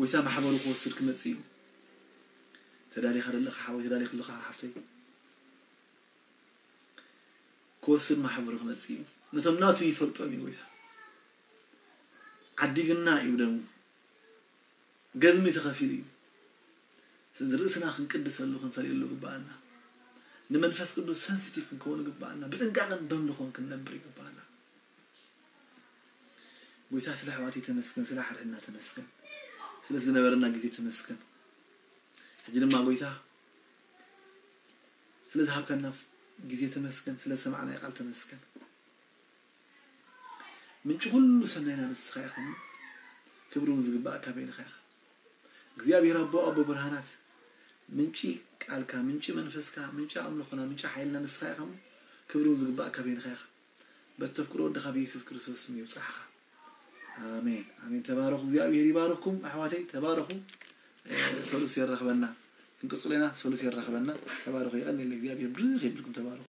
ጎይታ ማሕበሩ ክወስድ ክመጽእ እዩ ተዳሊኻ ዘለኻ ሓወይ ተዳሊኽ ዘለኻ ሓፍተይ ክወስድ ማሕበሩ ክመጽእ እዩ ነቶም ናቱ ይፈልጦም እዩ ጎይታ ዓዲግና እዩ ደሙ ገዝሚ ተኸፊሉ እዩ ስለዚ ርእስና ክንቅድሰሉ ክንፈልየሉ ግባኣና ንመንፈስ ቅዱስ ሰንሲቲቭ ክንከውን ግባኣና ብጥንቃቐን በምልኾን ክንነብር ይግባኣና ጎይታ ስለ ኣሕዋተይ ተመስገን ስለ ሓድሕድና ተመስገን ስለ ዝነበረና ግዜ ተመስገን ሕጂ ድማ ጎይታ ስለ ዝሃብካና ግዜ ተመስገን ስለ ዝሰማዕናዮ ቃል ተመስገን ምንጪ ኩሉ ሰናይና ንስኻ ኢኻ ክብሪ እውን ዝግባእካ በይንኻ ኢኻ እግዚኣብሔር ኣቦ ኣቦ ብርሃናት ምንጪ ቃልካ ምንጪ መንፈስካ ምንጪ ኣምልኾና ምንጪ ሓይልና ንስኻ ኢኻ ክብሪ እውን ዝግባእካ በይንኻ ኢኻ በተፍቅሮ ወድኻ ብየሱስ ክርስቶስ ስም ይብጻሕኻ ኣሜን ኣሜን ተባረኹ እግዚኣብሔር ይባረኩም ኣሕዋተይ ተባረኹ ሰሉስ የራኽበና ክንቅጽሎ ኢና ሰሉስ የራኽበና ተባረኹ የቐንየለ እግዚኣብሔር ብርኽ የብልኩም ተባረኹ